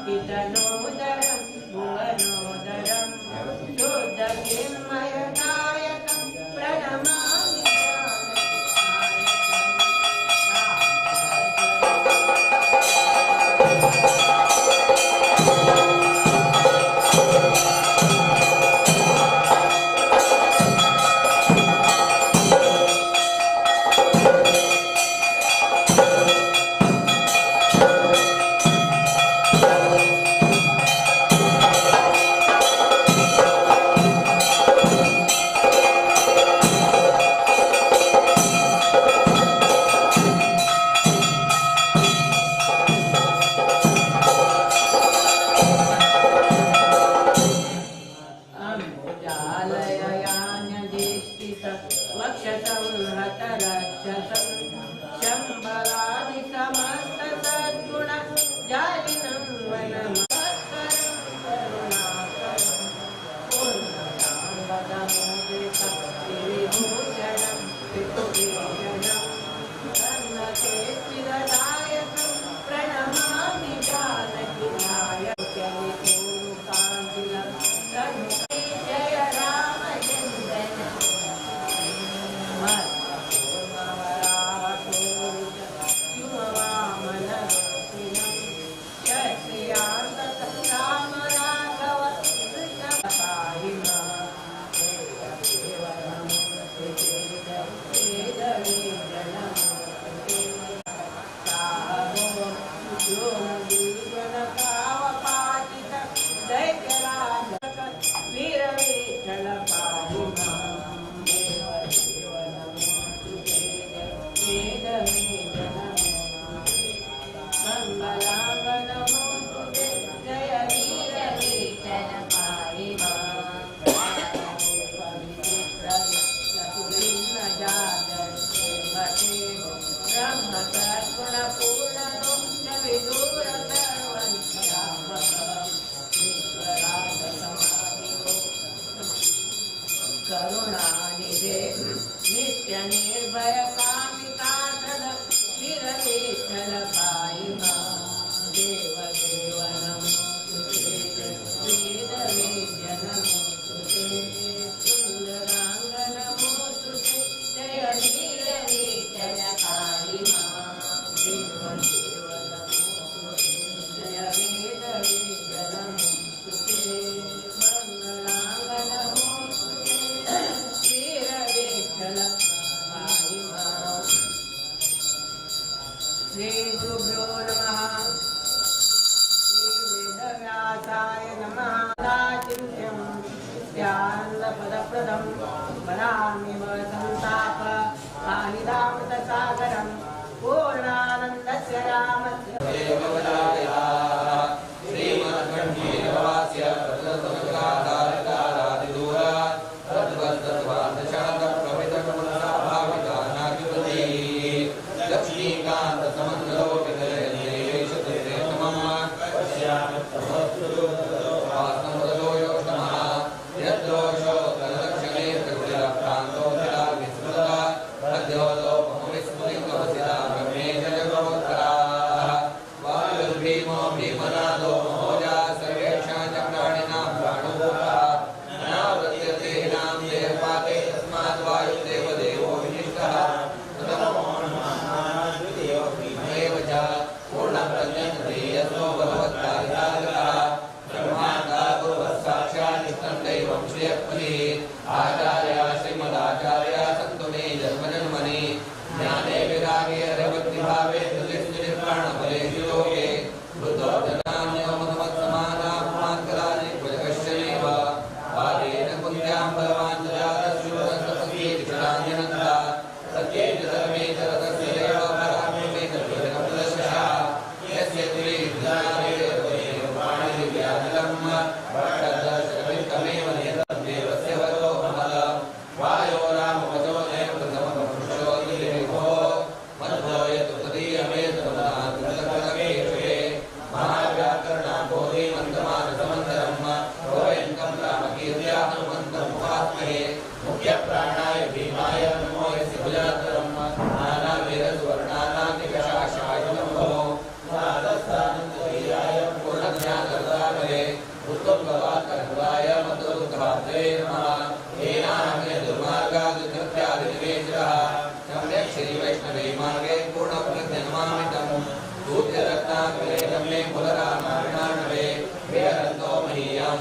हितनोदरं भुवनोदरं शुद्धचिन्मयनायकं प्रणमामि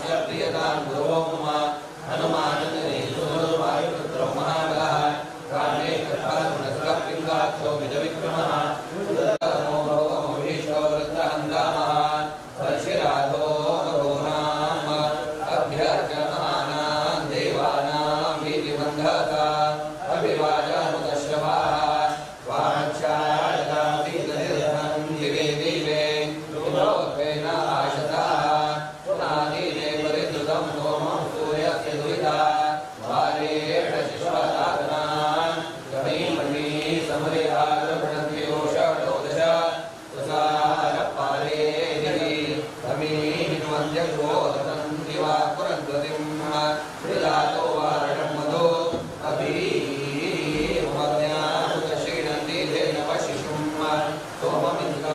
प्रियतां गुरो मम हनुमानन्दनेशुवायुपुत्रो महाबलः रामेश्वरपिङ्गाक्षो विजविक्रमः भवमभीष्टो वृत्रहन्दामः परशिराधो रघूणाम् अभ्यर्चमानान् देवानां वीतिबन्धता अभिवाजानुदश्रवाः वाञ्छायतातीतनिर्धनं दिवे दिवे लोकेन आशतः पुनादीने परिद्रुतं सोमं सूर्यस्य दुहिता वारेण शिश्वसाधनान् गमीमणी समरिहारप्रणन्त्योषडोदश सुसारपारेदिः समीहिन्वन्त्यग्रोधसन्ति वा पुरन्द्वतिं त्रिजातो वारणं मधो अभीमज्ञानुतशीणन्ति धेनवशिशुं सोममिन्द्र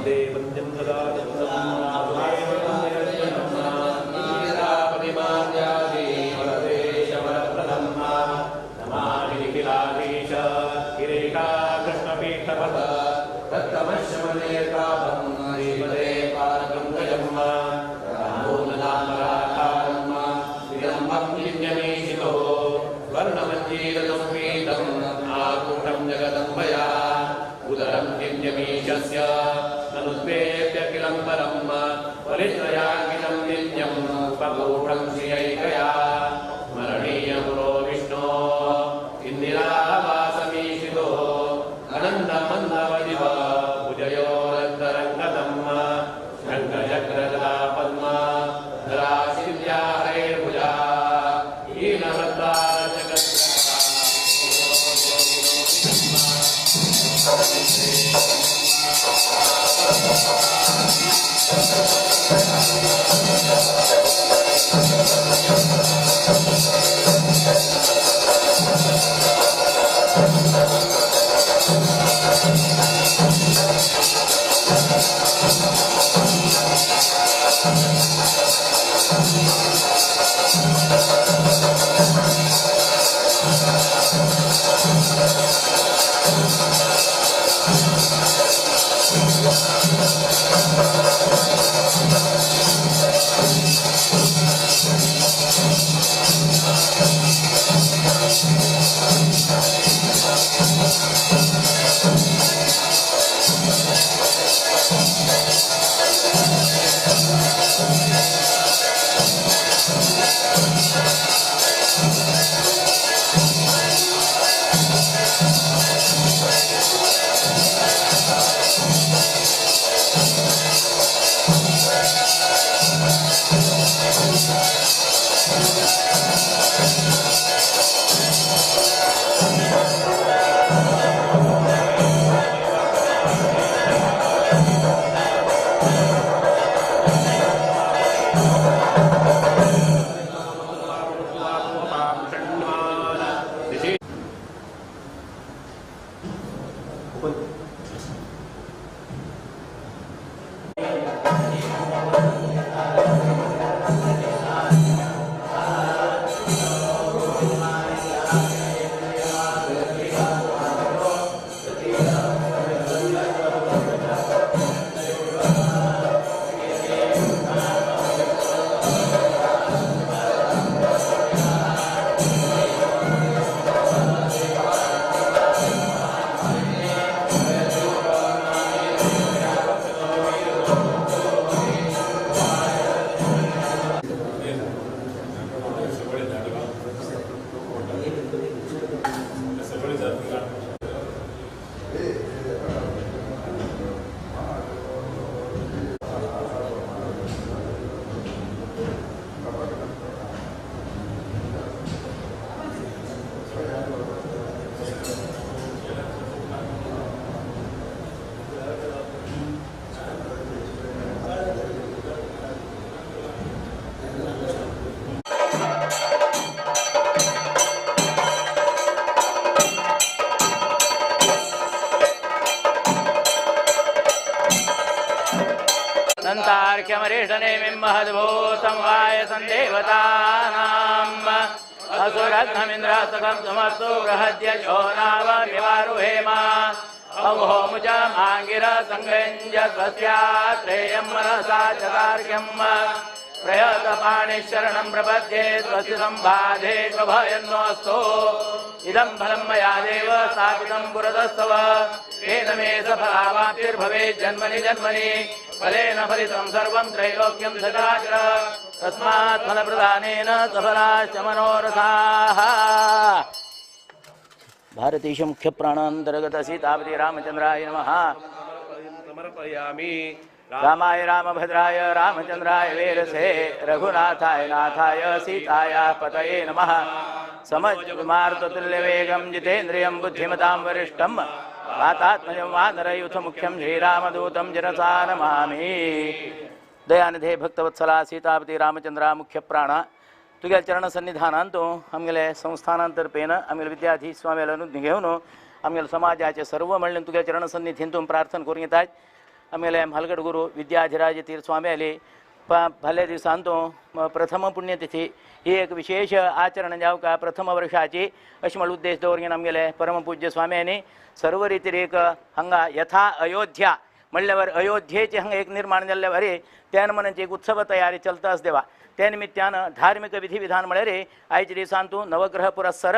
वन्दे वन्द्यं सदा। कुम्भं दिव्यमीशितो स्वर्णमञ्जीरसंवीतम् आकूटं जगदम्बया उदरं दिव्यमीशस्य तनुद्वेप्यखिलं परं परित्रयाङ्गितं नित्यं पकूटं श्रियैकया स्मरणीयपुरो विष्णो इन्दिरावासमीशितो अनन्दमन्दवदिव भुजयोरन्तरङ्गतम् शङ्खचक्रगदा पद्मा धराशिव्याहैर्भुजा सन्तार्क्यमरिष्टनेमिं महद्भूतं वाय सन्देवतानाम् असुरघ्नमिन्द्रसखं सुमस्तु बृहद्यजो नावमिवारुहेम अवहोमुचमाङ्गिरसङ्गञ्ज स्वस्यात्रेयं मनसा चतार्क्यं प्रयतपाणिशरणं प्रपद्ये स्वस्ति सम्बाधे प्रभयन्नोऽस्तु। इदं फलं मया देव स्थापितं पुरतस्तव तेन मे सफलावाप्तिर्भवेत् जन्मनि जन्मनि फलेन फलितं सर्वं त्रैलोक्यं सचराचर तस्मात् फलप्रदानेन सफलाश्च मनोरथाः। भारतीश मुख्यप्राणान्तर्गत सीतापति रामचन्द्राय नमः। समर्पयामि। रामाय रामभद्राय रामचन्द्राय वेरसे रघुनाथाय नाथाय सीतायाः पतये नमः। सममार्ततुल्यवेगं जितेन्द्रियं बुद्धिमतां वरिष्ठं वातात्मजं वानरयूथमुख्यं श्रीरामदूतं जनसा नमामि। दयानिधे भक्तवत्सला सीतापति रामचंद्र मुख्य प्राण तुझ्या चरण सन्निधानांतु आमगेले संस्थानांतर्फेन आमगेले विद्याधीश स्वामीला अनुज्ञा घेवन आमगेले समाजाचे सर्व म्हणून तुझ्या चरण सन्निधींतून प्रार्थना करून घेतात। आमगेले म्हालगड गुरु विद्याधिराज तीर्थ स्वामी आले फाल्यां दिसांतू प्रथम पुण्यतिथी ही एक विशेष आचरण जावका प्रथम वर्षाची अशें म्हळ्यार उद्देश दवरून आमगेले परमपूज्य स्वाम्यांनी सर्व रितीर एक हांगा यथा अयोध्या म्हणल्यार अयोध्येचे हांगा एक निर्माण जाल्ल्या वरी त्या नमुन्याची एक उत्सव तयारी चलता आस देवा. त्या निमित्तान धार्मिक विधिविधान म्हळ्यार आयच्या दिसान तूं नवग्रह पुरस्सर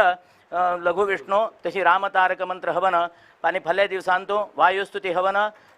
लघुविष्णू तशी रामतारक मंत्र हवन आनी फाल्यां दिवसान तूं वायुस्तुती हवन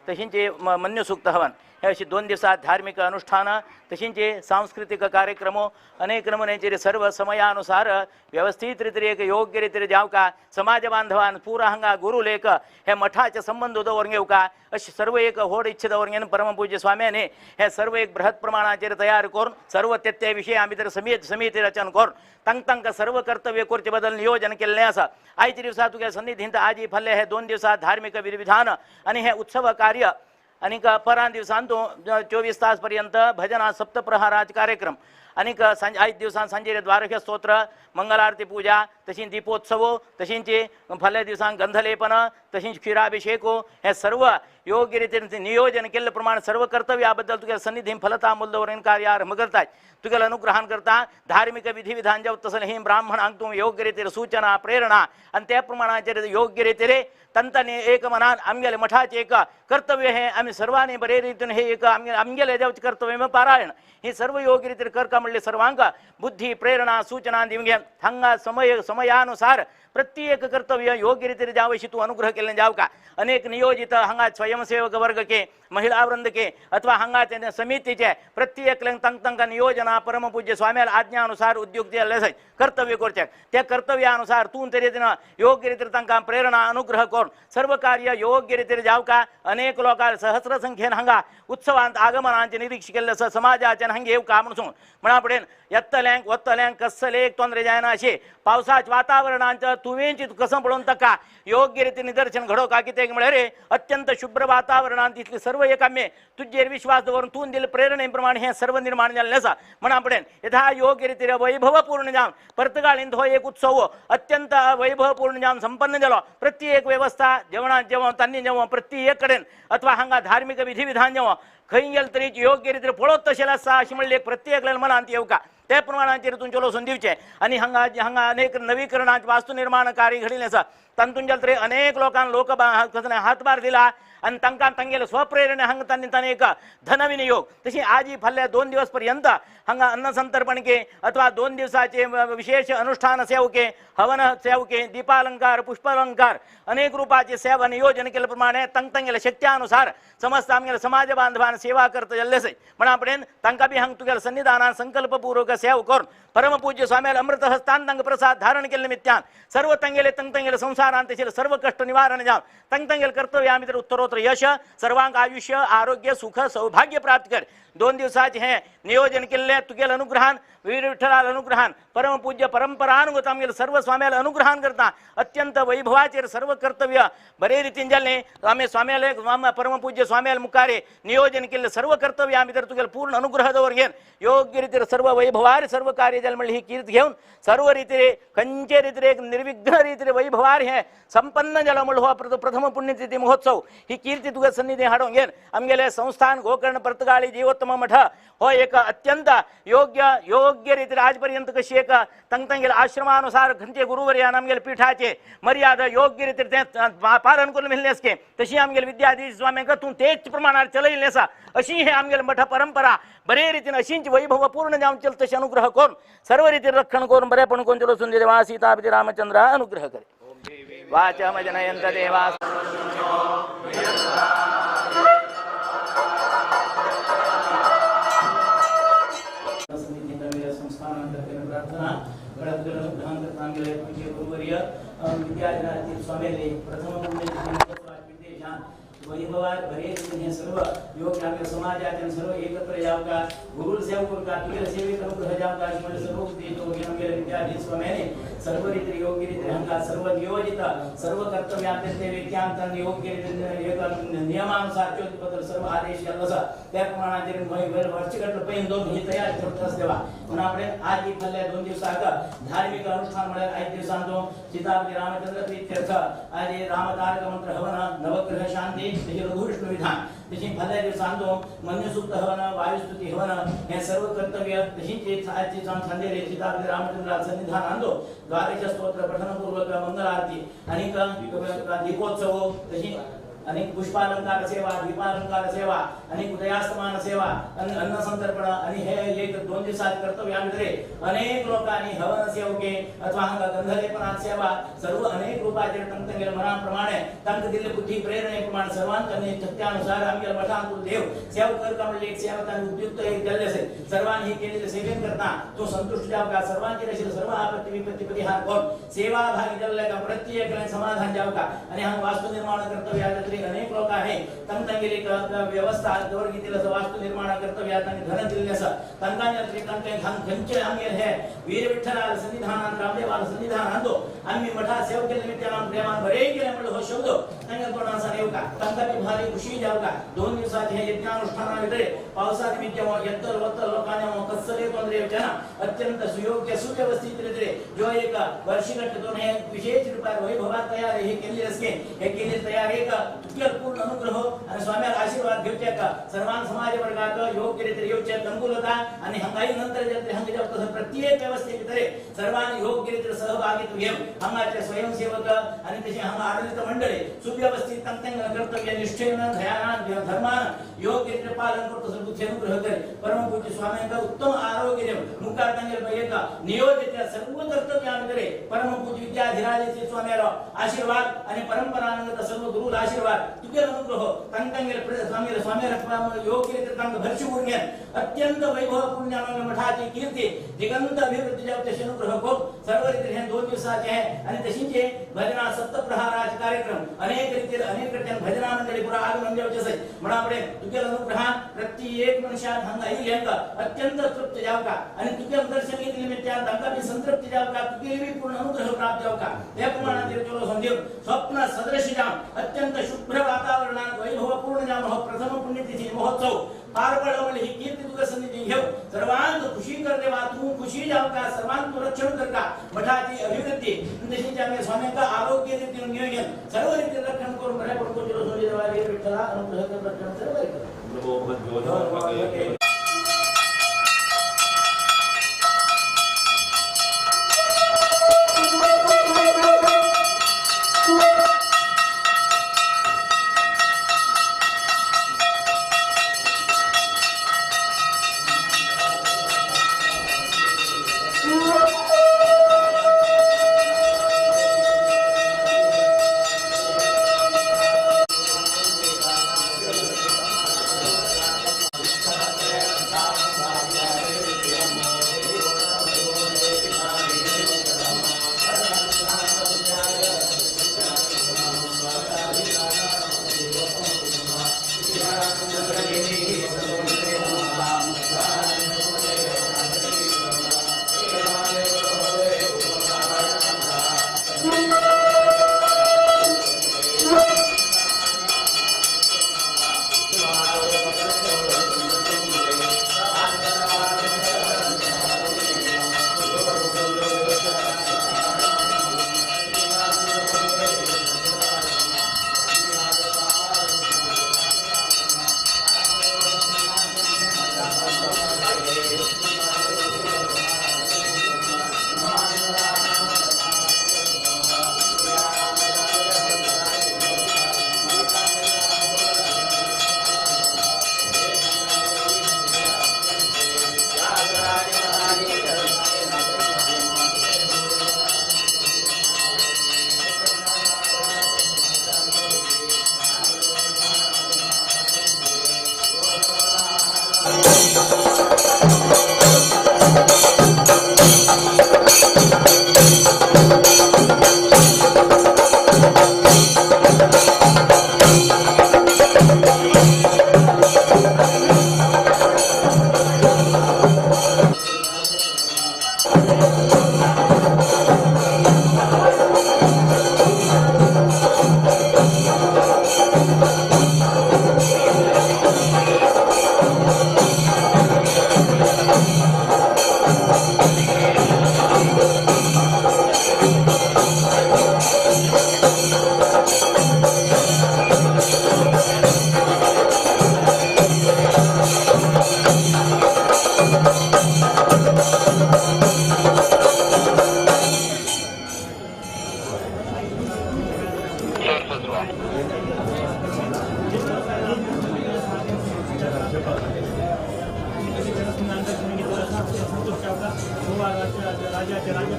तशींच मन्युसूक्त हवन हे अशी 2 दिवसात धार्मिक अनुष्ठान तशींच सांस्कृतिक कार्यक्रम अनेक नमुन्यांचेर सर्व समयानुसार व्यवस्थित रितीन एक योग्य रितीन जावका समाज बांधवान पुरा हांगा गुरुलेख हे मठाचे संबंद दवरून घेवका अशी सर्व एक व्हड इच्छा दवरून घेवन परमपूज्य स्वाम्यांनी हे सर्व एक बृहत प्रमाणाचेर तयार करून सर्व ते विशय आमी तर समिती रचन करून तांकां तांकां सर्व कर्तव्य करचे बदल नियोजन केल्लें आसा. आयच्या दिवसा तुगे सन्निधींत आजी फाल्यां हे 2 दिवसा धार्मिक विधिविधान आनी हे उत्सव कार्य आनीक परां दिवसान तूं 24 तास पर्यंत भजना सप्तप्रहाराज कार्यक्रम आनीक आयज दिवसान सांजेर द्वारके स्तोत्र मंगलारती पूजा तशीं दीपोत्सव तशींच फाल्यां दिवसान गंधलेपन तशींच क्षीराभिषेक हे सर्व योग्य रितीन नियोजन केल्ले प्रमाण सर्व कर्तव्या बद्दल तुगे सन्निधीं फलता मूल दवरून कार्य आरंभ करतात. तुगेले अनुग्रहान करता धार्मिक विधिविधान जावं तसलें ही ब्राह्मणांक तूं योग्य रितीन सूचना प्रेरणा आनी त्या प्रमाणाचेर योग्य रितीन तांकां एक मनान आमगेले मठाचें एक कर्तव्य हें आमी सर्वांनी बरे रितीन हे एक आमगेलें जावचें कर्तव्य पारायण ही सर्व योग्य रितीन करका म्हणलें सर्वांक बुद्धी प्रेरणा सूचना दिवंक हांगा समयानुसार प्रत्येक कर्तव्य योग्य रितीन जावं अशी तूं अनुग्रह केल्लें जावका. अनेक नियोजित हांगा स्वयंसेवक वर्ग के महिला वृंद के अथवा हांगा समितीचे प्रत्येक तांकां नियोजना परमपूज्य स्वाम्याल आज्ञानुसार उद्योग जाल्ले आसात कर्तव्य करचें त्या कर्तव्यानुसार तूं तरी योग्य रितीन तांकां प्रेरणा अनुग्रह करून सर्व कार्य योग्य रितीन जावका. अनेक लोकांक सहस्र संख्येन हांगा उत्सवांत आगमनाचें निरीक्ष केल्लें आसा समाजाच्यान हांगा येवका म्हणून म्हणा फुडें येतल्यांक वतल्यांक कसलें एक तोंदरे जायना अशें पावसाच्या वातावरणांत तुवेंच कसं पळोवन ताका योग्य रितीन निदर्शन घडोवका कित्याक म्हळ्यार अत्यंत शुभ्र वातावरणांत इतलें सर्व एक आमी तुजेर विश्वास दवरून तूं दिल्ले प्रेरणे प्रमाण हें सर्व निर्माण जाल्लें आसा. म्हणा फुडें यथा योग्य रितीन वैभवपूर्ण जावन पर्तगाळींत हो एक उत्सव अत्यंत वैभवपूर्ण जावन संपन्न जालो. प्रत्येक वेवस्था जेवणां जेवण तांणी जेवण प्रत्येक कडेन अथवा हांगा धार्मिक विधिविधान जेवण खंय गेले तरी योग्य रितीन पळोवत तशें आसा अशें म्हणलें प्रत्येकल्यान मनांत येवका त्या प्रमाणाचेर तुमचें वचून दिवचें. आनी हांगा हांगा अनेक नवीकरणाचें वास्तू निर्माण कार्य घडिल्लें आसा तातूंत जालें तरी अनेक लोकांक लोक हातभार दिला आनी तांकां तांगेले स्वप्रेरणे हांगा तांणी तांणी एक धनविनियोग तशी आजी फाल्यां 2 दिवस पर्यंत हांगा अन्नसंतर्पण के अथवा 2 दिवसाचे विशेष अनुष्ठान सेवके हवन सेवके दीपालंकार पुष्पालंकार अनेक रूपाचे सेवा नियोजन केले प्रमाणे तांकां तांगेले शक्त्यानुसार समस्त आमगेले समाज बांधवान सेवा करता जाल्ले आसा. म्हणा फुडें तांकां बी हांगा तुगेले सन्निधानान संकल्पपूर्वक सेवा करून परमपूज्य स्वाम्याल अमृत हस्तान तांकां प्रसाद धारण केल्ले निमित्तान सर्व तांगेले तांगेले संसारान तशें सर्व कश्ट निवारण जावन तांकां तांगेले कर्तव्य आमी तर उत्तरोत्तर यश सर्वांक आयुष्य आरोग्य सुख सौभाग्य प्राप्त कर. 2 दिवसाचे हे नियोजन केल्लें तुगेले अनुग्रहान वीर विठ्ठलाल अनुग्रहान परमपूज्य परंपरानुगत आमगेले सर्व स्वाम्याल अनुग्रहान करता अत्यंत वैभवाचेर सर्व कर्तव्य बरे रितीन जाल्लें आमी स्वाम्याले परमपूज्य स्वाम्याल मुखारे नियोजन केल्लें सर्व कर्तव्य आमी तर तुगेले पूर्ण अनुग्रह दवर घेवन योग्य रितीन सर्व वैभवार सर्व कार्य जालें म्हणल्यार ही कीर्त घेवन सर्व रितीन खंयचे रितीन एक निर्विघ्न रितीन वैभवार हें संपन्न जालो म्हणल्यार हो प्रथम पुण्यतिथी महोत्सव ही कीर्ती तुगे सन्निधी हाडून घेवन आमगेले संस्थान गोकर्ण पर्तगाळी जीवोत्तम मठ हो एक अत्यंत योग्य योग्य रितीन आजपर्यंत कशी एक तांगेले आश्रमानुसार खंयचे गुरुवर्यान आमगेले पीठाचे मर्यादा योग्य रितीन तें पालन करून मेळ्ळें आसके तशी आमगेले विद्याधीश स्वाम्यांक तूं तेच प्रमाणार चलयिल्लें आसा अशी हे आमगेले मठ परंपरा बरे रितीन अशींच वैभव पूर्ण जावन चलत तशें अनुग्रह करून सर्व रितीन रक्षण करून बरेपण करून चलोसून देवा सीतापती रामचंद्र अनुग्रह करे. वाचमजनयन्त देवा स्वामी प्रथम वैभवार बरे हे सर्व योग आमगे समाजाचे सर्व एकत्र यावका गुरु सेवा करता तुगेले सेवेक अनुग्रह जावका अशें म्हणून सर्व उद्देश आमगेले विद्याधीश स्वाम्यानी सर्व रितीन योग्य रितीन हांगा सर्व नियोजित सर्व कर्तव्यांत ते व्यक्त्यांक योग्य रितीन एक नियमानुसार बद्दल सर्व आदेश केल्लो आसा त्या प्रमाणाचेर वर्षगट पयन दोन ही तयार करता आसलेवा म्हणून आपण आज फाल्यां 2 दिवसाक धार्मिक अनुष्ठान म्हळ्यार आयज दिवसान तो सीतापती रामचंद्र प्रीत्यर्थ आज रामतारक मंत्र हवन नवग्रह शांती तशी लघुविष्णू विधान तशी फाल्यां दिवसान तो मन्युसूक्त हवन वायुस्तुती हवन हे सर्व कर्तव्य तशीच आजचे दिसान सांजेर सीतापती रामचंद्रा सन्निधान आणतो द्वादश स्तोत्र पठनपूर्वक मंगलारती आणि दीपोत्सव तशी अनेक पुष्पालंकार सेवा, दीपालंकार सेवा, अनेक उदयास्तमान सेवा, अन्न संतर्पण आणि हे एक दोन दिवसात कर्तव्यामध्ये अनेक लोकांनी हवन सेवके अथवा हांगा गंधलेपनात सेवा सर्व अनेक रूपाचे तंतंगेल मनाप्रमाणे तांकां दिल्ले बुद्धी प्रेरणेप्रमाणे सर्वांनी शक्त्यानुसार आमगेल मठांतून देव सेवा करता म्हणले एक सेवा तांकां उपयुक्त एक जाल्ले असेल सर्वांनी ही केलेले सेवेन करता तो संतुष्ट जावका सर्वांचे असेल सर्व आपत्ती विपत्ती परिहार करून सेवा भागी जाल्ले का प्रत्येक समाधान जावका आणि हांगा वास्तु निर्माण कर्तव्यात तरी अनेक लोक आहे तांकां व्यवस्था दवर घेतलेलं असं वास्तु निर्माण कर्तव्यात आणि धन दिलेले असं तांकां तरी तांकां खंयचे आमगेल हे वीर विठ्ठलाल सन्निधानान रामदेवाल सन्निधानांतो आम्ही मठा सेवा केले निमित्तान प्रेमान बरे केले म्हणलं हो शब्द तांकां तोंडांसान येवका तांकां बी भारी खुशी जावका. दोन दिवसाचे हे यज्ञानुष्ठाना भितर पावसा निमित्त यत्तल वत्तल लोकांनी कसले तोंदरे येवचे ना अत्यंत सुयोग्य सुव्यवस्थित रितीने जो एक वर्षगट दोन हे विशेष रूपार वैभवात तयार हे केलेले असते हे केलेले तयार एक तुझ्या पूर्ण अनुग्रह आणि स्वाम्याला आशीर्वाद घेवचे का सर्वां समाज वर्गात योग्य रीतीने येवचे अनुकूलता आणि हंगाई नंतर जे हंग जावता तसं प्रत्येक व्यवस्थे भितर सर्वांनी योग्य रीतीने सहभागित्व घेवन हांगाचे स्वयंसेवक आणि तसे हांगा आडलित मंडळी सुव्यवस्थित तांकां कर्तव्य निष्ठेन ध्यानान धर्मान योग्य रीतीने पालन करतो तसं बुद्धी अनुग्रह करे परमपूज्य स्वाम्यांका उत्तम आरोग्य देव मुखार तांगेले एक नियोजित सर्व कर्तव्यां परमपूज्य विद्याधिराज श्री स्वाम्यालो आशीर्वाद आणि परंपरानुगत सर्व गुरुला आशीर्वाद तुझे अनुग्रह तांकां स्वामीला स्वाम्याला योग्य रीतीने तांकां भरशी उरण्यात अत्यंत वैभवपूर्ण मठाची कीर्ती दिगंत अभिवृद्धी जावचे तसे अनुग्रह करून सर्व रीतीने हे दोन दिवसाचे आहे आणि तशीचे भजना सप्तप्रहाराचे कार्यक्रम अनेक रीतीने अनेक रीतीने भजना मंडळी पुरा आगमन जावचे असेल म्हणून आपण तुझ्या अनुग्रहान प्रत्येक मनुष्यान हांगा येयल्यांका अत्यंत तृप्त जावका आणि तुझ्या दर्शन घेतले निमित्तान तांकां बी संतृप्ती जावका तुगेली बी पूर्ण अनुग्रह प्राप्त जावका त्या प्रमाणात चलो समजेव स्वप्न सदृश जाम अत्यंत शुभ्र वातावरणात वैभवपूर्ण जाम हो प्रथम पुण्यतिथी महोत्सव पार पडलो म्हणजे ही कीर्ती तुका संधी घेऊ सर्वांत खुशी कर देवा तू खुशी जावका सर्वांत तू रक्षण करका मठाची अभिवृद्धी तशीच आम्ही स्वाम्यांका आरोग्य रीतीने नियोजन सर्व रीतीने रक्षण करून बऱ्या पडतो देवा विठ्ठला अनुग्रह कर रक्षण सर्व नमो भगवते. Thank you.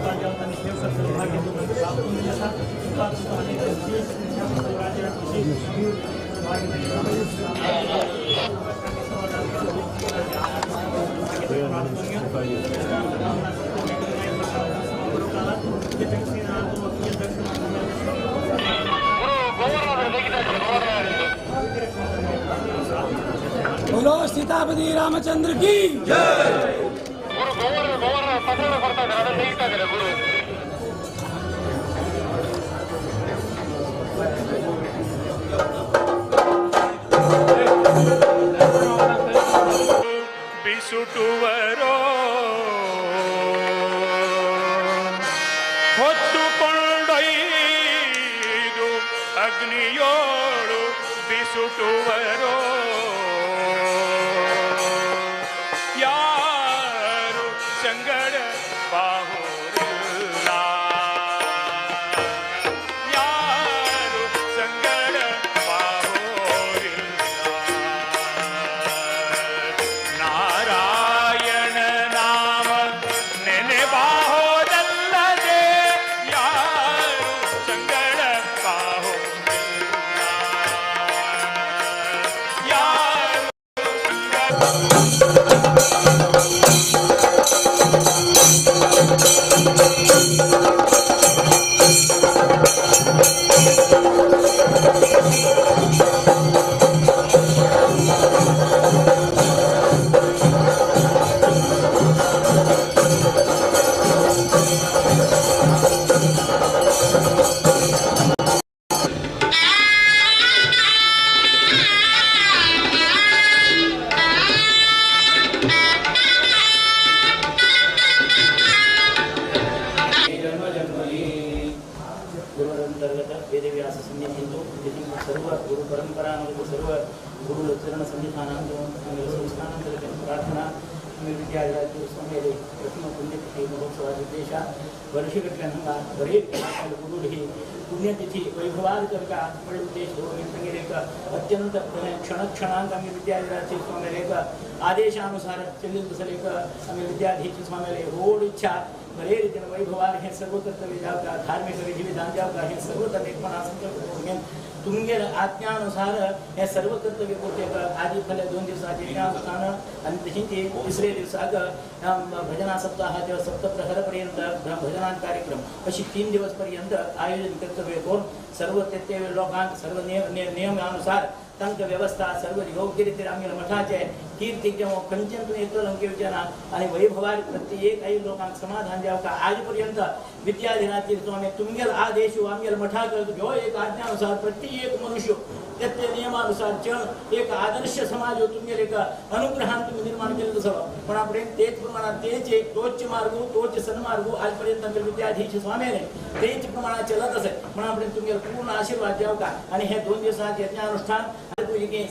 आशीर्वाद जावंक आनी देव सौभाग्य प्राप्त करून आसा. बोलो सीतापति रामचंद्र की जय. ಬಿಸುಟುವರೋ ಹೊತ್ತುಕೊಂಡೊಯ್ದು ಅಗ್ನಿಯೋಳು ಬಿಸುಟುವರೋ ಯಾರು ಸಂಗಡ ಬಾಹುರಿಲ್ಲ ಯಾರು ಸಂಗಡ ಬಾಹುರಿಲ್ಲ ನಾರಾಯಣ ನಾಮ ನೆನೆಬಾಹೋದಲ್ಲದೆ ಯಾರು ಸಂಗಡ ಬಾಹುರಿಲ್ಲ ಯಾರು ಸಂಗಡ. ಗುರುವರಂತರ್ಗತ ವೇದವ್ಯಾಸ ಸನ್ನಿಧಿಂದು ಸರ್ವ ಗುರು ಪರಂಪರಾನುಗತ ಸರ್ವ ಗುರು ಚರಣ ಸನ್ನಿಧಾನ ಸಂಸ್ಥಾನಾಂತರ್ಗತ ಪ್ರಾರ್ಥನಾ ವಿದ್ಯಾಧಿರಾಜ ಸ್ವಾಮಿಯಲ್ಲಿ ಪ್ರಥಮ ಪುಣ್ಯತಿಥಿ ಮಹೋತ್ಸವ ಉದ್ದೇಶ ವರ್ಷಗಟ್ಟಲೆ ಹಂಗ ಬರೀ ಗುರು ही पुण्यतिथि वैभवाद करका व्हडलो उद्देश दवरून तांगेर एक अत्यंत क्षण क्षणांक आमी विद्याधिराज स्वामीले एक आदेशानुसार चल्ली तसले एक आमी विद्याधीश स्वामीले व्हड इच्छा बरे रितीन वैभवार हें सर्व कर्तव्य जावका धार्मिक विधिविधान जावका हें सर्व तरेकपणा संकल्प करून घेवन तुमगेर आज्ञानुसार हे सर्व कर्तव्य करते आदी फाल्यां 2 दिवसांचे यज्ञानुष्ठान आनी तशीच तिसरे दिवसाक भजना सप्ताहाचे सप्तप्रहरपर्यंत भजनान कार्यक्रम अशी 3 दिवस पर्यंत आयोजन कर्तव्य करून सर्व ते लोकांक सर्व नियमानुसार तांकां व्यवस्था सर्व योग्य रितीन आमगेल्या मठाचे कीर्ती जेव्हा खंयच्यान तूं एकलो लंकेवचें ना आनी वैभवार प्रत्येक आई लोकांक समाधान जावका. आज पर्यंत विद्याधिराज स्वामी तुमगेल आदेश आमगेल मठाक ह्यो एक आज्ञानुसार प्रत्येक मनुष्य ते नियमानुसार चल एक आदर्श समाज तुमगेल एक अनुग्रहान तुमी निर्माण केलें तसो पण आपण तेच प्रमाणात तेच एक तोच मार्ग तोच सन्मार्ग आजपर्यंत आमगेल विद्याधीश स्वामीने तेच प्रमाणात चलत असे म्हणून आपण तुमगेल पूर्ण आशीर्वाद जावका. आनी हे 2 दिवसांचे यज्ञानुष्ठान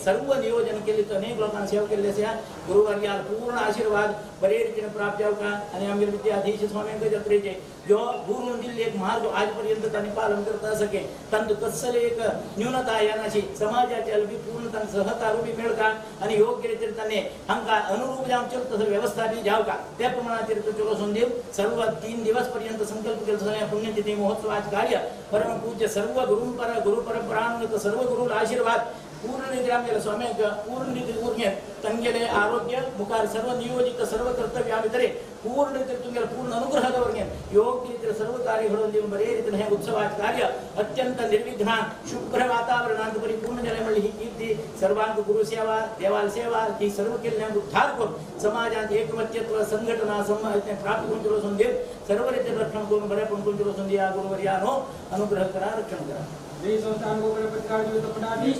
सर्व नियोजन केले तर अनेक लोकांना सेवा केल्ली आसा. गुरुवर्याल पूर्ण आशीर्वाद बरे रितीन प्राप्त जावका आनी आमगेल विद्याधीश स्वाम्यांक जत्रेचे जो गुरून दिल्ली एक मार्ग आजपर्यंत तांणी पालन करता सके तांतूं कसले एक न्यूनता येनाशी समाजाचे बी पूर्ण तांकां सहकारू बी मेळका आनी योग्य रितीन तांणी हांकां अनुरूप जावन चलता तसली व्यवस्था बी जावका त्या प्रमाणाचेर तो चलोसून देव सर्व 3 दिवस पर्यंत संकल्प केलो पुण्यतिथी महोत्सवाचे कार्य परम पूज्य सर्व गुरु परंपरानुगत सर्व गुरुला आशीर्वाद पूर्ण रितीन आमगेल्या स्वाम्यांक पूर्ण रितीन उरगेन तंगेले आरोग्य मुखार सर्व नियोजित सर्व कर्तव्या भितरे पूर्ण रितीन तुमगेले पूर्ण अनुग्रह दवरगेन योग्य रितीन सर्व कार्य घडोवन दिवन बरे रितीन हें उत्सवाचें कार्य अत्यंत निर्विघ्नान शुभ्र वातावरणांत परिपूर्ण जालें म्हणली ही कीर्ती सर्वांक गुरु सेवा देवाल सेवा ही सर्व केल्ल्यान उद्धार करून समाजांत एकमत्यत्व संघटना प्राप्त करून चलोसून देव सर्व रितीन रक्षण करून बरेपण करून चलोसून दिया. गुरुवर्यानो अनुग्रह करा रक्षण करा. जय संस्थान गोकर्ण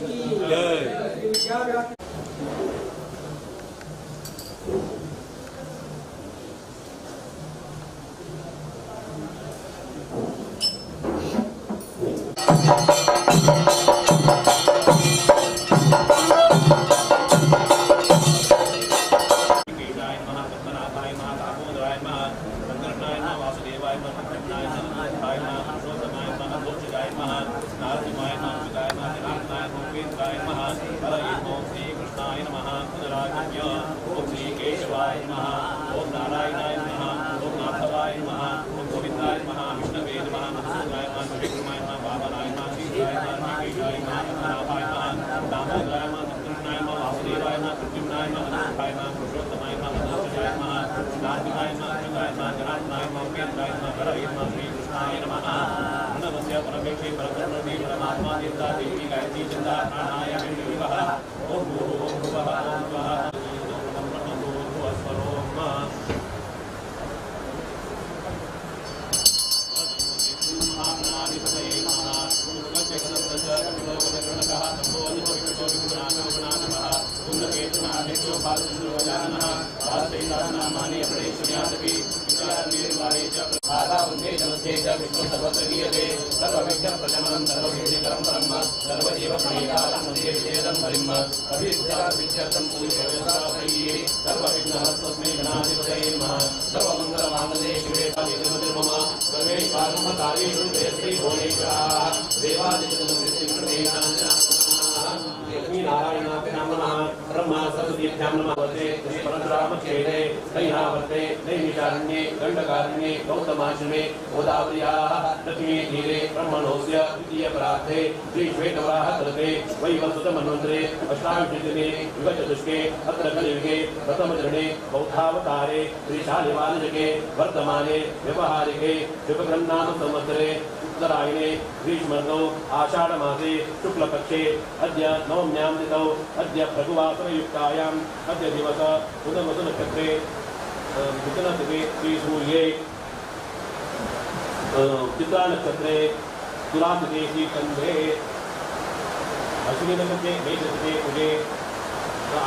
की जय. नारसिंहाय नमः, शुकाय नमः, जनार्दनाय नमः, उपेन्द्राय नमः, हरये नमः, श्री महाप्राणाय नमः। प्रणवस्य परमेक्षे परब्रह्मणे परमात्मा देवता देवी गायत्री चंदा प्राणाय विष्णुः। ओम भूः ओम भुवः ओम स्वः नैमिषारण्ये दण्डकारण्ये गौतमाश्रमे गोदावर्याः लक्ष्मीतीरे ब्रह्मणोऽस्य द्वितीयपरार्धे श्रीश्वेतवराहतलते वैवस्वतमन्वन्तरे अष्टाविंशतिदिने युगचतुष्के अत्र कलियुगे प्रथमचरणे बौद्धावतारे श्रीशालिवालजके वर्तमाने व्यवहारिके शुभक्रम नाम संवत्सरे उत्तरायणे ग्रीष्मऋतौ आषाढमासे शुक्लपक्षे अद्य नवम्यां तिथौ अद्य भृगुवासरयुक्तायाम् अद्य दिवस पुनर्वसुनक्षत्रे मिथुनतिथे श्रीसूर्ये चित्रानक्षत्रे तुलातिथे श्रीचन्द्रे अश्विनी नक्षत्रे मेषतिथे कुजे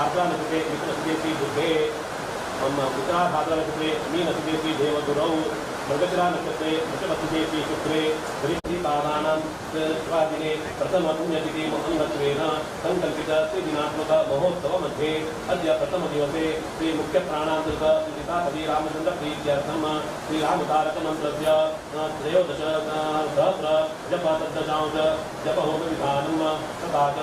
आर्द्रानक्षत्रे मिथुनतिथे श्रीबुद्धे उत्तराभाद्रानक्षत्रे मीनतिथे श्रीदेवगुरौ मृगशिरानक्षत्रे वृषभतिथे श्रीशुक्रे श्रीपादानां स्वादिने प्रथमपुण्यतिथि अङ्गत्वेन सङ्कल्पित त्रिदिनात्मक महोत्सवमध्ये अद्य प्रथमदिवसे श्रीमुख्यप्राणान्तर्गत श्रीसीतापति रामचन्द्रप्रीत्यर्थं श्रीरामतारकमन्त्रस्य 13 सहस्र जप तद्दशांश जपहोमविधानं तथा च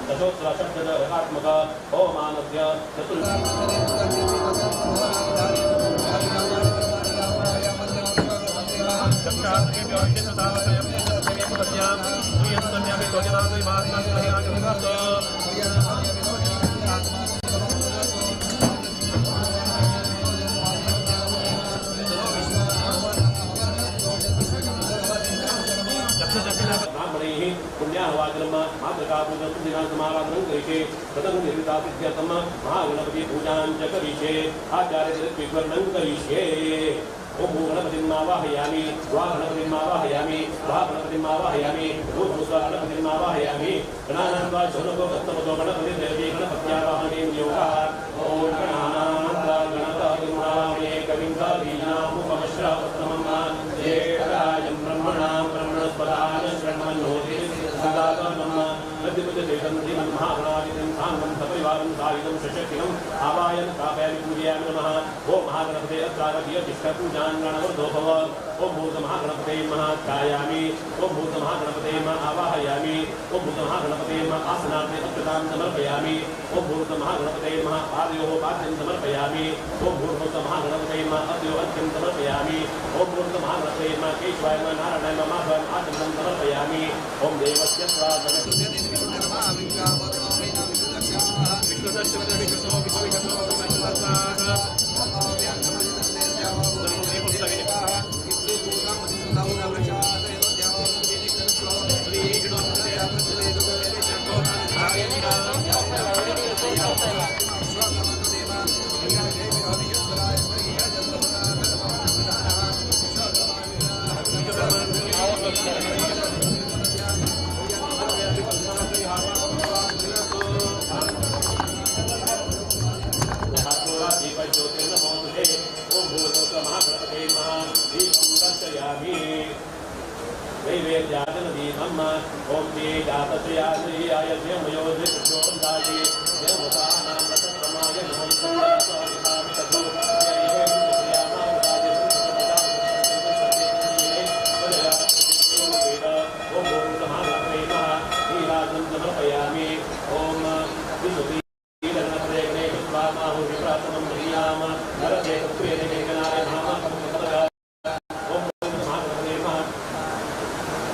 दशोत्तरषट्शतरकात्मक होमानस्य ब्राह्मणैः पुण्याहवाचनं मातृकापूजनं समाराधनं करिष्ये प्रथमं निर्मितासिद्ध्यर्थं महागणपति पूजां च करिष्ये आचार्यचरित्विवरणं करिष्ये। ओम भूगणपतिम् आवाहयामि स्वागणपतिम् आवाहयामि स्वागणपतिम् आवाहयामि भूभूस्वागणपतिम् आवाहयामि गणानां त्वा शौनको गस्तमतो गणपतिर्देवी गणपत्यावाहने नियोगः। ॐ गणानां त्वा गणपतिमाहे कविं कवीनामुपमश्रवस्तमं ज्येष्ठराजं ब्रह्मणां ब्रह्मणस्पदान शृण्वन्नोति सदातनम अद्यपुजशेषं श्रीमन्महागणाधिपतिं साङ्गं सपरिवारं सायुधं सशक्तिम् आवाहयन् स्थापयामि पूजयामि नमः। ॐ महागणपते अत्रागतीय तिष्ठ पूजां गणवरदो भव। ॐ भूतमहागणपते नमः ध्यायामि। ॐ भूतमहागणपते नमः आवाहयामि। ॐ भूतमहागणपते नमः आसनार्थे अक्षतां समर्पयामि। ॐ भूतमहागणपते नमः पादयोः पाद्यं समर्पयामि। ॐ भूतमहागणपते नमः अद्यो अर्घ्यं समर्पयामि। ॐ भूतमहागणपते नमः केशवाय नमः नारायणाय नमः माधवाय नमः आचमनं समर्पयामि। ॐ देवस्य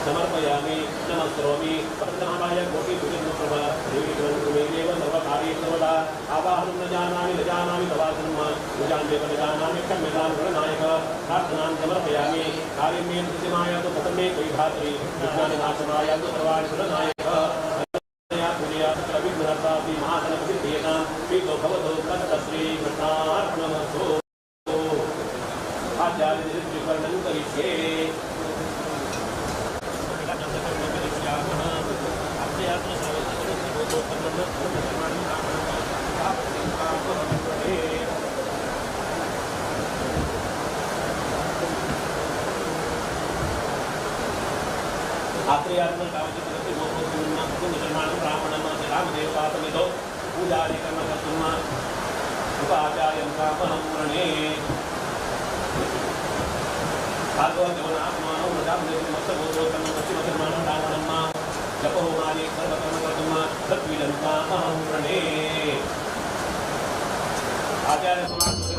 समर्पयामि नमस्करोमि। प्रथमाय कोटिसुरप्रभ देवी सर्वदा आवाहनं न जानामि न जानामि तवासनं पूजां देवजानामि क्षम्यतां गणनायक प्रार्थनां समर्पयामि कार्यं मे प्रतिमायातु कथं मे त्वयि विज्ञाननाशमायातु सर्वाणि गणनायक पूजया तत्र विघ्नहर्तापि महागणपतिप्रियतां प्रीतो भवतु तत्र श्रीकृष्णार्पणमस्तु। आचार्य करिष्ये। रामदेवतासमितो पूजादिकर्म कर्तुं उपाचार्यं कामहं वृणे। जपहोमादि सर्वकर्म कर्तुं तद्विदन्तामहं वृणे। आचार्य समाप्तु।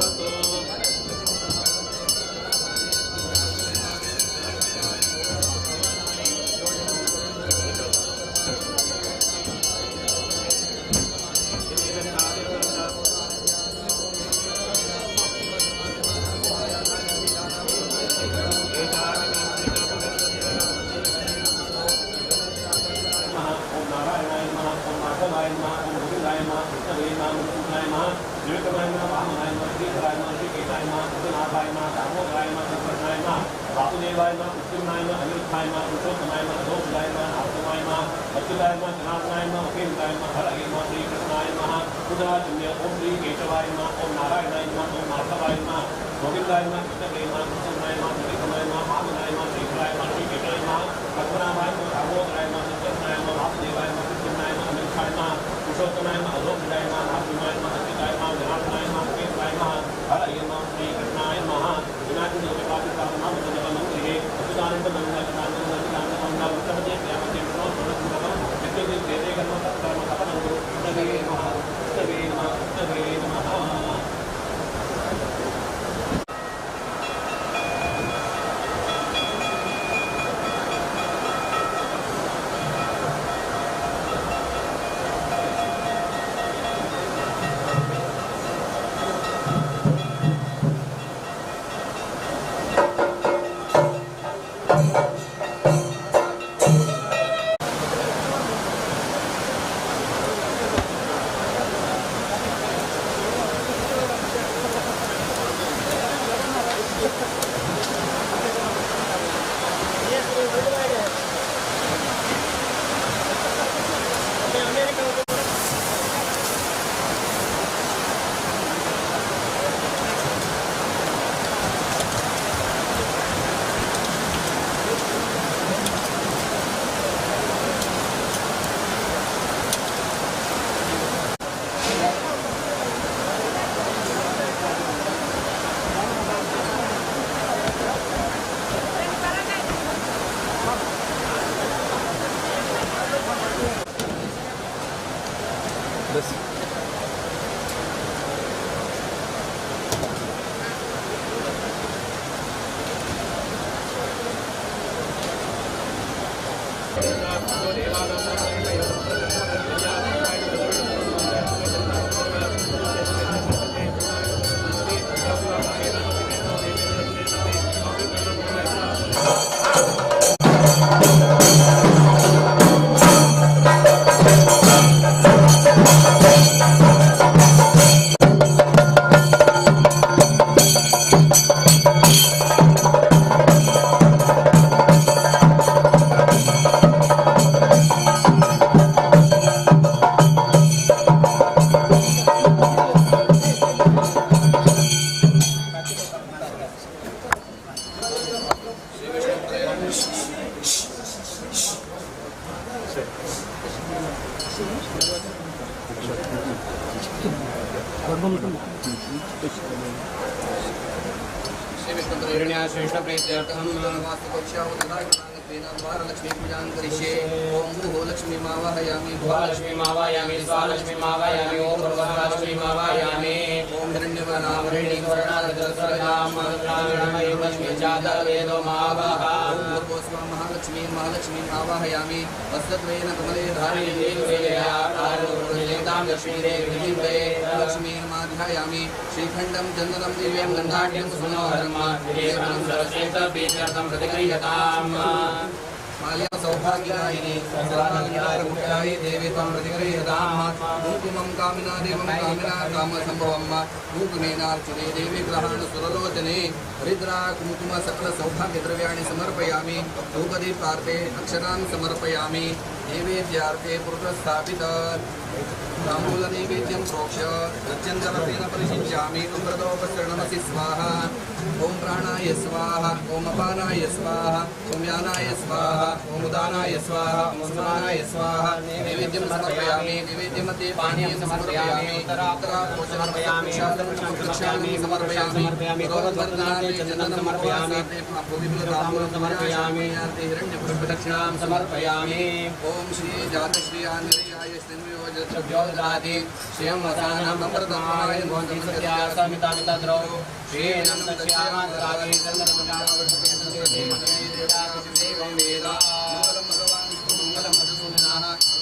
लक्ष्मीं महालक्ष्मीम् आवाहयामि वस्त्रत्वेन कमले धारये लक्ष्मीर्माध्यायामि श्रीखण्डं चन्दनं दिव्यं गन्धाढ्यं सुमनोहरं माल्या सौभाग्यदायिनी सर्वालङ्कारमुख्यायै देवी त्वां प्रतिगृह्यतां कुङ्कुमं कामिना देवं कामिना कामसम्भवं कुङ्कुमेनार्चने देवी ग्रहाण सुरलोचने हरिद्रा कुङ्कुम सकल सौभाग्यद्रव्याणि समर्पयामि धूपदीपार्थे अक्षरान् समर्पयामि नैवेद्यार्थे पुरतः ताम्बूलनैवेद्यं प्रोक्ष्य अत्यन्तरसेन परिषिच्यामि अमृतोपसरणमसि स्वाहा ॐ प्राणाय स्वाहा ॐ अपानाय स्वाहा ॐ यानाय स्वाहा ॐ उदानाय स्वाहा ॐ समानाय स्वाहा नैवेद्यं समर्पयामि नैवेद्यमध्ये पानीयं समर्पयामि उत्तरापोचनं समर्पयामि चन्दनं समर्पयामि समर्पयामि हिरण्यपुष्पदक्षिणां समर्पयामि ॐ श्री जातश्री आञ्जनेयाय श्रीयोजदाति श्रियं वसानामृतमाय भवन्ति सत्यासमितामितद्रौ श्रीनन्दश्यामादराजि मङ्गलं भगवान् मङ्गलं मधुसूदनः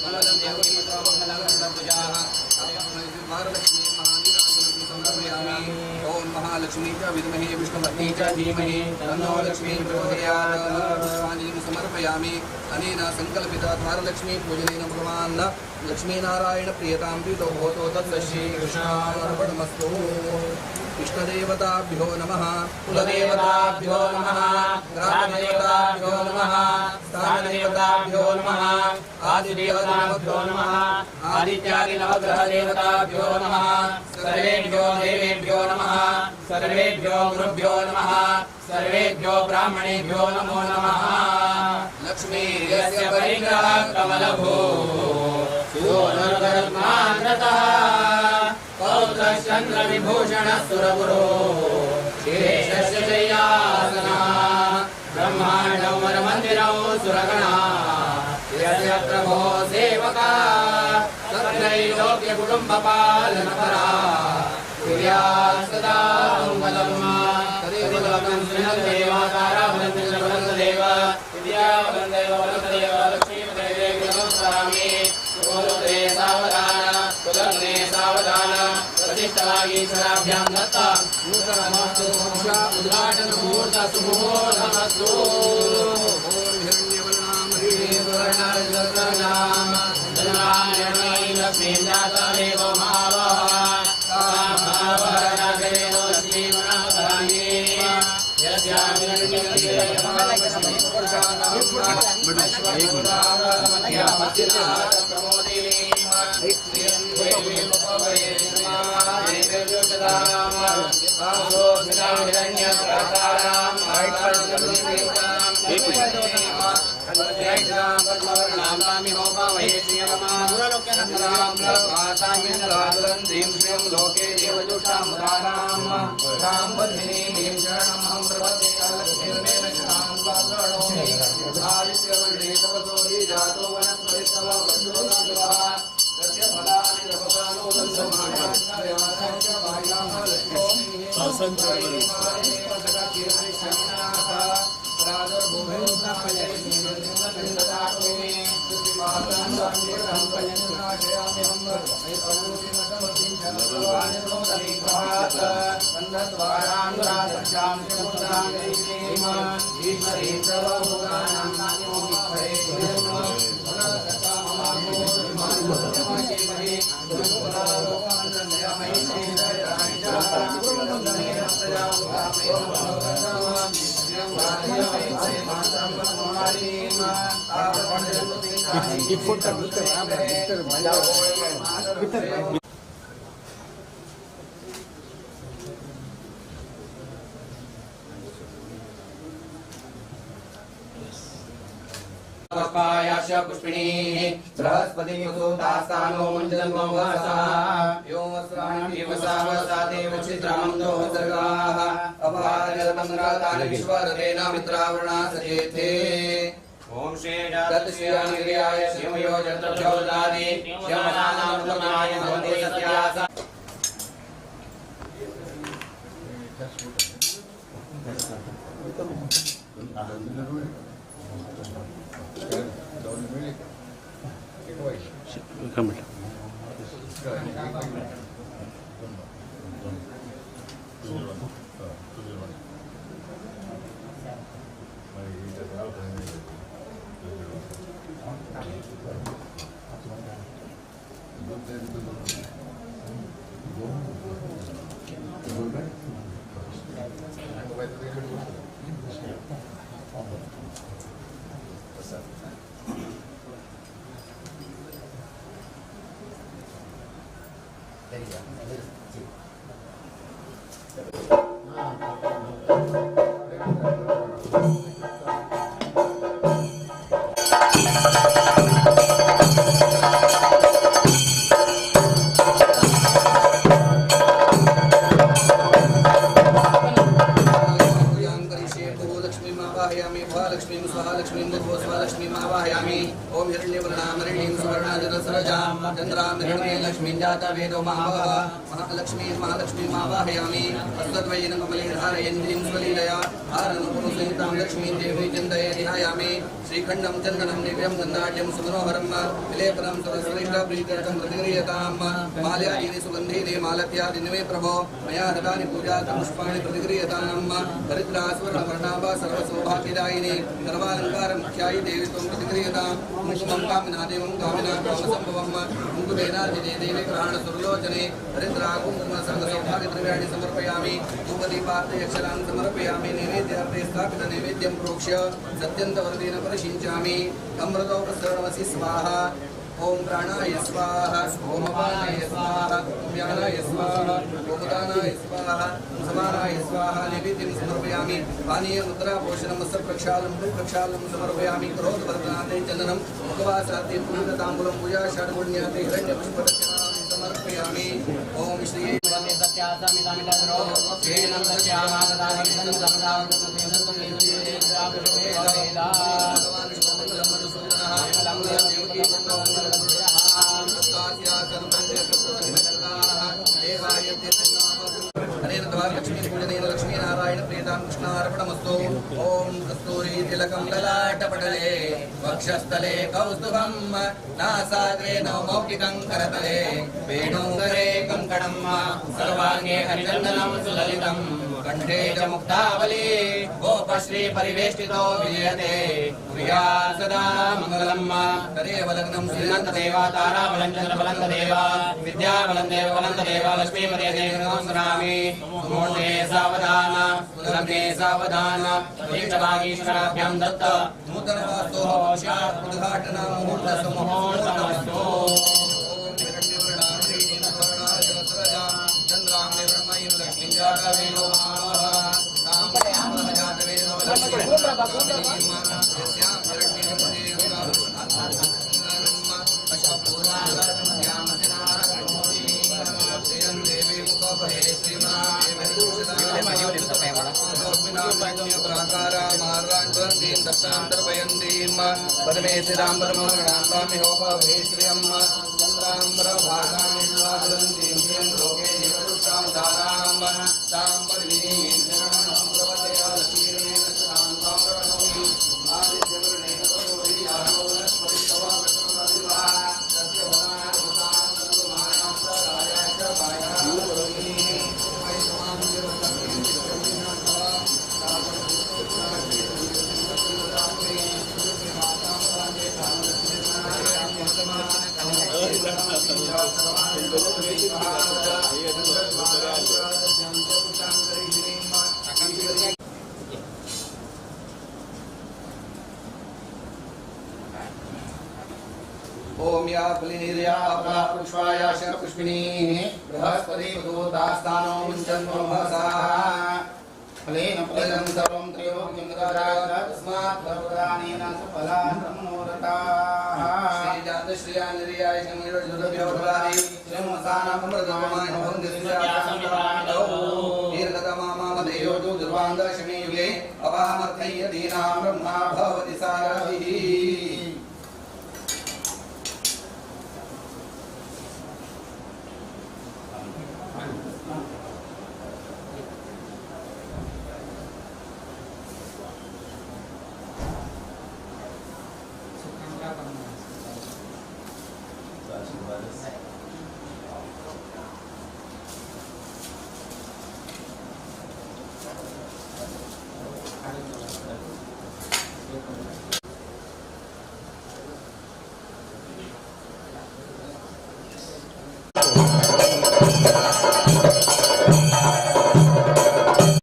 मङ्गलं देवकीपुत्रो मङ्गलं पूजाः महालक्ष्मी महानिराजनं समर्पयामि ॐ महालक्ष्मी च विद्महे विष्णुपत्नी च धीमहि तन्नो लक्ष्मी प्रचोदयात् पुष्पाञ्जलिं समर्पयामि अनेन संकल्पित द्वारलक्ष्मी पूजनेन भगवान् लक्ष्मीनारायण प्रियतां प्रीतो भवतो तत् श्रीकृष्णार्पणमस्तु। इष्टदेवताभ्यो नमः, कुलदेवताभ्यो नमः, ग्रामदेवताभ्यो नमः, स्थानदेवताभ्यो नमः, आदिदेवताभ्यो नमः, आदित्यादि नवग्रहदेवताभ्यो नमः, सर्वेभ्यो देवेभ्यो नमः, सर्वेभ्यो गुरुभ्यो नमः, सर्वेभ्यो ब्राह्मणेभ्यो नमो नमः। लक्ष्मी यस्य परिग्रह कमलभू सुवर्णरत्नाकृतः पौत्रश्चन्द्रविभूषण सुरगुरो शेषस्य शय्यासनः ब्रह्माण्डौ वरमन्दिरौ सुरगणा यस्य प्रभो सेवका तत्रैलोक्यकुटुम्बपालनपरा कुर्यात् सदा मङ्गलम्। प्रतिष्ठवागीश्वराभ्यां दत्ता नूतनमस्तु उद्घाटन मुहूर्त सुमुहूर्तमस्तु। ॐ हिरण्यवर्णां ह्रीं सुवर्णरजतर्णां धनायणमयीं लक्ष्मीं जातवेदो महावः तामावहराजवेदो लक्ष्मीमणाभरामि पुष्पिणीः बृहस्पतियुतास्तानो मुञ्जन्मोघासः व्योमस्राणीवसावसादेवचिद्रामन्दोऽसर्गाः अपारजलमन्द्रातानि विश्वरतेन मित्रावृणा सचेते। ओम श्री तत्श्रीयाय श्रीमयो जत्रभ्यो ददाति श्रीमनानामृतमाय भवन्ति सत्यास।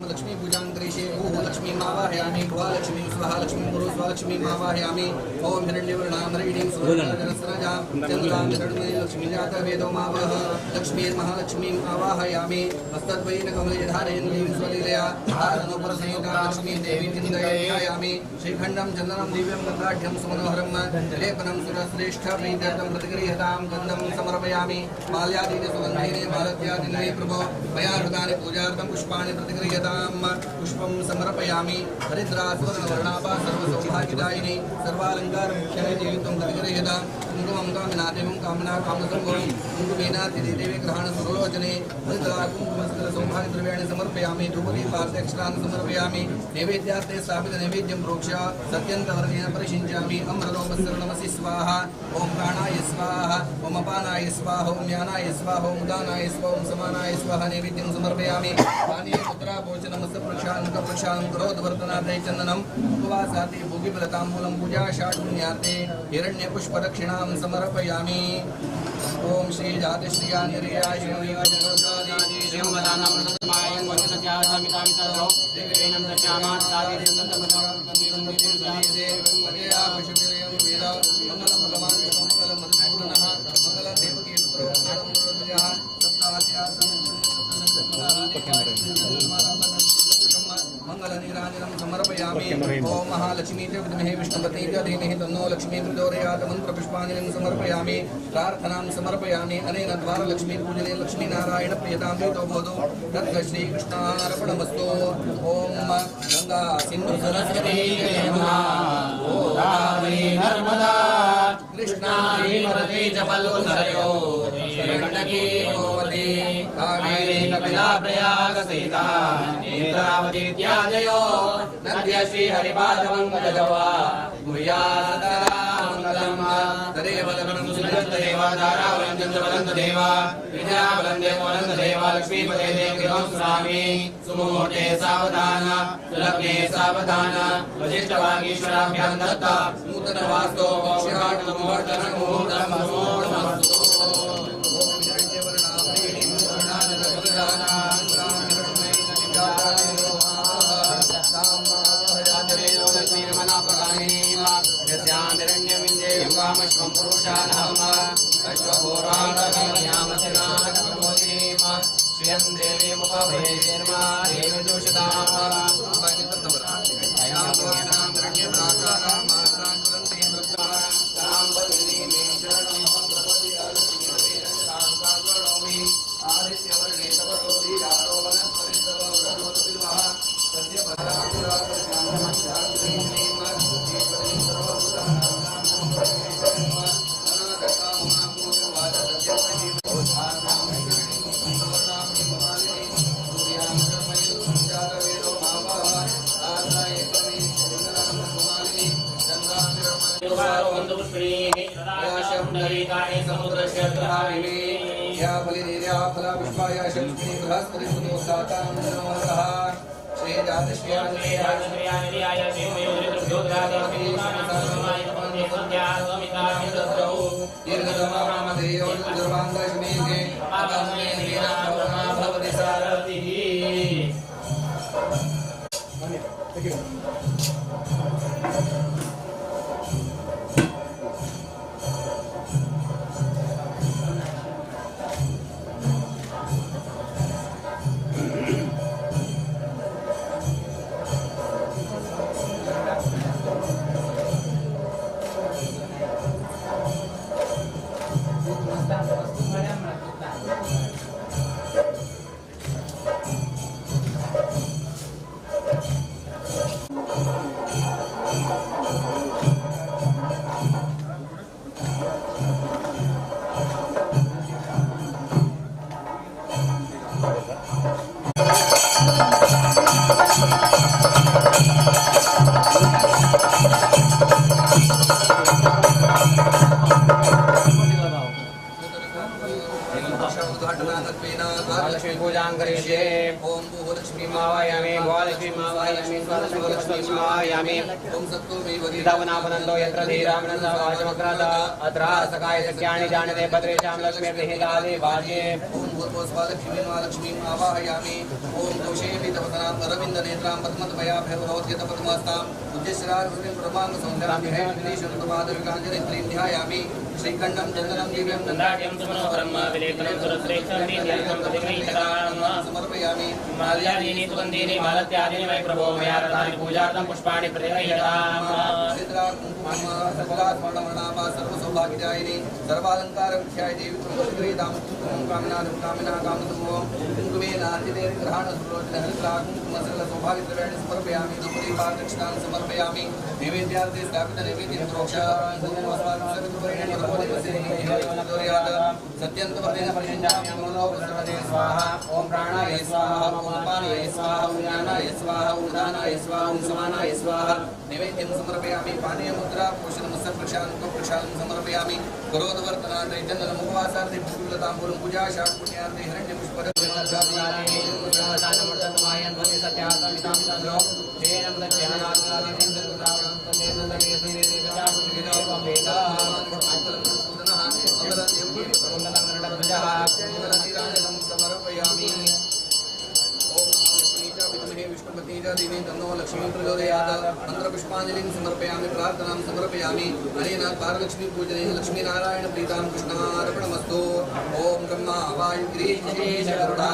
लक्ष्मी पूजां करिष्ये। भूः लक्ष्मीं आवाहयामि, भुवा लक्ष्मीं स्वाहा लक्ष्मीं गुरु स्वाहा लक्ष्मीं आवाहयामि। ॐ हिरण्यवर्णां हरिणीं सुवर्णजनस्रजां चन्द्रां हिरण्मयीं लक्ष्मीं जातवेदो मावह लक्ष्मीर्महालक्ष्मीं आवाहयामि। हस्तद्वयेन कमले धारयन्तीं स्वलीलया हारनोपरसंयुतां लक्ष्मीं देवीं चिन्तयामि। श्रीखण्डं चन्दनं दिव्यं गन्धाढ्यं सुमनोहरं लेपनं सुरश्रेष्ठ प्रीत्यर्थं प्रतिगृह्यतां गन्धं समर्पयामि। माल्यादीनि सुगन्धेने मालत्यादीनि प्रभो मया हृतानि पूजार्थं पुष्पाणि प्रतिगृह्यतां पुष्पं समर्पयामि। हरिद्रा सुवर्णवर्णाभा सर्वसौभाग्यदायिनि सर्वालङ्कारमुख्याय देवीत्वं प्रतिगृह्यतां। कुङ्कुमं कामिनादेवं कामना कामसम्भवं कुङ्कुमेनातिदेवी ग्रहण सुलोचने हरिद्रा कुङ्कुमसकलसौभाग्यद्रव्याणि समर्पयामि। धूपदीपार्थ्यक्षरान् समर्पयामि। नैवेद्यार्थे स्थापित नैवेद्यं प्रोक्ष्य सत्यन्तवर्णेन परिषिञ्चामि। अमृतोपसर्णमसि स्वाहा। ॐ प्राणाय स्वाहा, ॐ अपानाय स्वाहा, ॐ ज्ञानाय स्वाहा, ॐ उदानाय स्वाहा, ॐ समानाय स्वाहा। नैवेद्यं समर्पयामि। पानीये पुत्राभोजनमस्य प्रक्षालनं प्रक्षालनं करोद्वर्तनार्थे चन्दनं उपवासार्थे भोगिफलताम्बूलं पूजा षाड्गुण्यार्थे हिरण्यपुष्पदक्षिणां समर्पयामि। ॐ श्री जातश्रियानिर्याय मंगलनीराजनं समर्पयामि। ॐ महालक्ष्मी च विद्महे विष्णुपत्नी च धीमहि तन्नो लक्ष्मी प्रचोदयात्। मन्त्रपुष्पाञ्जलिं समर्पयामि। प्रार्थनां समर्पयामि। अनेन द्वारलक्ष्मी पूजने लक्ष्मीनारायण प्रियतां प्रीतो भवतु। तत्र श्रीकृष्णार्पणमस्तु। ॐ गङ्गा सिन्धु सरस्वती यमुना गोदावरी नर्मदा कृष्णा हेमवती च फल्गुनयो गण्डकी गोमती कावेरी कपिला प्रयाग सहिता नेत्रावती इत्यादयो नद्य श्री हरिपादमङ्गलजवा भूयासदामङ्गलम्। तदेव लग्नं सुन्दरदेव दारावलं चन्द्रवलन्त देव विद्यावलं देववलन्त देव लक्ष्मीपते देव गृहं स्वामी। सुमुहूर्ते सावधान सुलग्ने सावधान वसिष्ठवागीश्वराभ्यां दत्त नूतनवास्तो मुहूर्तमुहूर्तमस्तु। Thank you. समर्पयामि। तवनापनन्दो यत्र धीरामनन्दवाचमग्रद अत्र सखाय सख्यानि जानते भद्रेशां लक्ष्मीर्निहितादि वाजे। ओम भूर्भुवस्सुः लक्ष्मीं आवाहयामि। ओम दोषेऽपि तपसनां अरविन्दनेत्रां पद्मद्वयाभयभवद्यत पद्मास्तां उज्जश्रारुं प्रमांग सौन्दर्यां विकाञ्चनेत्रीं ध्यायामि। श्रीखण्डं चन्दनं दिव्यं गन्धाढ्यं सुमनोहरं विलेखनं सुरश्रेष्ठं समर्पयामि। माल्यादीनि सुगन्धीनि मालत्यादीनि वै प्रभो मया रतानि पूजार्थं पुष्पाणि प्रतिगृह्यताम्। सकला स्वर्णवर्णाभा सर्वसौभाग्यदायिनी सर्वालंकार विख्याय देवी प्रतिगृहीतां कामिना कामिना कामसमूहं कुङ्कुमेनार्जितेन ग्रहाण सुलोचन हरिद्रा कुङ्कुमसकल सौभाग्यद्रव्याणि समर्पयामि। धूपदीपार्चनां समर्पयामि। नैवेद्यार्थे स्थापित नैवेद्यं प्रोक्ष स्वाहा। ओम प्राणाय स्वाहा, ओम अपानाय स्वाहा, ओम ज्ञानाय स्वाहा, ओम दानाय स्वाहा, ओम समानाय स्वाहा। नैवेद्यं समर्पयामि। पानीयमुद्रा पोषणमस्य प्रक्षालनं प्रक्षालनं समर्पयामि। करोदवर्तनार्थे चन्दनमुखवासार्थे पुष्पलताम्बूलं पूजा शाकुण्यार्थे हिरण्यपुष्पद समर्पयामि। ओम लक्ष्मी च विद्महे विष्णुपत्नी च धीमहि तन्नो लक्ष्मी प्रचोदयात्। मंत्रपुष्पांजलिं समर्पयामि। प्रार्थनां समर्पयामि। अनेन पारलक्ष्मी पूजनेन लक्ष्मीनारायण प्रीतां कृष्णार्पणमस्तु। ओम ब्रह्मा वायुर्गिरीश गरुडा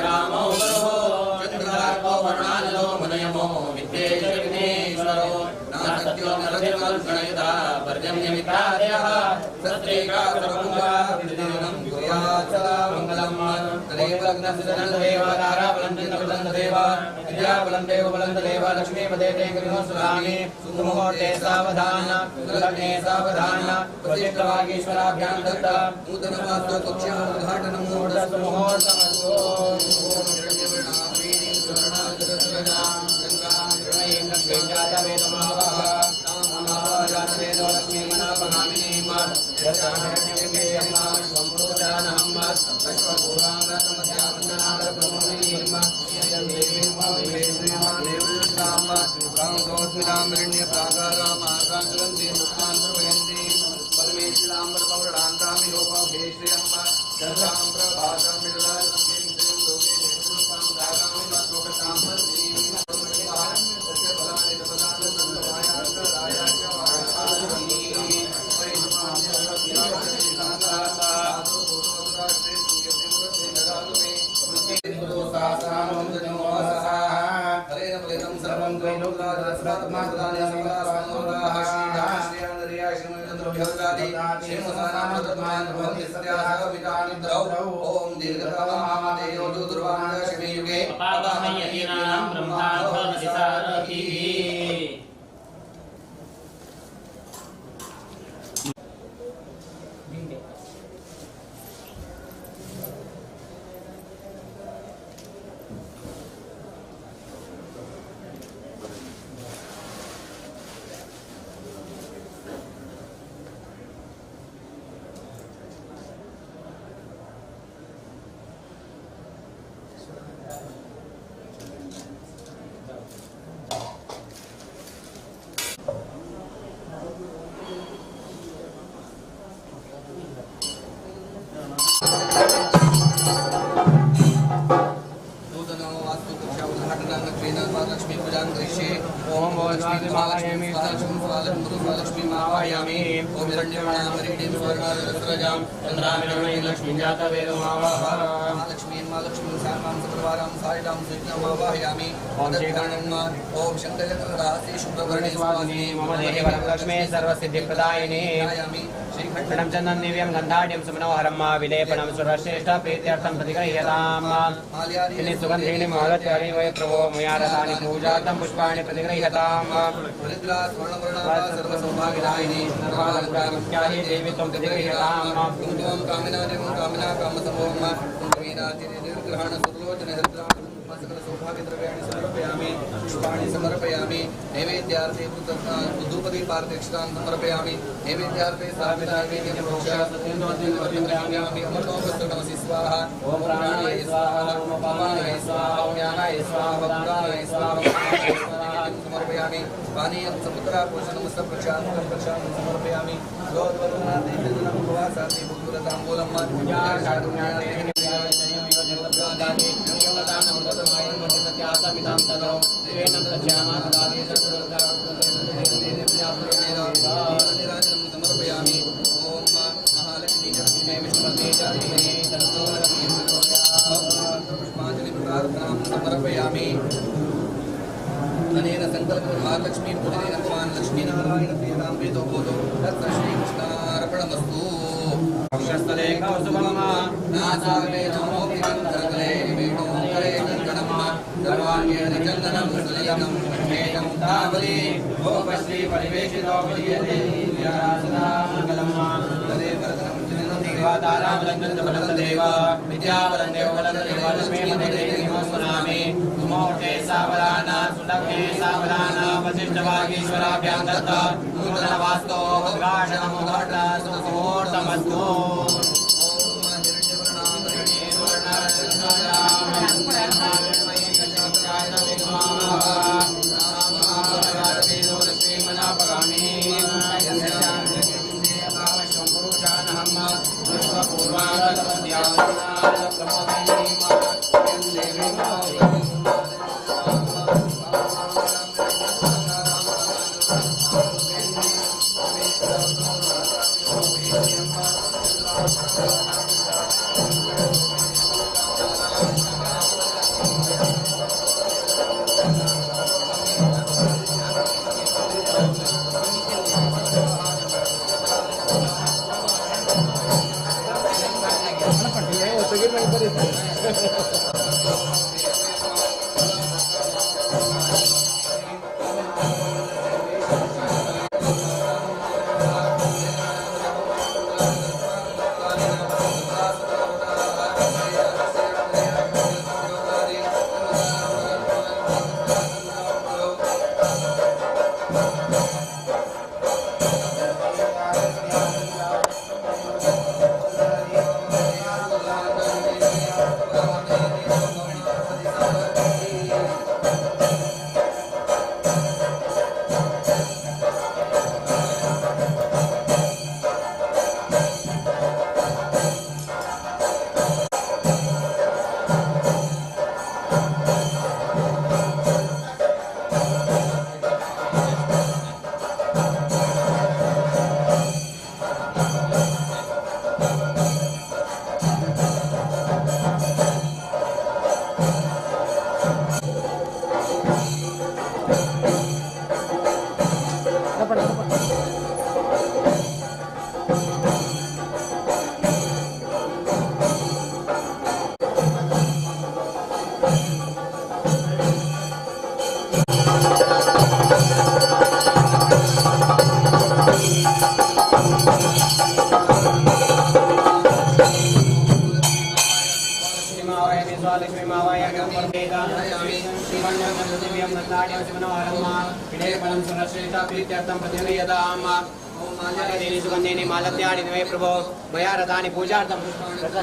रामो गुरुः चन्द्रार्को वर्णानलो मुनयमो विद्येश विघ्नेश्वरो नासत्यो नरधिर्मरुगणयुधा पर्जन्यमित्रादयः सत्रेकासरभुजा विजयनं कुर्यात् सदा मङ्गलम्। तदेव लग्नसुजनदेव ताराबलं चन्द्रबलं देव विद्याबलं देवबलं देव लक्ष्मीपदे ते गृहस्वामी। सुमुहूर्ते सावधान सुलग्ने सावधान वसिष्ठवागीश्वराभ्यां दत्त नूतनवास्तु कक्ष्या उद्घाटनं मुहूर्तमस्तु। सर्वसिद्धिप्रदायिनी श्रीखण्डं चन्दनं दिव्यं गन्धाढ्यं सुमनोहरं विलेपनं सुरश्रेष्ठ प्रीत्यर्थं प्रतिगृह्यताम्। सुगन्धीनि मालत्यानि वै प्रभो मया रतानि पूजार्थं पुष्पाणि प्रतिगृह्यताम्। सर्वसौभाग्यदायिनी देवी त्वं प्रतिगृह्यताम्। सौभाग्यद्रव्याणि समर्पयामि। पुष्पाणि समर्पयामि। नैवेद्यार्थे धूपदीपार्थे समर्पयामि। नैवेद्यार्थे अमृतोपस्तमसि स्वाहा। ओम प्राणाय स्वाहा, ओम अपानाय स्वाहा, ओम ज्ञानाय स्वाहा, ओम उदानाय स्वाहा। समर्पयामि। पानीयं समुद्रापोषणं प्रक्षालनं प्रक्षालनं समर्पयामि। गोद्वरुणादेवजनमुपवासादि भूतताम्बूलं समर्पयामि। ओम महालक्ष्मी विष्णुपते पुष्पांजलि प्रार्थनां समर्पयामि। अनेन संकल्प महालक्ष्मी पूजनेन भगवान् लक्ष्मीनारायण प्रियतां प्रीतो भूतो तत्र श्रीकृष्णार्पणमस्तु। नूतनवास्तोऽस्तु। प्रभो मया रथानि पूजार्थं समर्पयामि।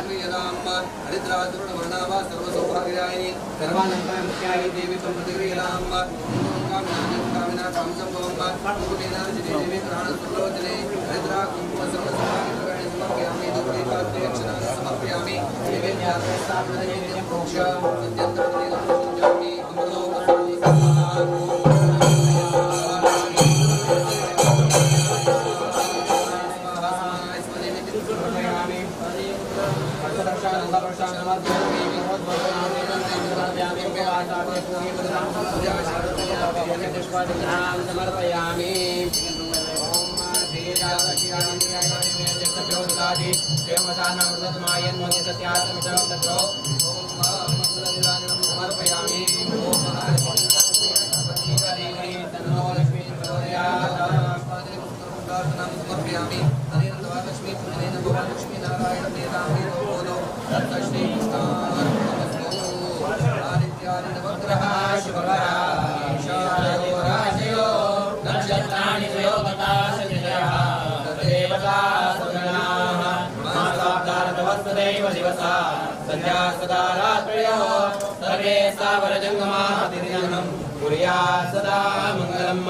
कुर्या सदा मङ्गलम्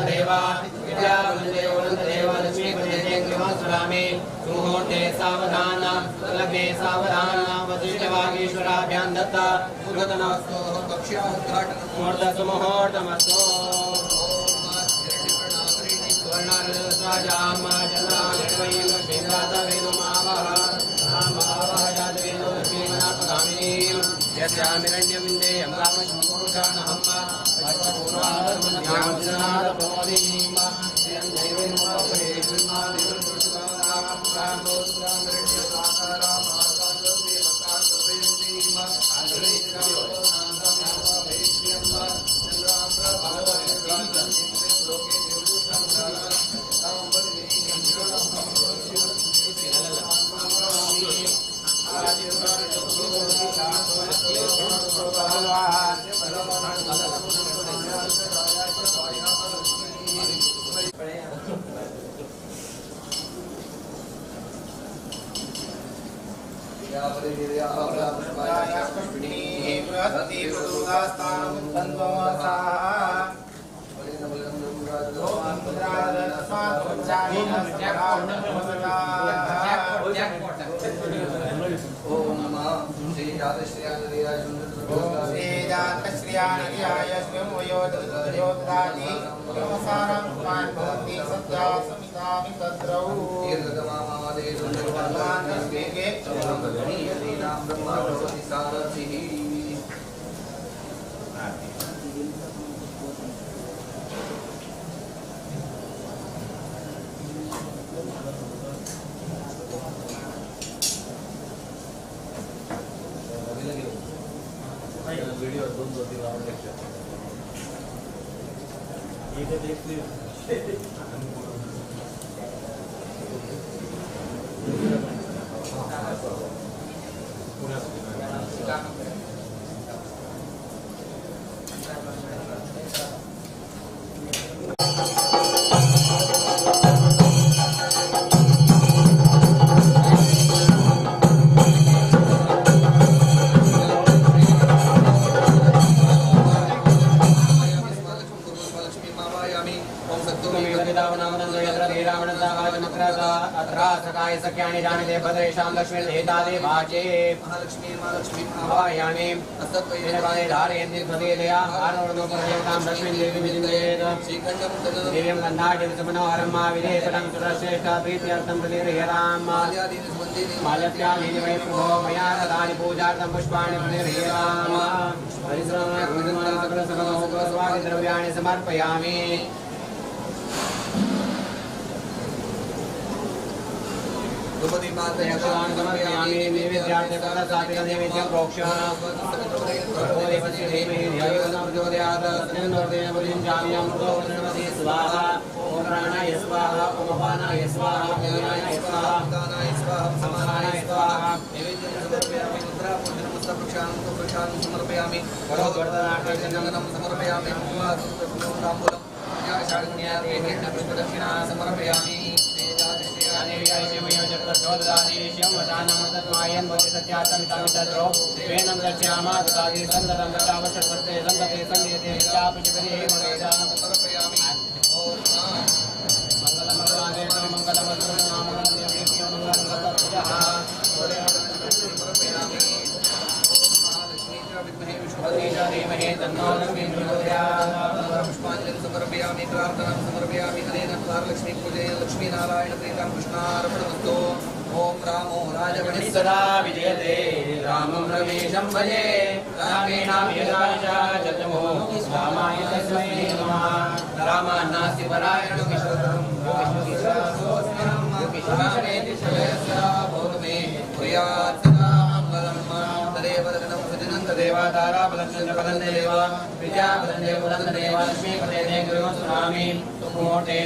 देवा लक्ष्मीपते सुमुहूर्ते सावधान लग्ने सावधान वसिष्ठवागीश्वराभ्यां दत्ता सुमुहूर्तमस्तु यस्यामिरण्यविन्देयं कामशम्पुरुषाणहं द्रव्याणि समर्पयामि। स्वाहा ओम प्राणाय स्वाहा ओम अपानाय स्वाहा ओम स्वाहा समानाय स्वाहा समर्पयामि समर्पयामि समर्पयामि। पुष्पांजलि समर्पयामि, प्रार्थना समर्पयामि। अनेन लक्ष्मी पूजे लक्ष्मीनारायण प्रीतां कृष्णार्पणमस्तु। ओम रामो राजगणि सदा विजयते रामं रमेशं भजे रामेणाभिराजमो रामाय तस्मै नमः। रामान्नास्ति परायणो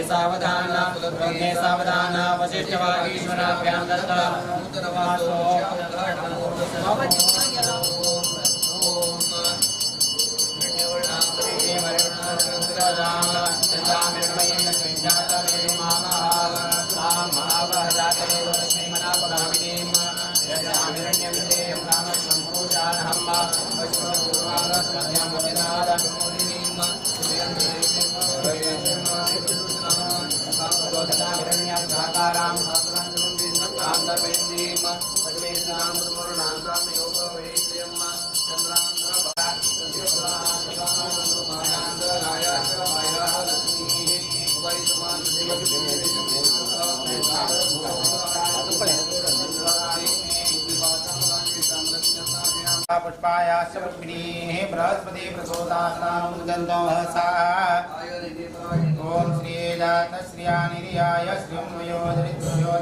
सावधान सावधान वसिष्ठवागीश्वराभ्यां दत्ता पुष्पायाश्च पद्मिनीः बृहस्पति प्रचोदासानुदन्तो हसा ॐ श्रीजातश्रियानिर्याय श्रियं वयो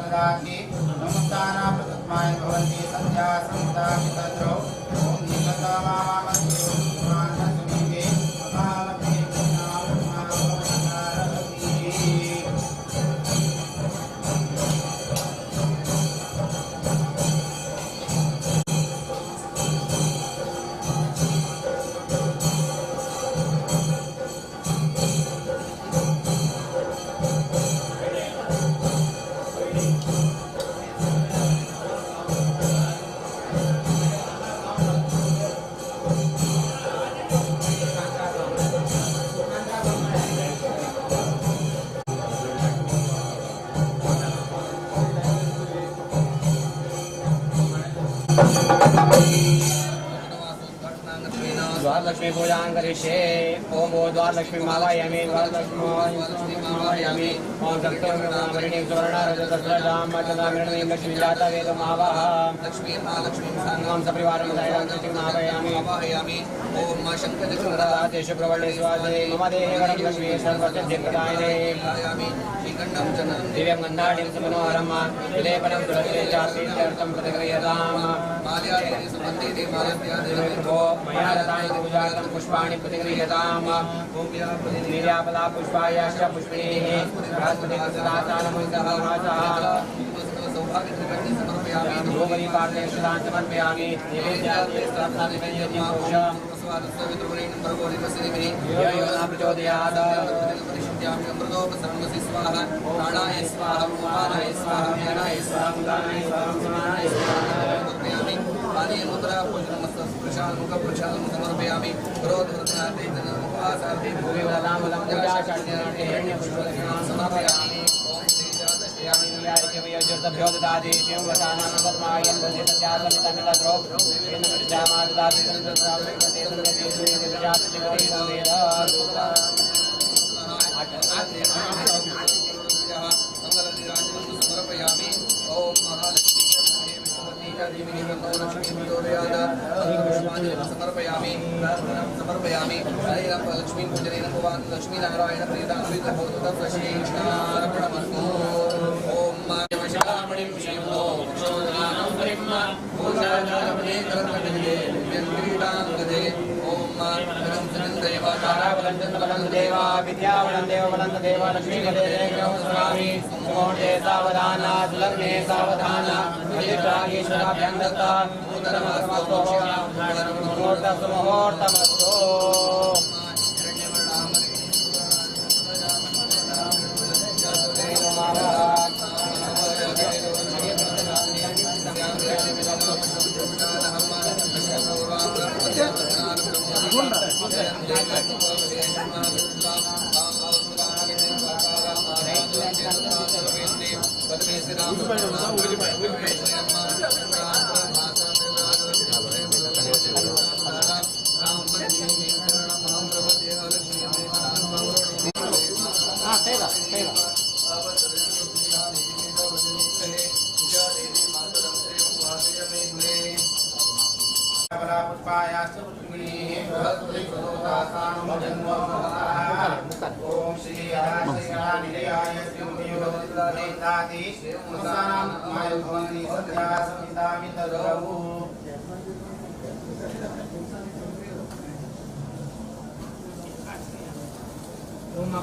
ददाति नमुक्तानां प्रतत्माय भवन्ति सन्ध्या समुदामि तद्रौ ॐ निगतमामस्योमानसमीपे अपामते द्वारलक्ष्मी पूजां करिष्ये। ओम द्वारलक्ष्मी मावायामि द्वारलक्ष्मी मावायामि ओम सप्तमृणीं सुवर्णरजतस्रजां चन्द्रामृणीं लक्ष्मीं जातवेदमावह लक्ष्मीं महालक्ष्मीं ओम सपरिवारं मावायामि। ओम शङ्खचक्रतेषु प्रवर्णे स्वासे मम देहे वरं लक्ष्मी सर्वसिद्धिप्रदायिने श्रीगण्डं चन्दनं दिव्यं गन्धाढ्यं सुमनोहरं विलेपनं तुलसीं चाप्रीत्यर्थं प्रतिगृह्यताम् माल्यादि सुगन्धिः मालत्यादि प्रभो मया दत्तानि पूजार्थं पुष्पाणि प्रतिगृह्यताम् निर्यापदा पुष्पायाश्च पुष्पिणीः बृहस्पतिः समर्पयामि समर्पयामि प्रचोदयात् स्वाहा प्राणाय स्वाहा उपानाय स्वाहा व्यानाय स्वाहा उदानाय स्वाहा समानाय स्वाहा समर्पयामि। पानीयमुद्रा मुखप्रक्षालनं समर्पयामि। क्रोधवर्धनार्थे उपवासार्थे समर्पयामि। ओम श्री मंगलनीराजनं समर्पयामि। ओम महालक्ष्मी समर्पयामि। प्रार्थनां समर्पयामि। लक्ष्मी पूजनेन भवान् लक्ष्मीनारायण प्रीतामृतभूतश्रीकृष्णार्पणमस्तु। ओम विद्यावलं देवबलं देव लक्ष्मीपदे स्वामी मुहूर्ते सावधान सुलग्ने सावधान अधिष्ठागीश्वराभ्यां दत्ता मुहूर्तस्तु मुहूर्तमस्तु।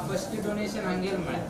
ಫಸ್ಟ್ ಡೊನೇಷನ್ ಹಂಗೇನು ಮಾಡಿ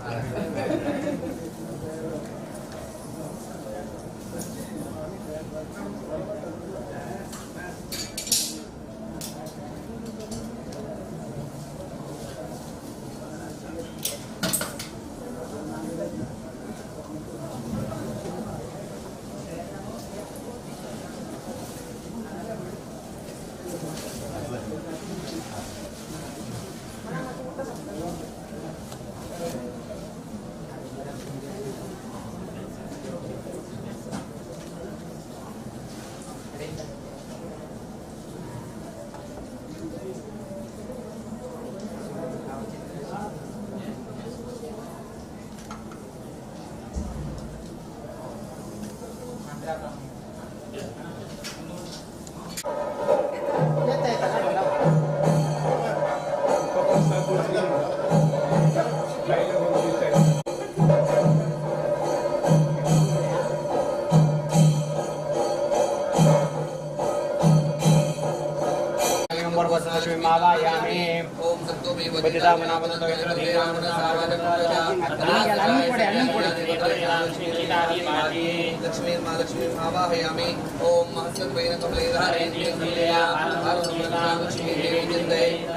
लक्ष्मीर्मालक्ष्मीमावाहयामि। ॐ महस्सत्त्वेन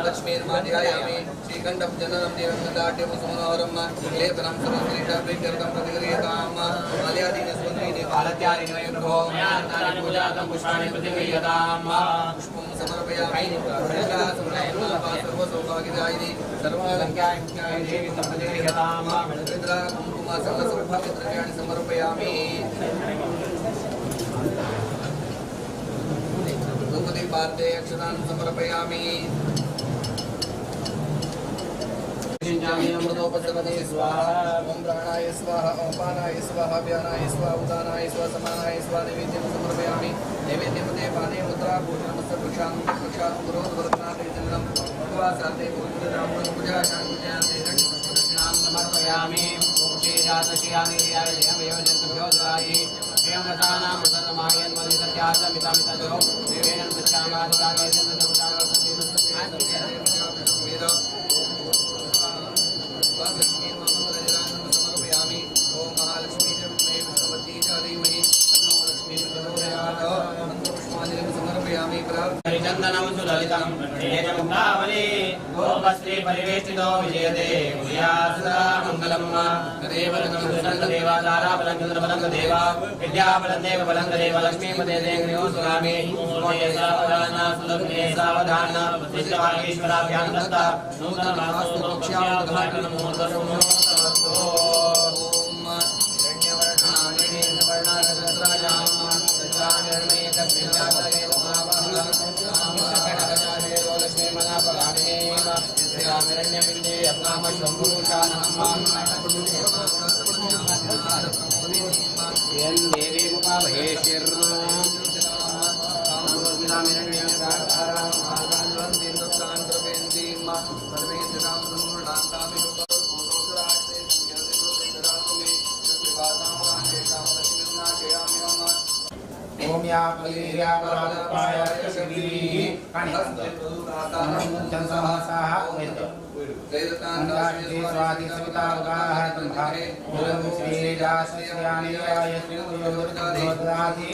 लक्ष्मीर्माध्यायामि। श्रीखण्डं चन्दनं देवं सुमनोहरं लेपनं सर्वश्रेष्ठप्रीत्यर्थं प्रतिगृह्यतां माल्यादीनि सुगन्धीनि मालत्यादीनि प्रभो पूजार्थं पुष्पाणि प्रतिगृह्यतां पुष्पं समर्पयामि। सर्वसौभाग्यदायिनि सर्वालङ्कारिणी देवी प्रतिगृह्यतां कुङ्कुम सकलसौभाग्यद्रव्याणि समर्पयामि। धूपदीपार्थे अक्षतान् समर्पयामि। अमृतोपसर्वते स्वाहा। ॐ प्राणाय स्वाहा, ॐ पानाय स्वाहा, व्यानाय स्वाहा, उदानाय स्वाहा, समानाय स्वाहा। नैवेद्यं समर्पयामि। नैवेद्यमध्ये पाने मुद्रा भूषणमस्य प्रक्षालनं प्रक्षालनं पुरोधवर्धनाथे चन्दनं उपवासार्थे भूषणब्राह्मणं पूजाशां पूजार्थे दक्षिणां समर्पयामि। ॐ श्रीजातश्रियानिर्याय जयमेव जन्तुभ्यो ददायि प्रियव्रतानां प्रसन्नमायन्मदिसत्यासमितामितजो देवेन पश्यामाददाने समर्पयामि। ॐ महालक्ष्मी च विद्महे विष्णुपत्नी च धीमहि तन्नो लक्ष्मीः प्रचोदयात्। मन्त्रपुष्पाञ्जलिं समर्पयामि। चन्दनं सुललितं मुक्तावली गोपस्त्री परिवेष्टितो विजयते सदा मङ्गलं देवाचाराबलं चन्द्रबलं देवा विद्याबलं देवबलं देव लक्ष्मीपते देव सुरामि सावधान सुलग्ने सावधान ईश्वराभ्यां दत्त ओम या पलीर्या परापाय शक्तिः चंसहसाः स्वाति सविता ओम श्री दासयानियाय श्रीयोगदाति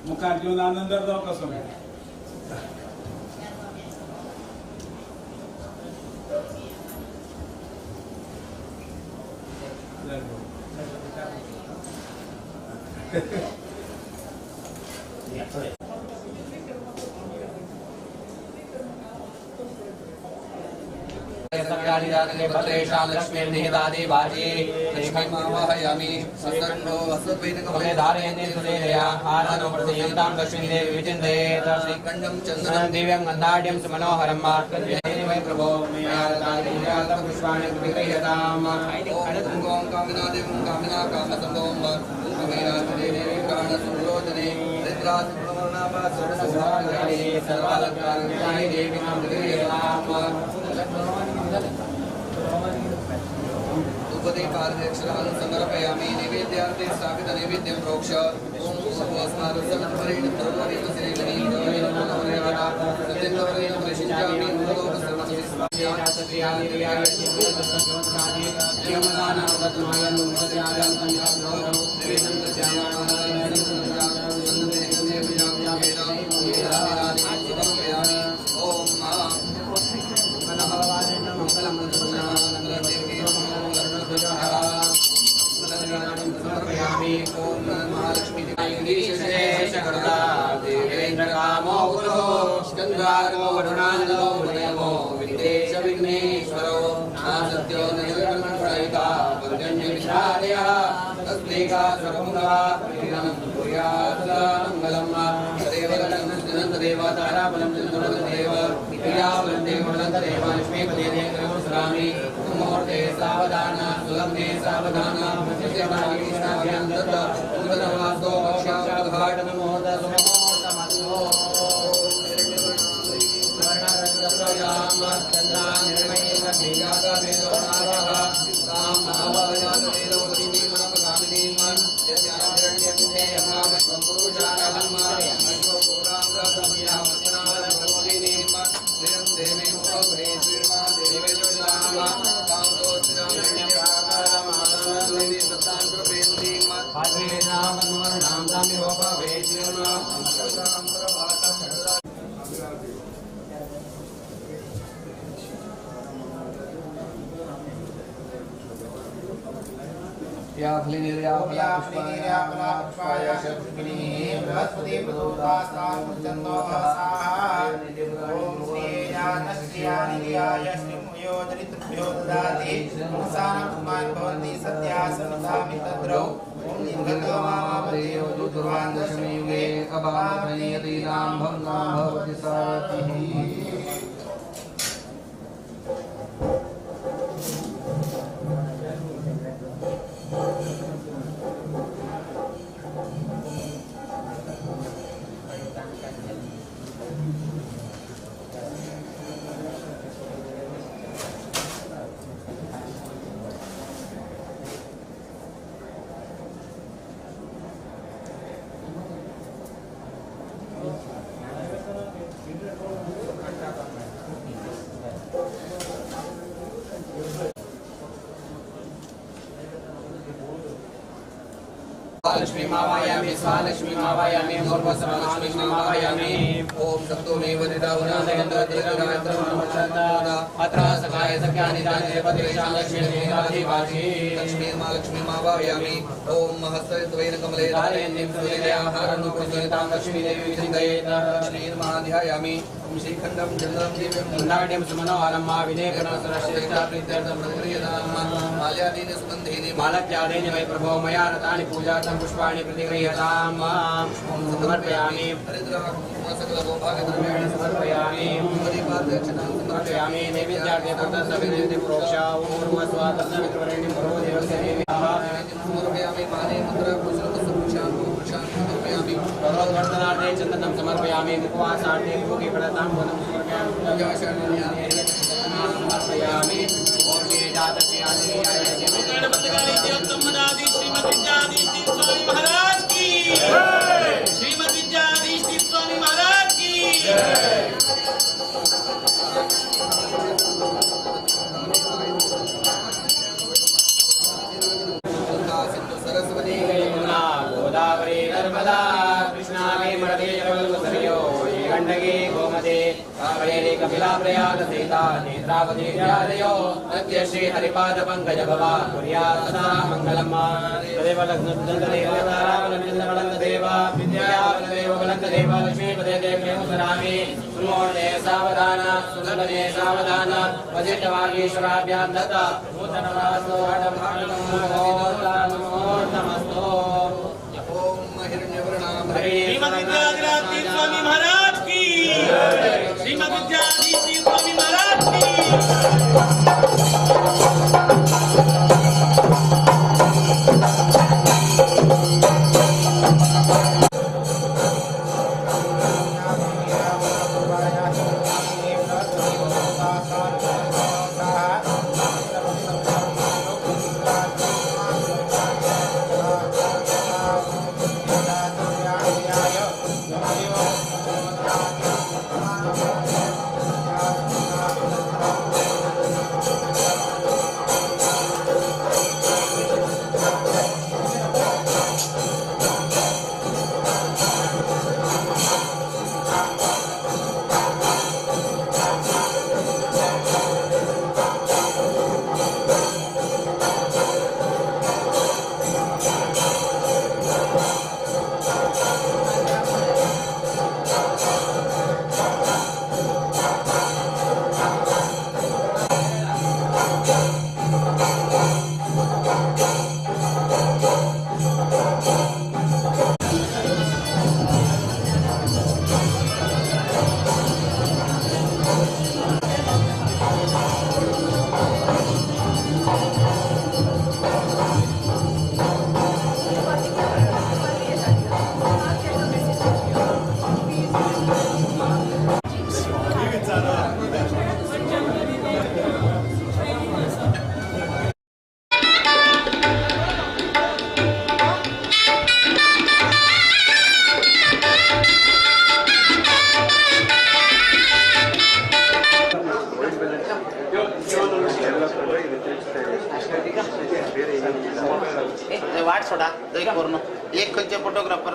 मुखार घेऊन आनंद जावं कसो लक्ष्मीमावाहयामि। श्रीखण्डं चन्दनं दिव्यं गन्धाढ्यं सुमनोहरं वै प्रभो पुष्पाणि प्रतिगृह्यताम्। ॐ कामिना देवं कामिना कामसम्भवं प्राणसुलोचने सर्वालङ्कारिणी देवीं प्रतिगृह्यताम्। धूपदीपार्थे समर्पयामि। नैवेद्यार्थे स्थापित नैवेद्यं प्रोक्ष। ॐ समर्पयामि। ओम महालक्ष्मी देवेन्द्रकामो गुरुः स्कन्दार्गो वरुणानलो उदयमो विद्येश विघ्नेश्वरो नासत्यो निर्गुणप्रयुता पर्जन्यविषादयः तस्मैका स्वरमुखः कुर्यात् सदा मङ्गलम्। तदेव तदेव ताराबलं चन्द्रदेव क्रियाबलं देवबलं तदेव लक्ष्मीपदे देवसरामि। मुहूर्ते सावधान सुलग्ने सावधान कृष्णाभ्यां दत्त उदरवासो अक्षाघाटनमुहूर्त सुमुहूर्तमस्तु। लक्ष्मी मावायामि स्वालक्ष्मी मावायामि भूर्भुवस्सुः मावायामि। ओम सप्तमेव अत्र सखाय सख्यानि देवतेषां लक्ष्मी लक्ष्मी लक्ष्मी मावायामि। ओम महस्त्वेन कमले धारयन्तीं सुलीलयाहारनुप्रज्वलितां लक्ष्मीदेवी चिन्तयेत्। लक्ष्मीं महाध्यायामि। ओम श्रीखण्डं चन्द्रं दिव्यं गन्धाढ्यं सुमनोहरं मा विलेपनं प्रीत्यर्थं प्रतिक्रियतां माल्यादीनि सुगन्धीनि मालत्यादीनि वै प्रभो मया रतानि पूजार्थं पुष्पाणि प्रतिगृह्यतां। समर्पयामि हरिद्राकुङ्कुमसकलसौभाग्यद्रव्याणि समर्पयामि समर्पयामि नैवेद्यार्थे तत्सविधि प्रोक्षा ऊर्वस्वा तत्सवितुर्वरेण्यं भर्गो देवस्य देव्याः समर्पयामि। माने मुद्रा समर्पयामि। भगवद्वर्धनार्थे चन्दनं समर्पयामि। मुखवासार्थे भोगे फलतां बोधं समर्पयामि। समर्पयामि। ओम श्री स्वामी महाराज की जय। श्रीमद् विद्याधीश स्वामी महाराज की जय। यमुना गोदावरी नर्मदा कृष्णा वेमरदे जगल्वसर्यो गण्डकी गोमते कावेरी कपिला प्रयाग सीता नेत्रावती व्याधयो नद्य श्री हरिपाद पंकज भवा कुर्यात् सदा मङ्गलम्। तदेव लग्नदेव ताराबलमिन्द्रबलन्ददेव विद्याबलदेव बलन्ददेव लक्ष्मीपदे देव्यं सरामि। सुमूर्ते सावधान सुलभे सावधान वसिष्ठवागीश्वराभ्यां दत्त नूतनवासो मुहूर्तमस्तु। ओम हिरण्यवर्णां श्रीमद् विद्याधिराज स्वामी महाराज की जय। श्रीमद् विद्याधीश स्वामी महाराज की। Yeah. एक करून एक खंयचे फोटोग्राफर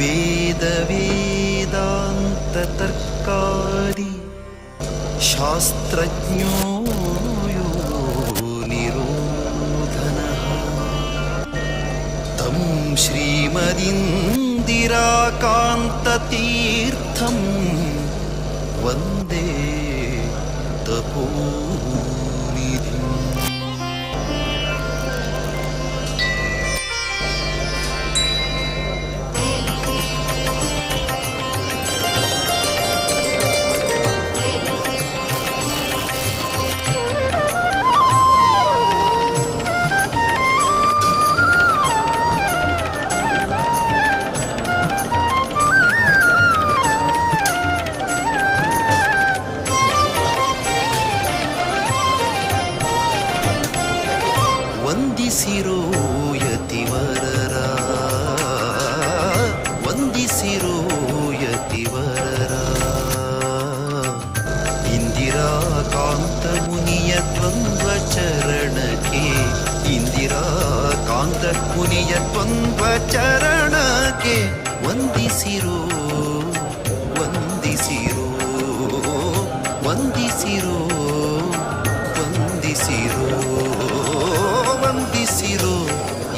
वेद वेदांत तर्कादि शास्त्रज्ञो यो निरोधनः तं श्रीमदिन्दिराकान्ततीर्थं वन्दे तपोनिधिम्। ವಂದಿಸಿರೋ ಯತಿವರರ, ವಂದಿಸಿರೋ ಯತಿವರರ, ಇಂದಿರಾಕಾಂತ ಮುನಿಯ ದ್ವಂದ್ವ ಚರಣಕ್ಕೆ, ಇಂದಿರಾಕಾಂತ ಮುನಿಯ ದ್ವಂದ್ವ ಚರಣಕ್ಕೆ ವಂದಿಸಿರೋ, ವಂದಿಸಿರೋ, ವಂದಿಸಿರೋ, ವಂದಿಸಿರೋ, ವಂದಿಸಿರೋ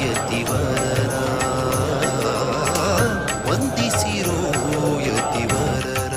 ಯತಿವರರ, ವಂದಿಸಿರೋ ಯತಿವರರ.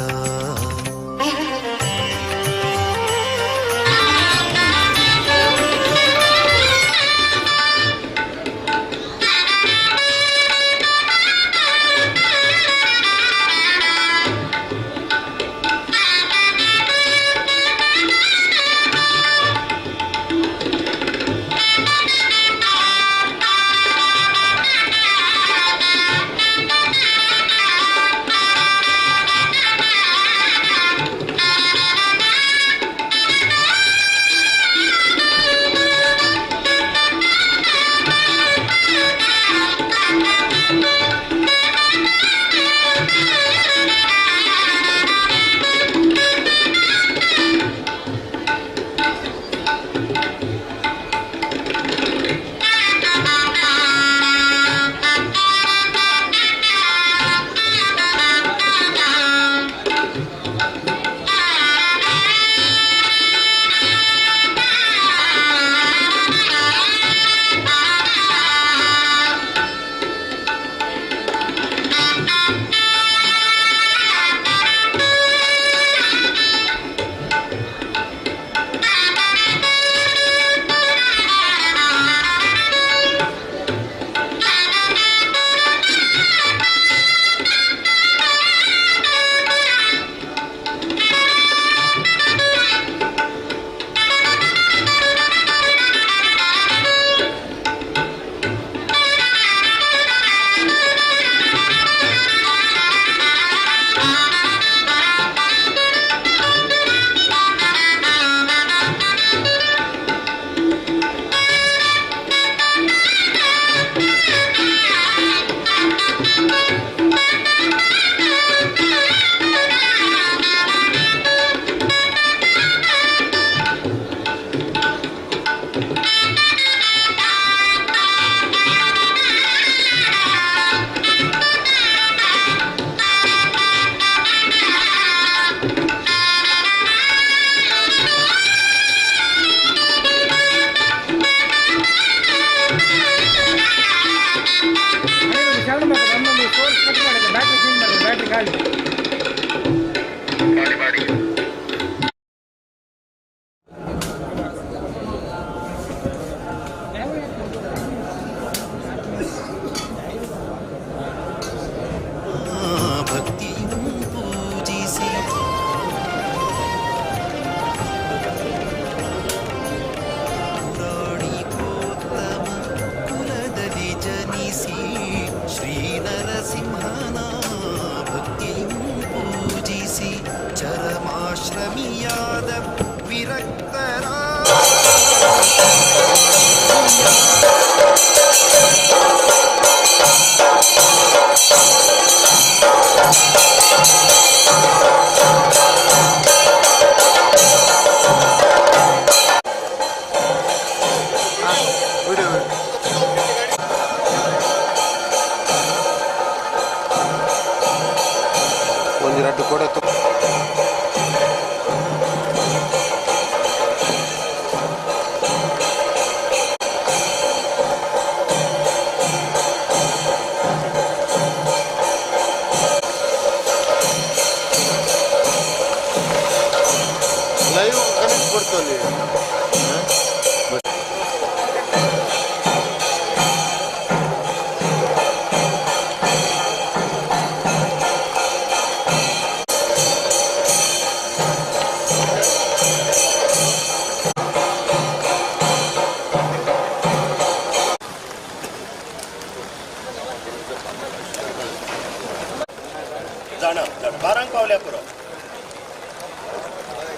जाणा बारांक पावल्या पुरो.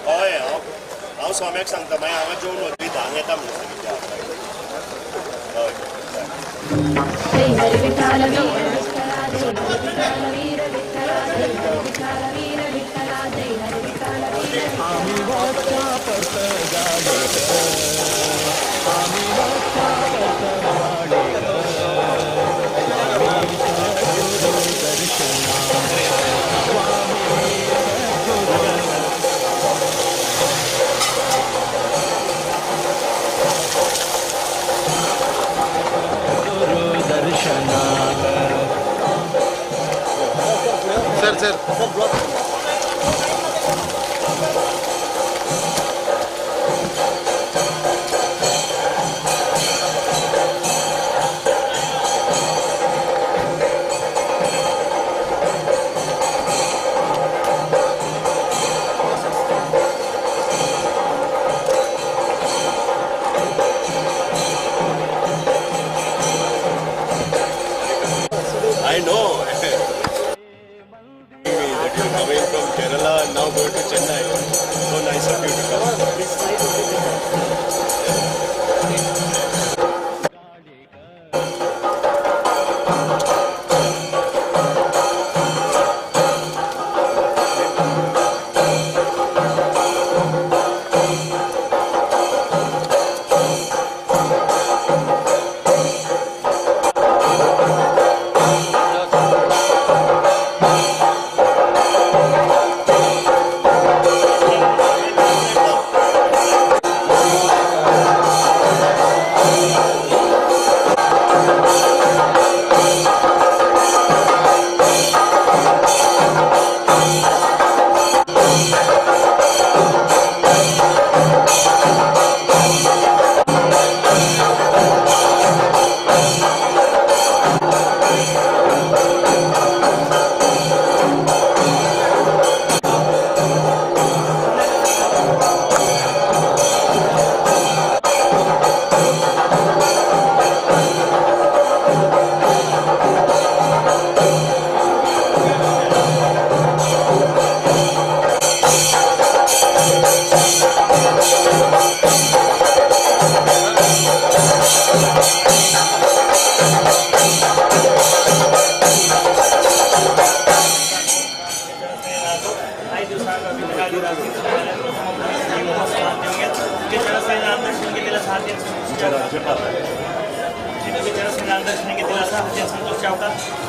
हय, हांव स्वाम्याक सांगता, मागीर हांगा जेवन वतली, धांक येता म्हणून सांगितलें. हय. Sir sir I know that you're coming from Kerala and now going to Chennai. So nice of you to come.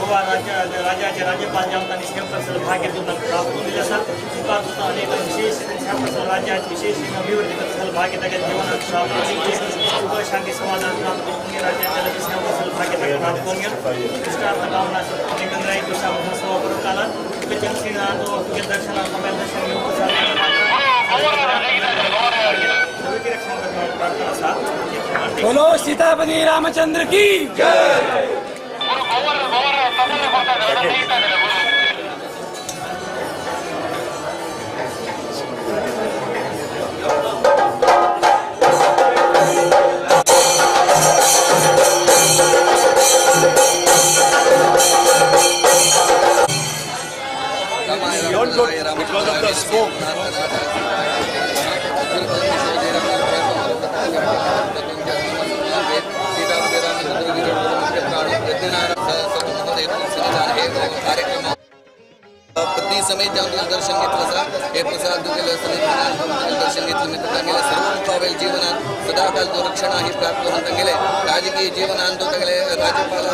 Goa राज्याचे राज्यपाल जावं भाग्य विशेष राज्याचे विशेष अभिवृद्धी भाग्य जीवन सुख शांति समाधान प्राप्त राज्याच्या भाग्य प्राप्त कामना दर्शन. बोलो सीतापति रामचंद्र की जय. Don't go because of the smoke. समेत जावन तुगेलें दर्शन घेतलें आसा. हे प्रसाद तुगेले समेत दर्शन घेतलें तांगेले सर्व मुखावेल जीवनात सदाकाल तो रक्षण ही प्राप्त करून तांगेले राजकीय जीवनान तो तांगेले राज्यपाल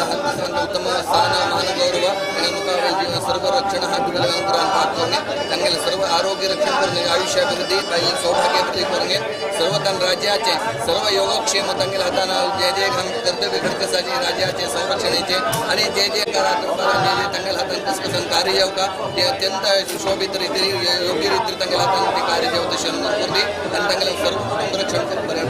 उत्तम स्थान मान गौरव तांगेले मुखावेल जीवन सर्व रक्षण हा तुगेले अनुग्रहान प्राप्त करून तांगेले सर्व आरोग्य रक्षण करून आयुष्य अभिवृद्धी सौभाग्य अभिवृद्धी करून सर्व तन राज्याचे सर्व योगक्षेम तांगेले हातान जे जे कर्तव्य घडकसाचे राज्याचे संरक्षणेचे आणि जे जे जे जे तांगेले हातान कस कसन कार्य जावका ते अत्यंत सुशोभित रीती योग्य रीती तांगेले हातान ते कार्य जावं तशें अनुग्रह करती आनी तांगेले सर्व कुटुंब रक्षण करून बरें.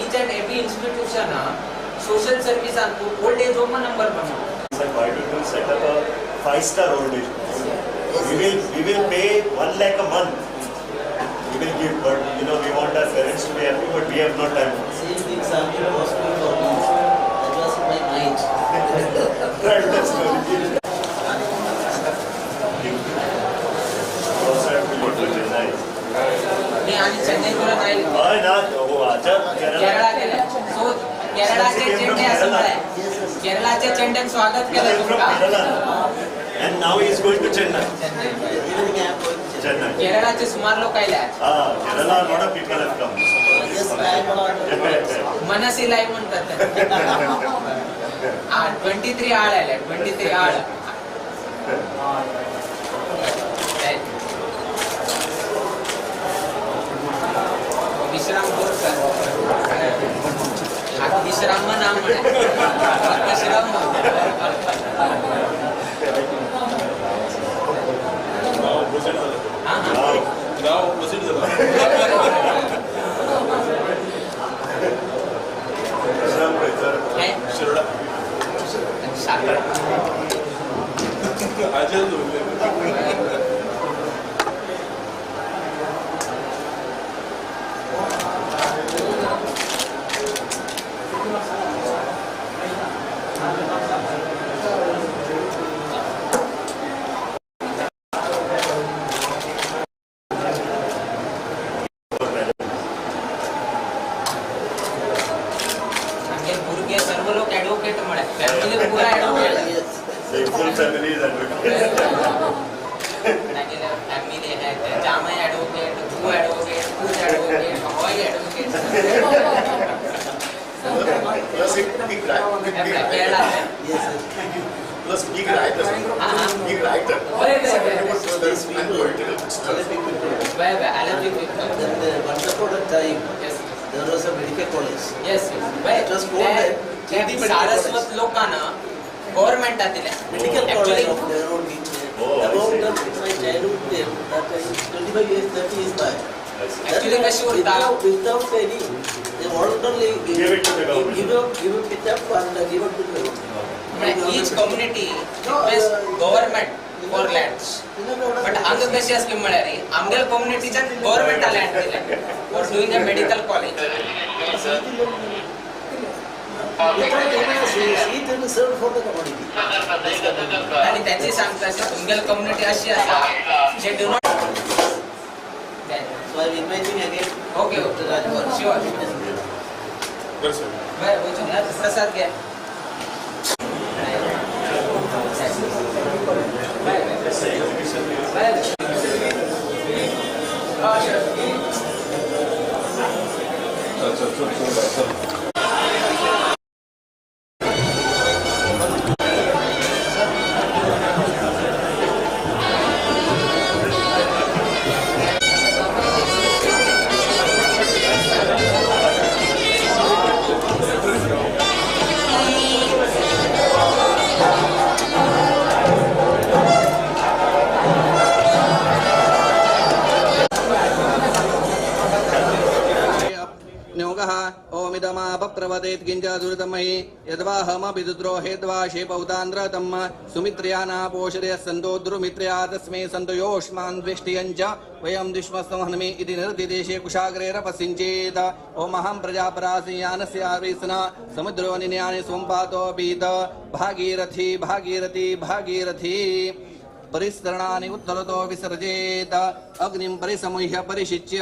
Each and every institution social service old age home number one. Why don't you set up a 5-star old age home? We will pay 1 lakh a month. We will give, but you know we want our parents to be happy, but we have no time. Same things are possible for me. That was in my mind. Right, that's good. Also, I have to go to Chennai. Chennai केरळाचे चेंडे केरळाचे चेंड्यान स्वागत केलं तुमका. And now he is going to Chennai. Chennai. केरळाचे सुमार लोक आयले. Ah, Kerala, a lot of people have come. मनसी live म्हणतात. 23 आळ आले, 23 आळ. विश्राम बोरकर विश्राम नाम म्हणे विश्राम सारस्वत लोकांना गव्हर्नमेंटात दिले medical college of their own. About my childhood there, that is 25 years, 30 years back. Actually कशी उरता? Without any, they voluntarily give it to the government. Give it up and give it to the government. Each community request government for lands. But हांगा कशी आसली म्हळ्यार आमगेल्या कम्युनिटीच्यान गव्हर्मेंटा land दिलें for doing a medical college. आनी त्याची सांगता तुमगेली community अशी आसा जे do not. So I am inviting again. Okay, okay, sure. बरें वचून प्रसाद घे. किञ्चादुरितमयि यद्वाहमभिद्रोहेद्वा शेपौतान्द्रतम् सुमित्र्यानापोषदयः सन्तो द्रुमित्र्या तस्मै सन्तो योष्मान् द्विष्टियञ्च वयं दुष्मस्तमहन्मि इति निरतिदेशे कुशाग्रेरपसिञ्चेत्। ॐ अहं प्रजापरासियानस्य आवेसना समुद्रो निन्यानि स्वं पातोऽपीत भागीरथी भागीरथी भागीरथी परिस्तरणानि उत्तरतो विसर्जेत अग्निं परिसमुह्य परिषिच्य।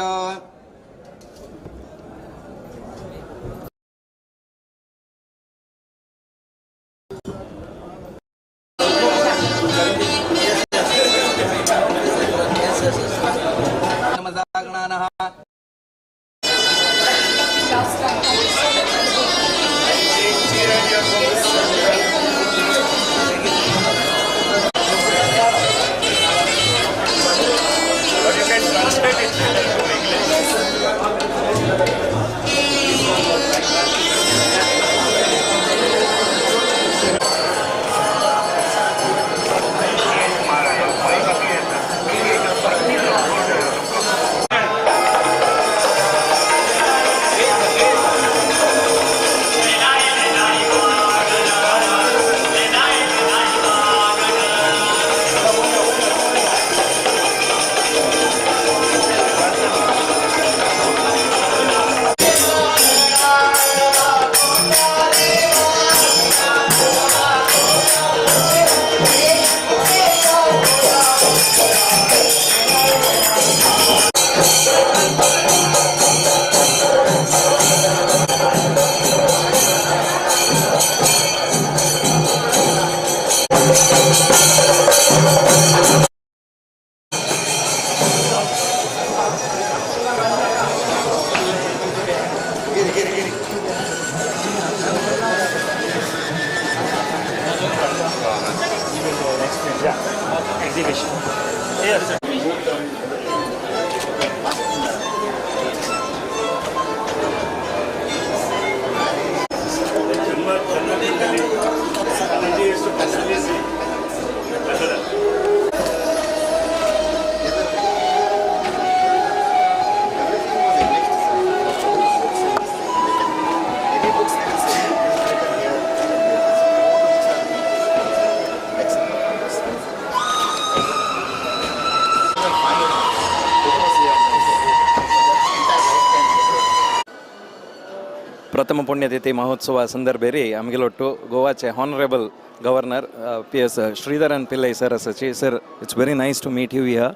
ಪ್ರಥಮ ಪುಣ್ಯತಿಥಿ ಮಹೋತ್ಸವ ಸಂದರ್ಭೇರಿ ಅಮಗೆಲೊಟ್ಟು ಗೋವಾचे honourable governor P S Sreedharan Pillai sir ಅಸಚಿ. Sir, it's very nice to meet you here.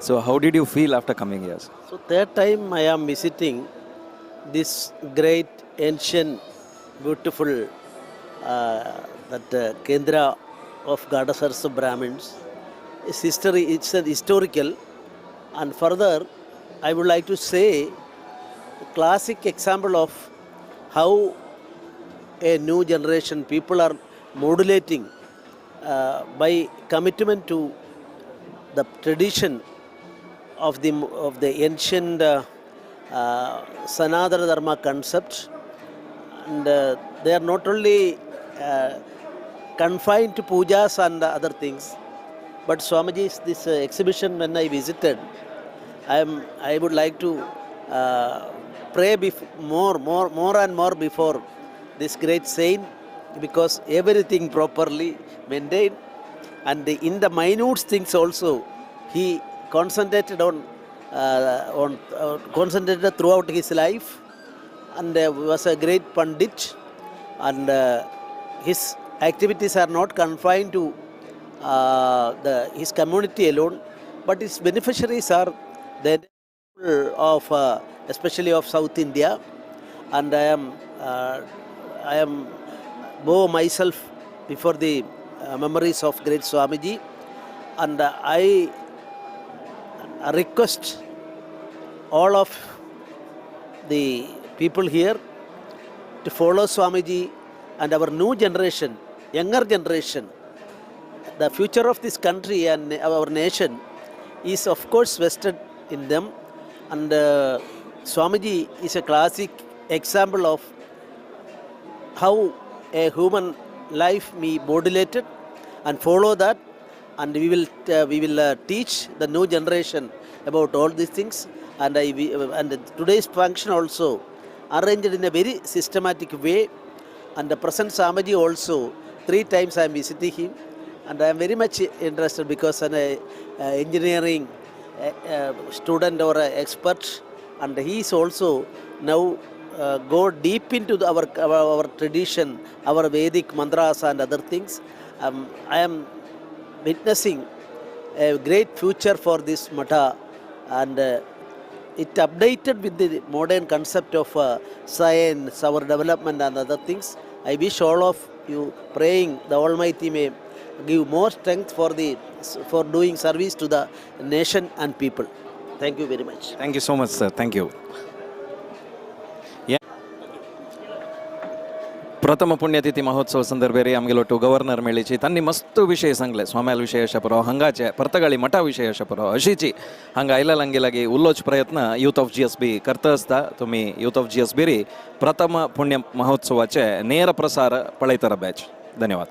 So how did you feel after coming here? So third time I am visiting this great ancient beautiful that Kendra of Gadasars Brahmins. Its history, it's an historical, and further I would like to say classic example of how a new generation people are modulating by commitment to the tradition of the ancient Sanatana Dharma concept, and they are not only confined to pujas and other things, but Swamiji's this exhibition when I visited, I would like to pray more and more before this great saint, because everything properly maintained, and in the minute things also he concentrated on concentrated throughout his life, and was a great pandit, and his activities are not confined to his community alone, but his beneficiaries are the people of especially of South India, and I am bow myself before the memories of great Swamiji, and I request all of the people here to follow Swamiji and our new generation, younger generation. The future of this country and our nation is of course vested in them, and Swamiji is a classic example of how a human life may be modulated, and follow that, and we will teach the new generation about all these things. And and today's function also arranged in a very systematic way, and the present Swamiji also 3 times I am visiting him, and I am very much interested because I am an engineering student or an expert, and he is also now go deep into our tradition, our Vedic mantras and other things. I am witnessing a great future for this matha, and it updated with the modern concept of science, our development and other things. I wish all of you praying the Almighty may give more strength for doing service to the nation and people. Thank you very much. Thank you so much, sir. Thank you. ಪ್ರಥಮ ಪುಣ್ಯತಿಥಿ ಮಹೋತ್ಸವ ಸಂದರ್ಭ आमगेलो governor मेळीची तांणी मस्त विशय सांगले. स्वाम्याल विशय अशा पुरो, हांगाचे पर्तगाळी मठा विशय अशा पुरो, अशीची हांगा आयल्या लागीं लागीं उलोच प्रयत्न youth of G S B करता आसता. तुमी youth of G S B री प्रथम पुण्य महोत्सवाचे नेर प्रसार पळयतरा बॅच. धन्यवाद.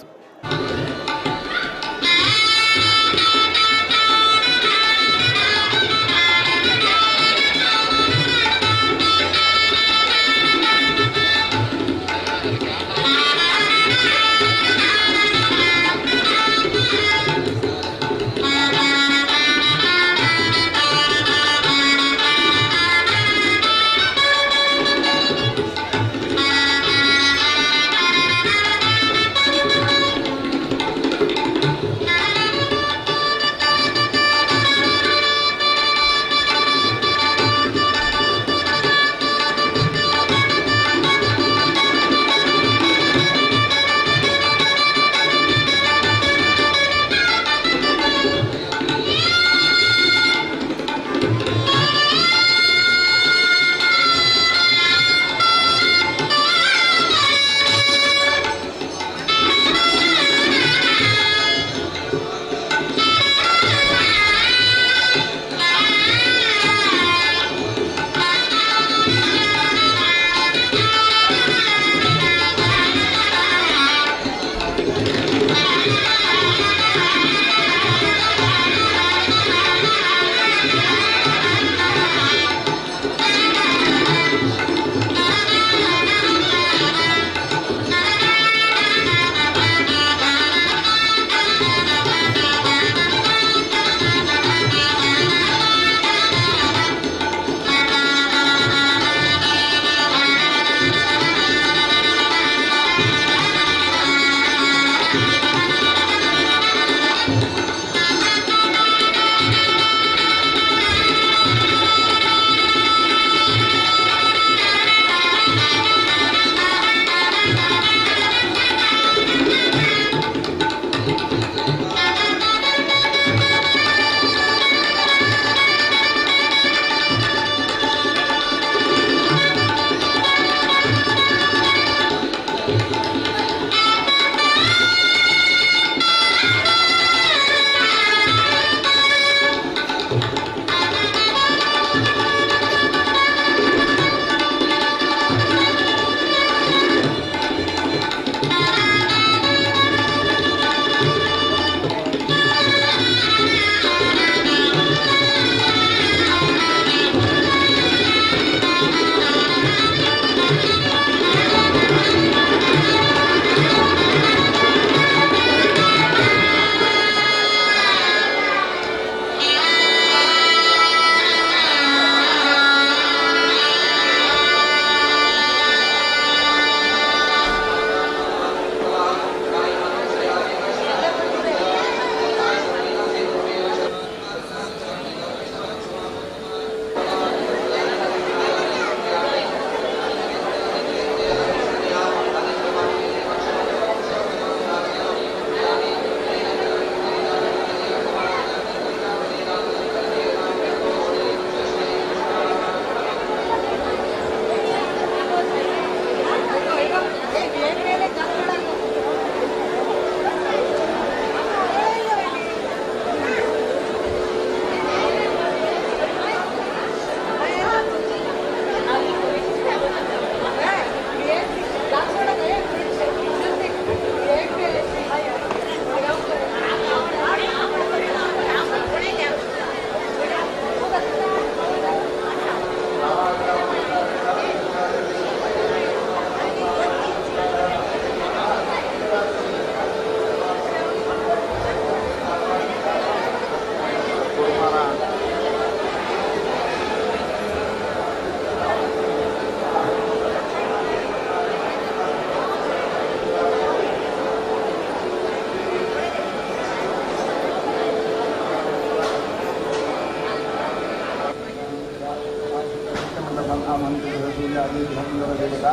मंडळ देवता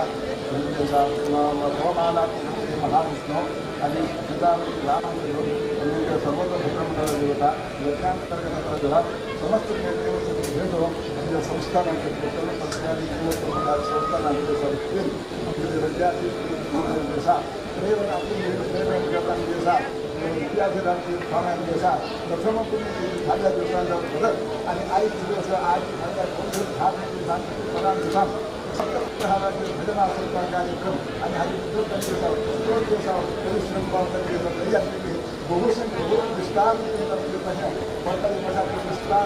पवमाना महाविष्णू आणि राम सर्वोत्तम भद्रमंडळ देवता यज्ञांतर्गत समस्त संस्थान प्रथम दिवसांचा आणि आयज दिवस आज भजन कार्यक्रम आणि बहुसंख्य विस्तार विस्तार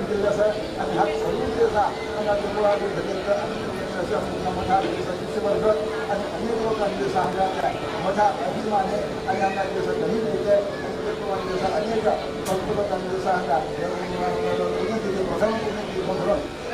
केल्लें आसा आनी ह्या सर्व जे आसा हांगा मठा आनी अनेक लोकांनी जे आसा हांगा मठा अभिमाने आनी हांगा जे आसा धनी मेळटे आनी ते प्रमाणे जे आसा अनेक भक्त लोकांनी जे आसा हांगा विनंती प्रथम विनंती म्हणून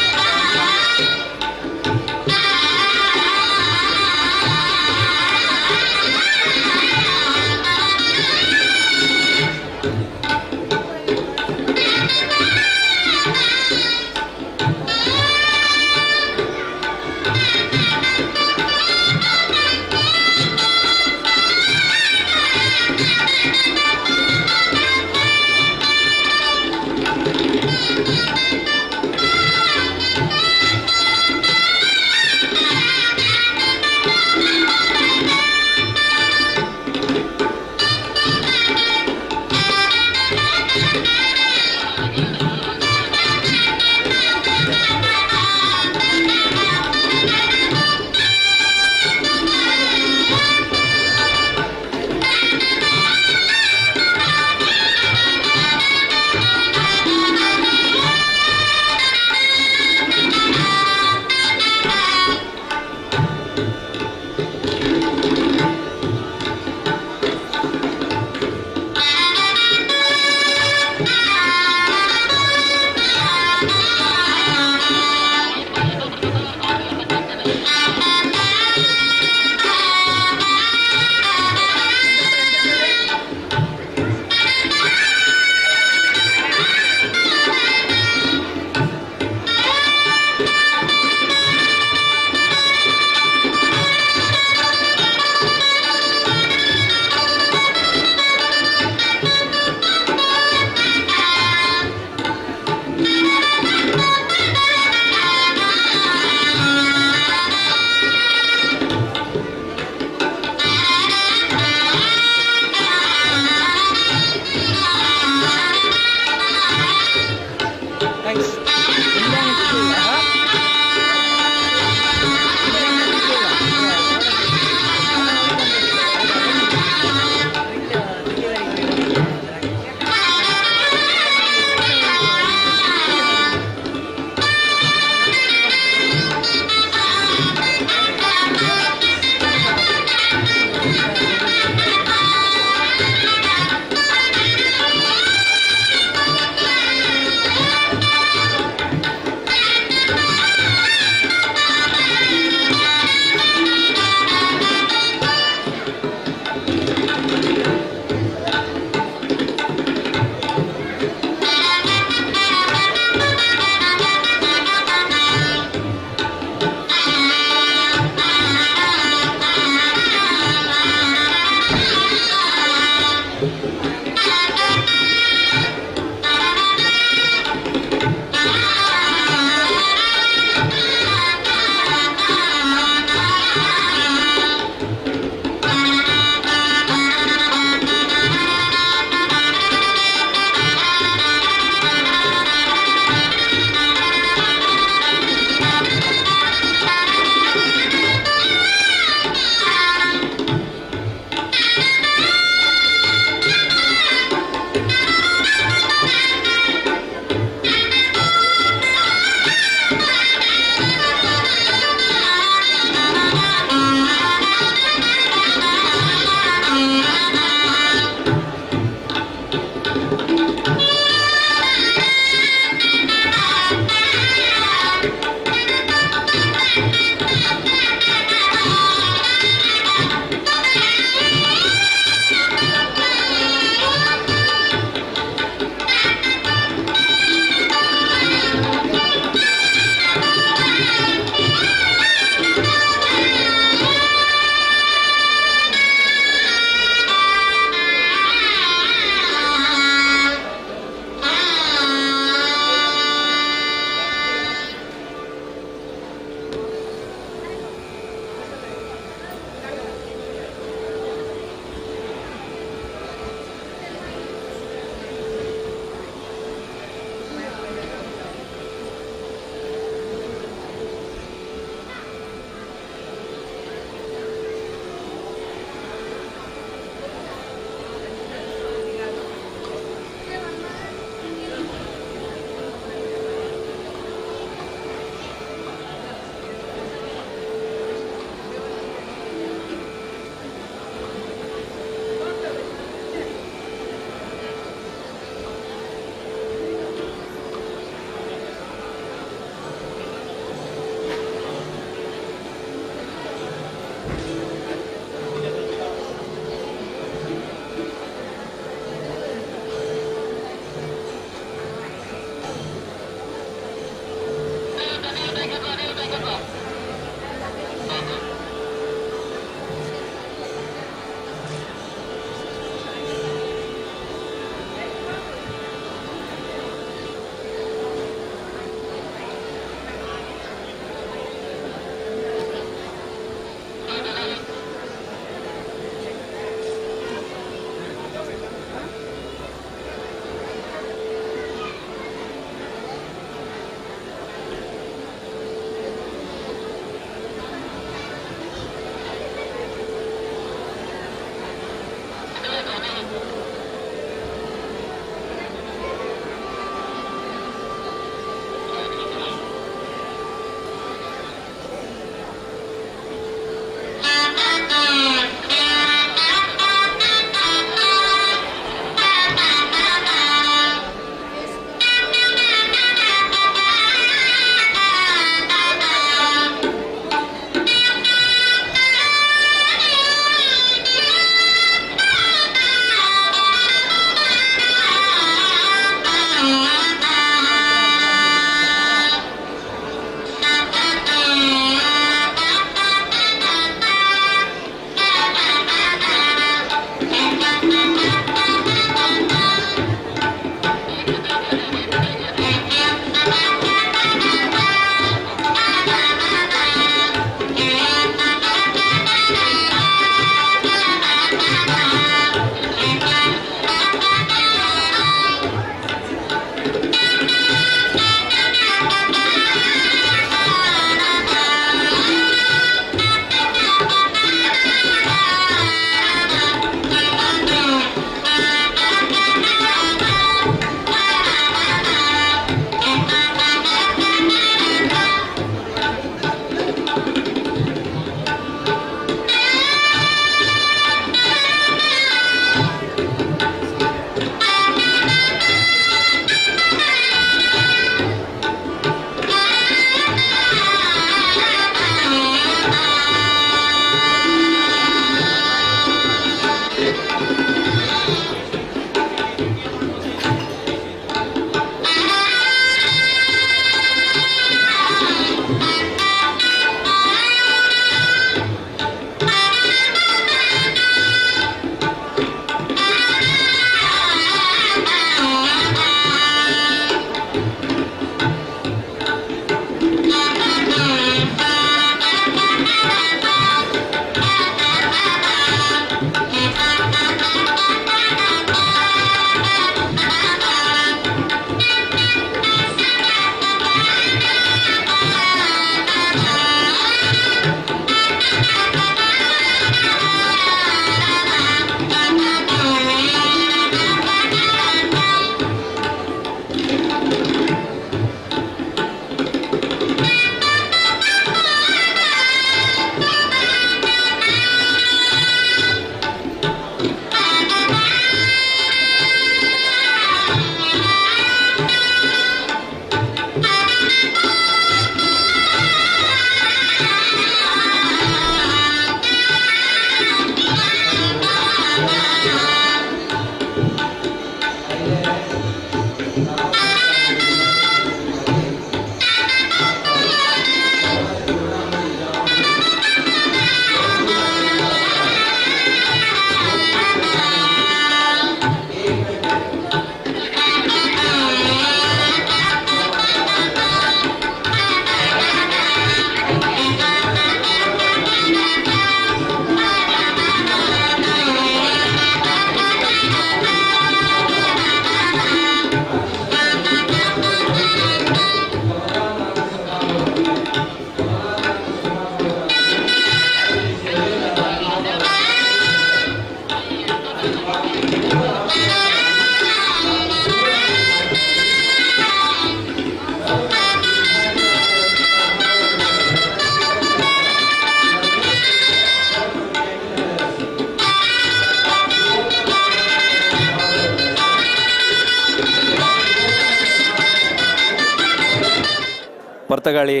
पर्तगाळी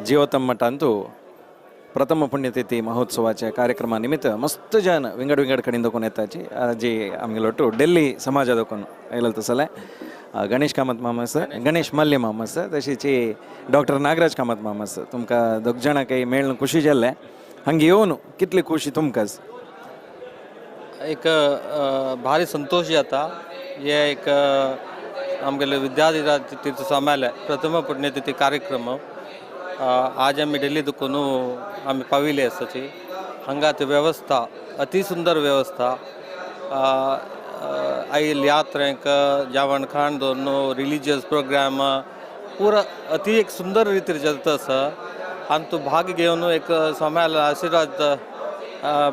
जीवोत्तम मठांतू प्रथम पुण्यतिथी महोत्सवाच्या कार्यक्रमा निमित्त मस्त जन विंगड विंगड कडेन दोकून येताची जी आमगेलो ಒಟ್ಟು ಡೆಲ್ಲಿ ಸಮಾಜ दोकून आयलो तसले गणेश कामत मामा आसा, गणेश मल्य मामा आसा, तशीच डॉक्टर नागराज कामत मामा आसा. तुमकां दोग जाणांकय मेळून खुशी जाल्लें. हांगा येवन कितली खुशी तुमकां? एक भारी संतोष जाता. हे एक आमगेले विद्याधिराज तीर्थ स्वाम्याले प्रथम पुण्यतिथी कार्यक्रम आज आमी दिल्ली दुकून आमी पाविल्ले आसाची. हांगा ती व्यवस्था अति सुंदर व्यवस्था, आयल यात्रेक जेवण खाण दवरून रिलिजियस प्रोग्राम पुरा अति एक सुंदर रितीर जाता आसा. आनी तूं भाग घेवन एक स्वाम्याले आशिर्वाद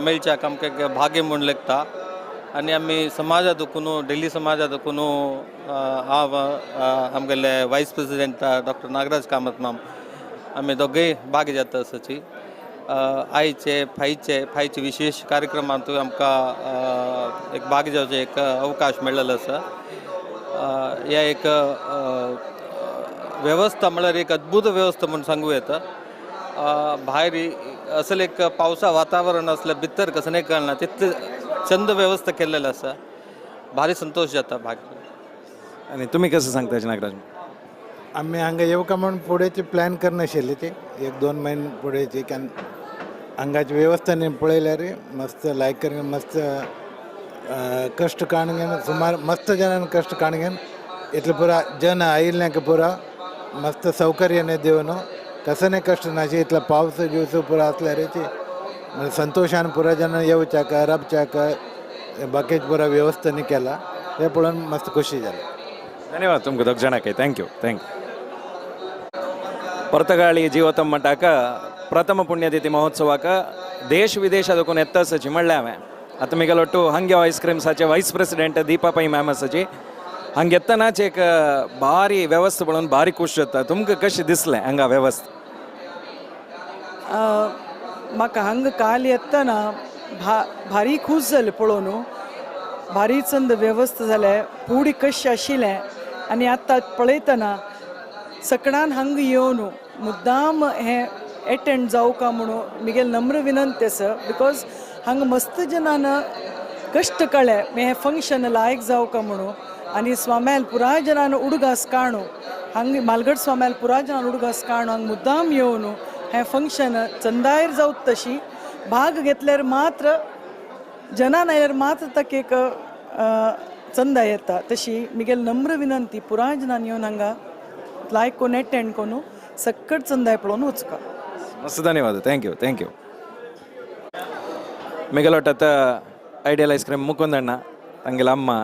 मेळच्याक आमकां एक भाग्य म्हूण लेखता. आनी आमी समाजा दुकून दिल्ली समाजा दुकून हांव आमगेले vice president doctor Nagraj Kamat माम आमी दोगूय भाग जाता आसाची. आयचे फायचे फायचे विशेष कार्यक्रमांत आमकां एक भाग जावचो एक अवकाश मेळ्ळेलो आसा. ह्या एक वेवस्था म्हळ्यार एक अद्भुत वेवस्था म्हूण सांगूं येता. भायर असले एक पावसा वातावरण असलें भितर कसं नाही कळना तितले चंद व्यवस्था केलेलं आसा. भारी संतोष जाता भाग. आनी तुमी कसं सांगता नागराज? आमी हांगा येवका म्हूण फुडेंची प्लॅन करनाशिल्ली ती एक दोन म्हयने फुडेंची, कारण हांगाची वेवस्था न्ही पळयल्यार मस्त लायक करून मस्त कश्ट काडून घेवन सुमार मस्त जनान कश्ट काडून घेवन इतले पुरा जन आयिल्ल्यांक पुरा मस्त सौकर्याने दिवन कसने कश्ट नाशी इतलो पावस गिवस पुरा आसल्यारची संतोशान पुरा जन येवच्याक राबच्याक बाकीच पुरा व्यवस्था न्ही केला तें पळोवन मस्त खुशी जाली. धन्यवाद तुमकां दोग जाणांकय. Thank you thank you. Partagali Jeevottam मठाक प्रथम पुण्यतिथी महोत्सवाक देश विदेश दोकून येता आसाची म्हणलें हांवें. आतां मिगेलो ಒಟ್ಟು हांगे आयस्क्रीम्साचे vice president Deepa Pai ma'am आसाची. हांगा येतनाच एक भारी व्यवस्था पळोवन भारी खूश जाता. तुमकां कशें दिसलें हांगा व्यवस्था? म्हाका हांगा काल येतना भारी खूश जालें पळोवन. भारी चंद व्यवस्था जालें, पुडी कशें आशिल्लें आनी आतां पळयतना सकडान हांगा येवन मुद्दाम हें एटेंड जावका म्हणून म्हगेली नम्र विनंती आसा. Because हांगा मस्त जनान कश्ट काडले हें फंक्शन लायक जावका म्हणून आनी स्वाम्याल पुराय जनान उडगास काणू हांगा मालगड स्वाम्याल पुराय जनान उडगास काणू हांगा मुद्दाम येवन हें फंक्शन चंदायर जावत तशी भाग घेतल्यार मात्र जनान आयल्यार मात्र ताका एक चंदा येता. तशी म्हगेली नम्र विनंती पुराय जनान येवन हांगा लायक कोन्न एटेंड करून सक्कट चंदाय पळोवन वचका. मस्त धन्यवाद. Thank you thank you. मिगेलोट आतां आयडियल आयस्क्रीम मुकुंदण्णा तांगेले अम्मा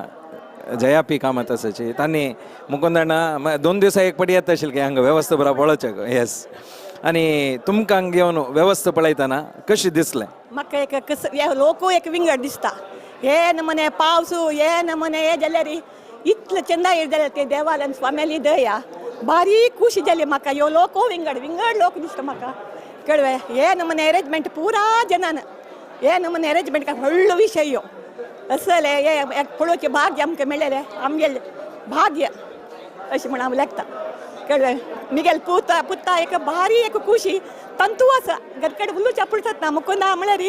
जया पी कामत आसाची तांणी मुकुंदण्णा दोन दिवसा एक पटी येता आशिल्ली की हांगा व्यवस्था बरा पळोवचें. येस. आनी तुमकां हांगा येवन व्यवस्था पळयतना कशी दिसलें? म्हाका एक कस लोकूय एक विंगड दिसता. हे नमने पावस हे नमने हे जाल्यार इतले चंदा जाल्यार ते देवाल आनी स्वाम्याली दया भारी खुशी जाली म्हाका. ह्यो लोक विंगड विंगड लोक दिसता म्हाका कळवे. हे नमने अरेंजमेंट पुरा जनान हे नमने अरेंजमेंट व्हडलो विशय ह्यो असले हे पळोवचें भाग्य आमकां मेळ्ळेलें आमगेलें भाग्य अशें म्हण हांव लेखता कळ्ळें. मिगेल पुता पुता एक भारी एक खुशी तंतू आसा घरकडे उलोवच्या पुरतात ना मुकुंदा म्हळ्यार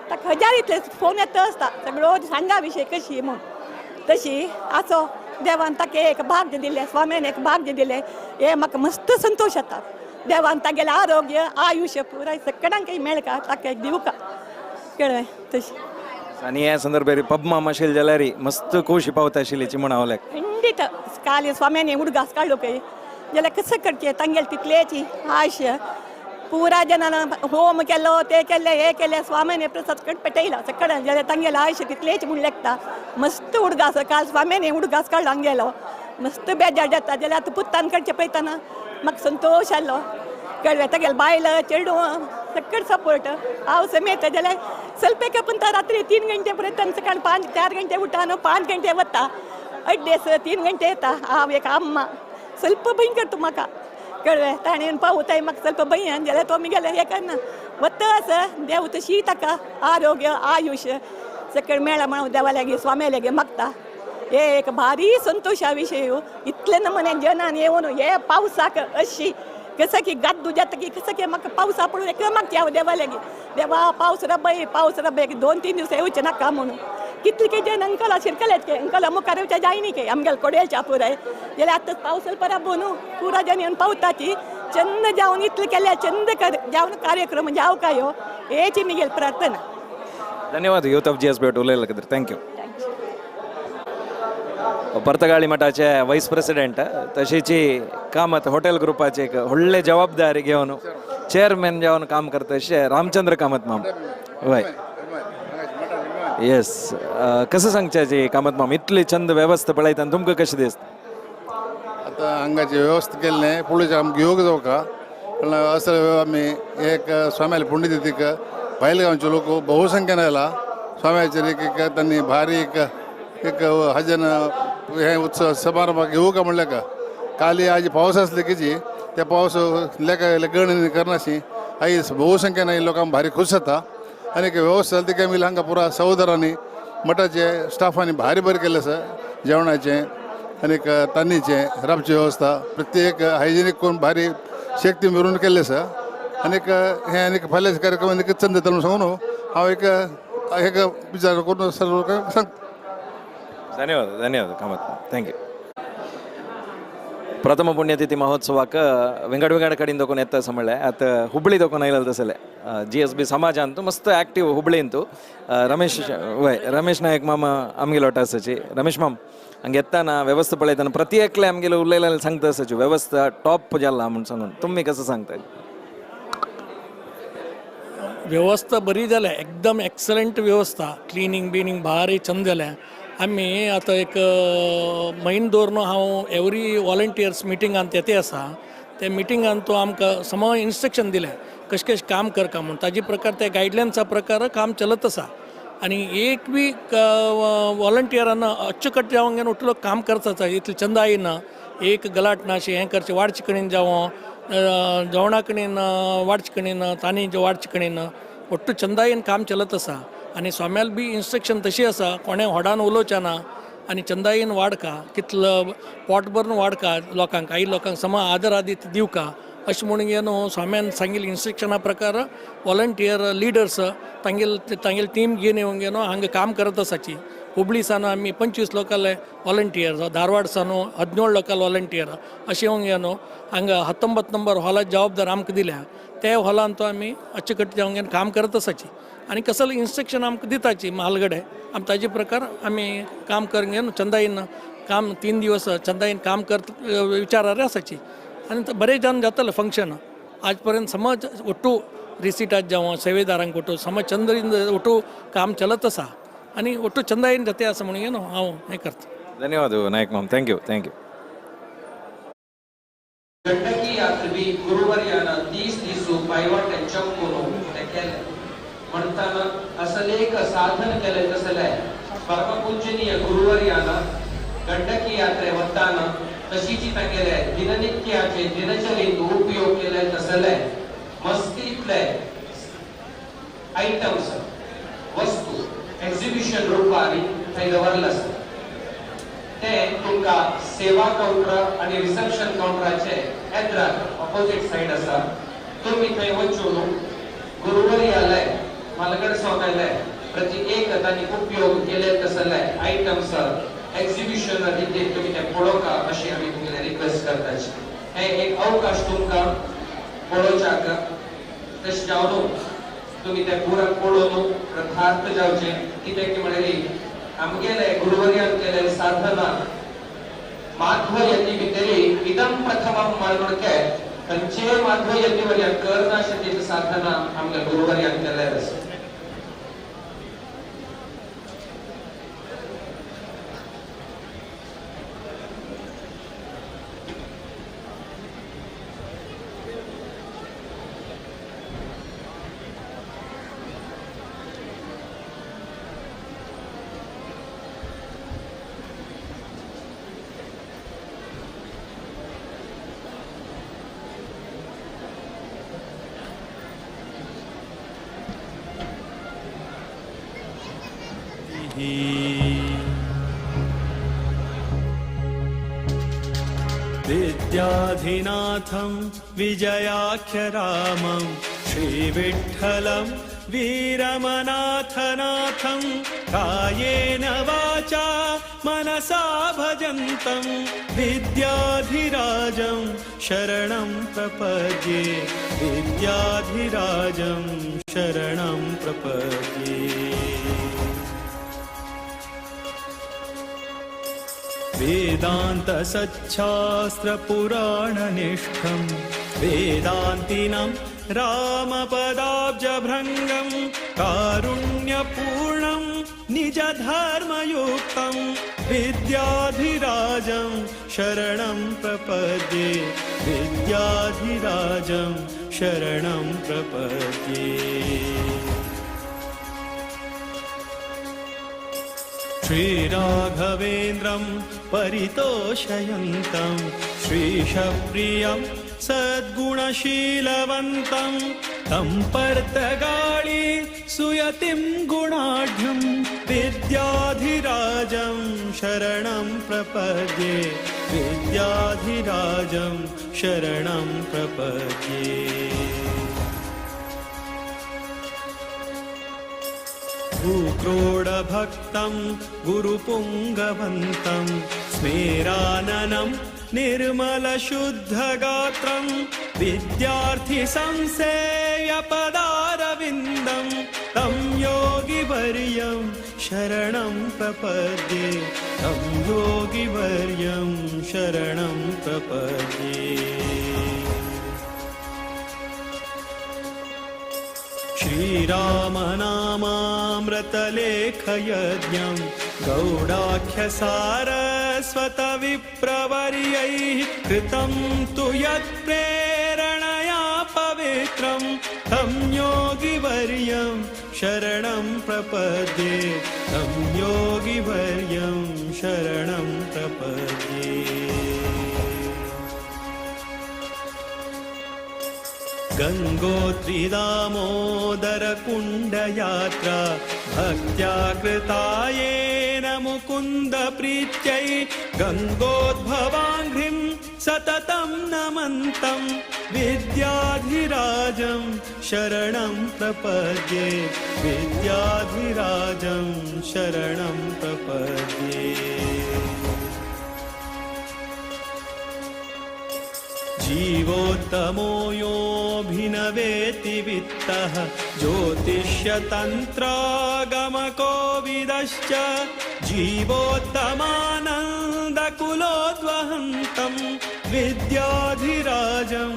ताका हजार इतले फोन येता आसता सगळो सांगा विशय कशी म्हूण. तशी आसो देवान ताका एक भाग्य दिलें, स्वाम्यान एक भाग्य दिलें. हे म्हाका मस्त संतोश जाता. देवान तागेलें आरोग्य आयुश्य पुराय सगळ्यांकय मेळका ताका एक दिवका कळ्ळें तशी. आनी ह्या संदर्भार पद्मा माशेल जाल्यार मस्त खुशी पावता आशिल्ली म्हूण हांव लेख. खंडीत काल स्वाम्याने उडगास काडलो पळय जाल्यार कसं करचें तांगेले तितलेची आयुश्य पुरा जनान होम केलो ते केले हे केले स्वाम्याने प्रसाद कड पेटयला सगळ्यान जाल्यार तांगेलें आयुश्य तितलेच म्हूण लेखता. मस्त उडगास काल स्वाम्याने उडगास काडलो हांगेलो मस्त बेजार जाता. जाल्यार आतां पुत्तान कडचें पळयतना म्हाका संतोश जालो कळ्ळें. तागेले बायल चेडूं सगळें सपोर्ट हांव समेत. जाल्यार ಸ್ವಲ್ಪ ಪುಂತ ರಾತ್ರಿ 3 ಗಂಟೆ पर्यंत सकाळ 5 4 ಗಂಟೆ उठानो 5 ಗಂಟೆ वता अड्डेस 3 ಗಂಟೆ येता. हांव एक अम्मा ಸ್ವಲ್ಪ भयंकर तूं म्हाका कळ्ळें. ताणें पावताय म्हाका ಸ್ವಲ್ಪ भंय जाल्यार तो मिगेले हें करना वता आसा देव तशी ताका आरोग्य आयुश्य सगळें मेळ्ळा म्हणून देवा लागीं स्वाम्या लागीं मागता. हे एक भारी संतोशा विशय इतले नमने जनान येवन हे पावसाक अशी कसं की गाद्दू जाता की कसं की म्हाका पावसा पडून एक मागची हांव देवा लागीं देवा पावस रबय पावस रबय 2-3 दिवस येवचे नाका म्हणून कितले के जन अंकला शिरकलेत के अंकला मुखार येवच्या जायनी के आमगेले कोडेलच्या पुराय जाल्यार आतां पावस पराबो न्हू पुरा जन येवन पावता ती चंद जावन इतले केल्या चंद जावन कार्यक्रम जावं काय हो हेची मिगेल प्रार्थना. धन्यवाद यूथ ऑफ जीएसबी उलयले thank you. Partagali मठाचे वायस प्रेसिडेंट तशीची कामत हॉटेल ग्रुपाचे एक व्हडले जबाबदारी घेवन चेअरमॅन जावन काम करता अशे रामचंद्र कामत माम. वय येस, कसं सांगच्याची कामत माम इतली चंद व्यवस्था पळयता तुमकां कशें दिसता? आतां हांगाची व्यवस्था केल्लें पळोवचें आमकां योग जावका असं आमी एक स्वाम्याले पुण्यतिथीक भायल गांवचे लोक बहुसंख्येन आयला स्वाम्याचेर एक तांणी भारी एक एक हजन हे उत्सव समारंभाक घेवू का म्हणलें का काली आज पावस आसले की ते पावस लेखा गणनी करनाशी आयज बहुसंख्येन लोकांक भारी खूश जाता आनी एक व्यवस्था जाली ती आमी हांगा पुरा सहोदरांनी मठाचे स्टाफांनी भारी बरें केल्लें आसा जेवणाचें आनीक तान्नीचें राबची वेवस्था प्रत्येक हायजिनीक करून भारी शक्ती मिरून केल्लें आसा आनीक हें आनीक फाल्यां कार्यक्रम आनीक चंद जातलो म्हणून सांगून हांव एक एक विचार करून सर्व लोकांक सांगता. धन्यवाद धन्यवाद कामत, thank you. ಪ್ರಥಮ ಪುಣ್ಯತಿಥಿ ಮಹೋತ್ಸವಕ್ಕೆ ವಿಂಗಡ ವಿಂಗಡ ಕಡೆಯಿಂದ ದೊಕೊನ್ ಎತ್ತ ಸಮಳೆ ಆತ ಹುಬ್ಬಳ್ಳಿ ದೊಕೊನ್ ಐಲಲ್ ತಸಲೆ ಜಿ ಎಸ್ ಬಿ ಸಮಾಜ ಅಂತೂ ಮಸ್ತ್ ಆ್ಯಕ್ಟಿವ್ ಹುಬ್ಬಳ್ಳಿ ಅಂತೂ ರಮೇಶ್ ವೈ ರಮೇಶ್ ನಾಯಕ್ ಮಾಮ ಆಮ್ಗೆಲ ಒಟ್ಟ ಸಚಿ ರಮೇಶ್ ಮಾಮ್ ಹಂಗೆ ಎತ್ತಾನ ವ್ಯವಸ್ಥೆ ಪಳೈತಾನ ಪ್ರತಿ एकले आमगेले उलयलेले सांगता सची व्यवस्था टॉप जाला म्हूण सांगून तुमी कसं सांगता? व्यवस्था बरी जाल्या, एकदम एक्सलंट व्यवस्था, क्लिनींग बिनींग भारी चंद जाल्या. आमी आतां एक म्हयनो दवरून हांव एवरी वॉलंटियर्स मिटिंगान तेते आसा ते मिटिंगान तो आमकां सम इन्स्ट्रक्शन दिलें कशें कशें काम करका म्हूण ताजे प्रकार ते गायडलायन्सा प्रकार काम चलत आसा आनी एक बी वॉलंटियरान अच्चकट जावन घेवन उठलो काम करता आसा इतलें चंदाय ना एक गलाट ना अशें हें करचें वाडचे कडेन जावं जेवणा कडेन वाडचे कडेन तांणी वाडचे कडेन ಒಟ್ಟು ಚಂದಾಯನ್ काम चलत आसा आनी स्वाम्याल बी इन्स्ट्रक्शन तशी आसा कोणें व्हडान उलोवचें ना आनी चंदायेन वाडका कितलो पोट भरून वाडका लोकांक आई लोकांक समा आदर आदित्य दिवका अशें म्हणून न्हू स्वाम्यान सांगिल्ले इन्स्ट्रक्शना प्रकार वॉलंटियर लिडर्स तांगेले तांगेले टीम घेवन येवन न्हू हांगा काम करत आसाची. हुबळी सावन आमी 25 लोकांले वॉलंटियर, धारवाड सावन 17 लोकांले वॉलंटियर अशें येवन न्हू हांगा 19 नंबर हॉलाची जबाबदार आमकां दिल्या ते हॉलान तो आमी अच्चकट जावन घेवन काम करत आसाची आनी कसले इन्स्ट्रक्शन आमकां दिताची म्हालगडे आमी ताजे प्रकार आमी काम करून घेवन चंदायेन काम 3 दिवस चंदायेन काम करत विचारार आसाची आनी बरें जावन जातलें फंक्शन. आज पर्यंत समज ಒಟ್ಟು रिसिटात जावं सेवेदारांक ಒಟ್ಟು समज चंद्रीन ಒಟ್ಟು काम चलत आसा आनी ಒಟ್ಟು चंदायेन जाते आसा म्हणून न्हू हांव हें करता. धन्यवाद Naik ma'am, thank you thank you. Gandaki यात्री गुरुवर्यान 30 दिसू पायवाटे चमकून ते केले म्हणताना असलेक साधन केले तसले परमपूजनीय गुरुवर्यान गंडकी यात्रे वताना तशीची तांगेले दिननित्याचे दिनचरीत उपयोग केले तसले मस्तीतले आयटम्स वस्तू एक्झिबिशन रूपारी थंय दवरले आसा ते तुमकां सेवा कावंटर आनी रिसेप्शन कावंटराचे एद्राक ऑपोजीट सायड आसा तुमी थंय वचून गुरुवर्याले मालगड स्वाम्याले प्रति एक तांणी उपयोग केले तसले आयटम्स एक्झिबिशन रितीन तुमी ते पळोवका अशी आमी तुमगेले रिक्वेस्ट करताची. हे एक अवकाश तुमकां पळोवच्याक तशें जावन तुमी ते पुरा पळोवन कृतार्थ जावचें कित्याक म्हणल्यार आमगेले गुरुवर्यान केले साधना माध्वयती भितरी इदं प्रथमं म्हणून खंयचे माध्वयती वर्यान करनाशें साधना आमगे गुरुवर्यान केले आसा. विद्याधिनाथं विजयाख्यरामं श्रीविठ्ठलं वीरमनाथनाथं कायेन वाचा मनसा भजन्तं विद्याधिराजं शरणं प्रपद्ये विद्याधिराजं शरणं प्रपद्ये। वेदान्तसच्छास्त्रपुराणनिष्ठं वेदान्तिनं रामपदाब्जभृङ्गं कारुण्यपूर्णं निजधर्मयुक्तं विद्याधिराजं शरणं प्रपद्ये विद्याधिराजं शरणं प्रपद्ये। श्रीराघवेन्द्रं परितोषयन्तं श्रीशप्रियं सद्गुणशीलवन्तं तं पर्तगाळी सुयतिं गुणाढ्यं विद्याधिराजं शरणं प्रपद्ये विद्याधिराजं शरणं प्रपद्ये। भूक्रोडभक्तं गुरुपुङ्गवन्तं स्मेराननं निर्मलशुद्धगात्रं विद्यार्थिसंसेयपदारविन्दं तं योगिवर्यं शरणं प्रपद्ये तं योगिवर्यं शरणं प्रपद्ये। श्रीरामनामामृतलेखयज्ञं गौडाख्यसारस्वतविप्रवर्यैः कृतं तु यत्प्रेरणया पवित्रं तं योगिवर्यं शरणं प्रपद्ये तं योगिवर्यं शरणं प्रपद्ये। गङ्गोत्रिदामोदरकुण्डयात्रा भक्त्या कृता येन मुकुन्दप्रीत्यै गङ्गोद्भवाङ्घ्रिं सततं नमन्तं विद्याधिराजं शरणं प्रपद्ये विद्याधिराजं शरणं प्रपद्ये। जीवोत्तमो योऽभिनवेति वित्तः ज्योतिष्यतन्त्रागमकोविदश्च जीवोत्तमानन्दकुलोद्वहन्तं विद्याधिराजं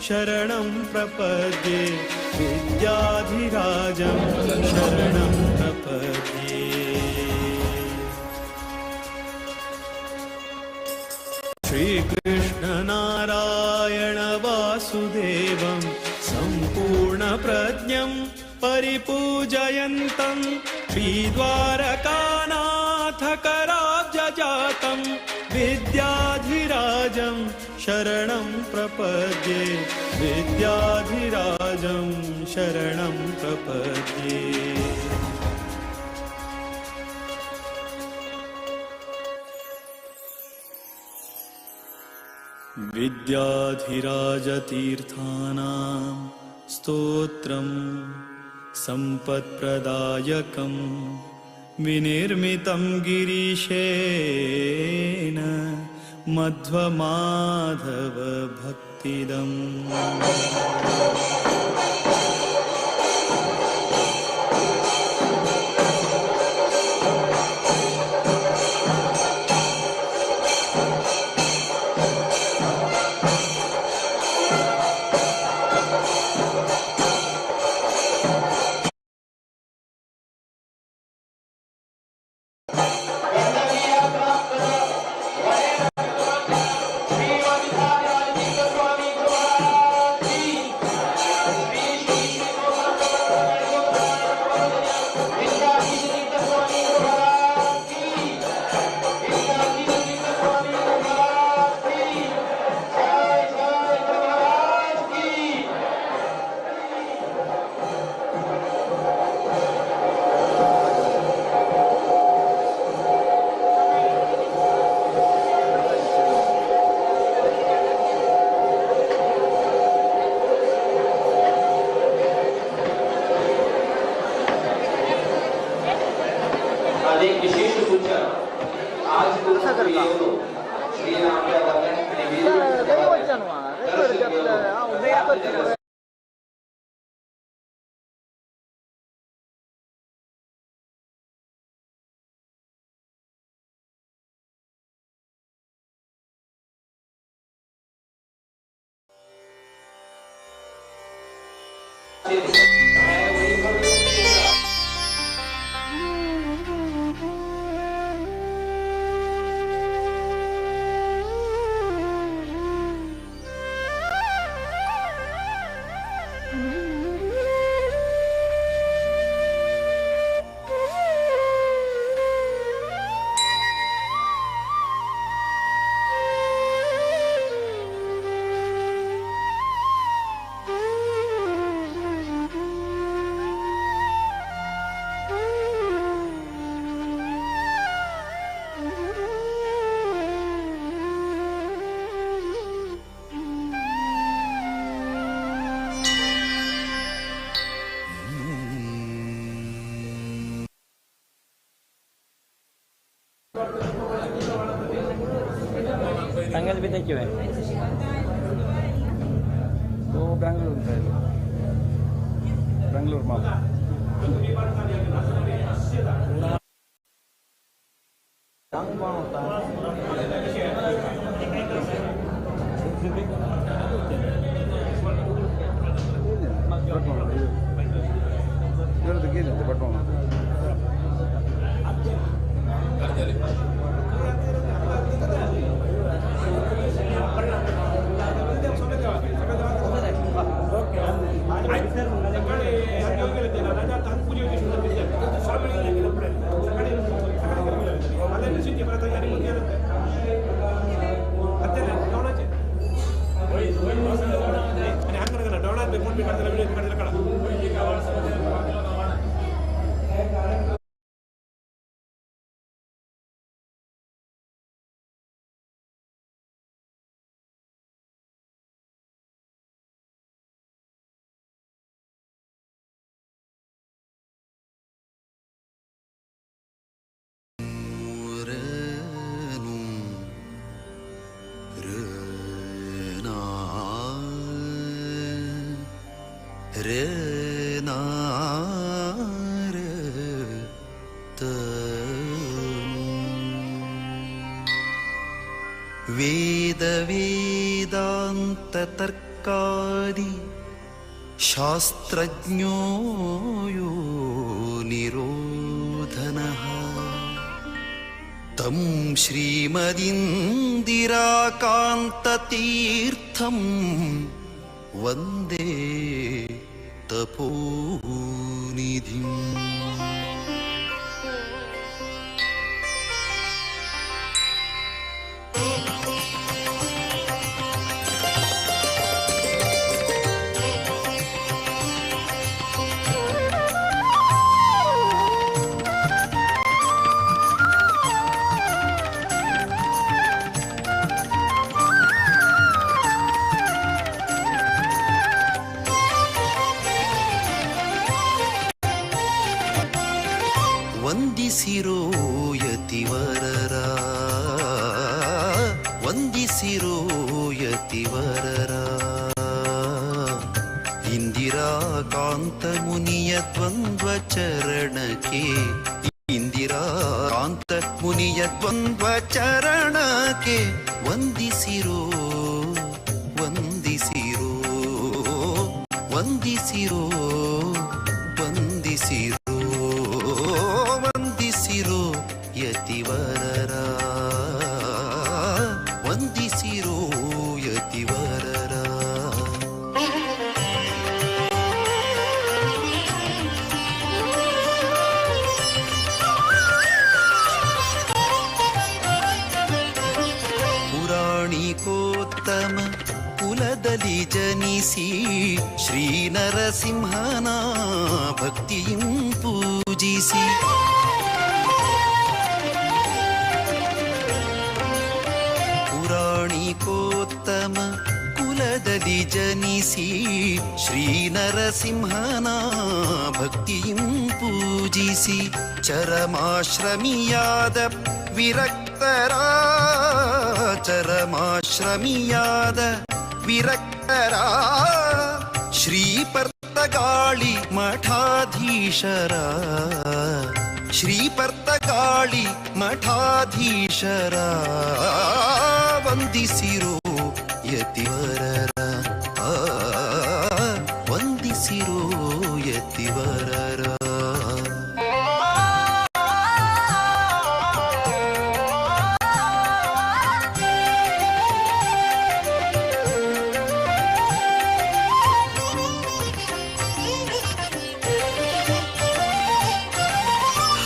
शरणं प्रपद्ये विद्याधिराजं शरणं प्रपद्ये। श्रीकृष्णनारायण वासुदेवं सम्पूर्णप्रज्ञं परिपूजयन्तं श्रीद्वारकानाथकराब्जजातं विद्याधिराजं शरणं प्रपद्ये विद्याधिराजं शरणं प्रपद्ये। विद्याधिराजतीर्थानां स्तोत्रं सम्पत्प्रदायकं विनिर्मितं गिरीशेन मध्वमाधवभक्तिदम्। Thank you. आनी एक विशेष सूचना, आज तुमकां येवन श्री आमच्या आणि सांगायला बी thank you आहे. तो बँगलोर जाईल, बँगलोर माल. वेद वेदांत तर्कादि शास्त्रज्ञो यो निरोधनः तं श्रीमदिन्दिराकान्ततीर्थं वन्दे तपोनिधिम्. ವಂದಿಸಿರೋ ಯತಿವರರ, ವಂದಿಸಿರೋ ಯತಿವರರ, ಇಂದಿರಾಕಾಂತ ಮುನಿಯ ದ್ವಂದ್ವ ಚರಣಕ್ಕೆ, ಇಂದಿರಾಕಾಂತ ಮುನಿಯ ದ್ವಂದ್ವ ಚರಣಕ್ಕೆ ವಂದಿಸಿರೋ, ವಂದಿಸಿರೋ, ವಂದಿಸಿರೋ, ವಂದಿಸಿರೋ, ವಂದಿಸಿರೋ ಯತಿವರರ, ವಂದಿಸಿರೋ ಯತಿವರರ. ಪುರಾಣಿಕೋತ್ತಮ ಕುಲದಲ್ಲಿ ಜನಿಸಿ ಶ್ರೀ ನರಸಿಂಹನ ಭಕ್ತಿಯಂ ಪೂಜಿಸಿ, ಪುರಾಣಿಕೋತ್ತಮ ಕುಲದಲ್ಲಿ ಜನಿಸಿ ಜನಿಸಿ ಶ್ರೀ ನರಸಿಂಹನ ಭಕ್ತಿಯಂ ಪೂಜಿಸಿ ಚರಮಾಶ್ರಮಿಯಾದ ವಿರಕ್ತರ ಚರಮಾಶ್ರಮಿಯಾದ ವಿರಕ್ತರ ಶ್ರೀ ಪರ್ತಗಾಳಿ ಮಠಾಧೀಶರ ಶ್ರೀ ಪರ್ತಗಾಳಿ ಮಠಾಧೀಶರ ವಂದಿಸಿರೋ ಯತಿವರರ ವಂದಿಸಿರೋ ಯತಿವರರ.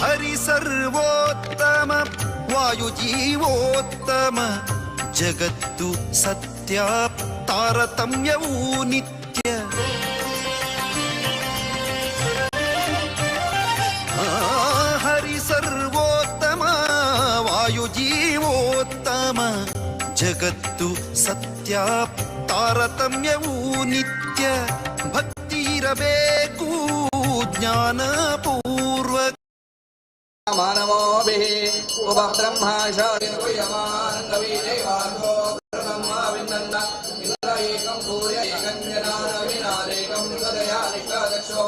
ಹರಿ ಸರ್ವೋತ್ತಮ ವಾಯುಜೀವೋತ್ತಮ ಜಗತ್ತು ಸತ್ಯ ತಾರತಮ್ಯವೂ ನಿತ್ಯ. ಹರಿ ಸರ್ವೋತ್ತಮ ವಾಯುಜೀವೋತ್ತಮ ಜಗತ್ತು ಸತ್ಯ ತಾರತಮ್ಯವೂ ನಿತ್ಯ. ಭಕ್ತಿ ಇರಬೇಕು ಜ್ಞಾನಪೂರ್ವಕ. ಮಾನವೋಭಿಃ ಉಪಬ್ರಹ್ಮಾಶಾರ್ಯಮಾನಂದವೀದೇವಾರ್ಗೋ ಬ್ರಹ್ಮ ಇಂದ್ರ ಏಕಂ ಸೂರ್ಯ ಏಕಂ ಜನಾನವಿನಾದೇಕಂ ಹೃದಯ ನಿಷ್ಠಾದಕ್ಷೋ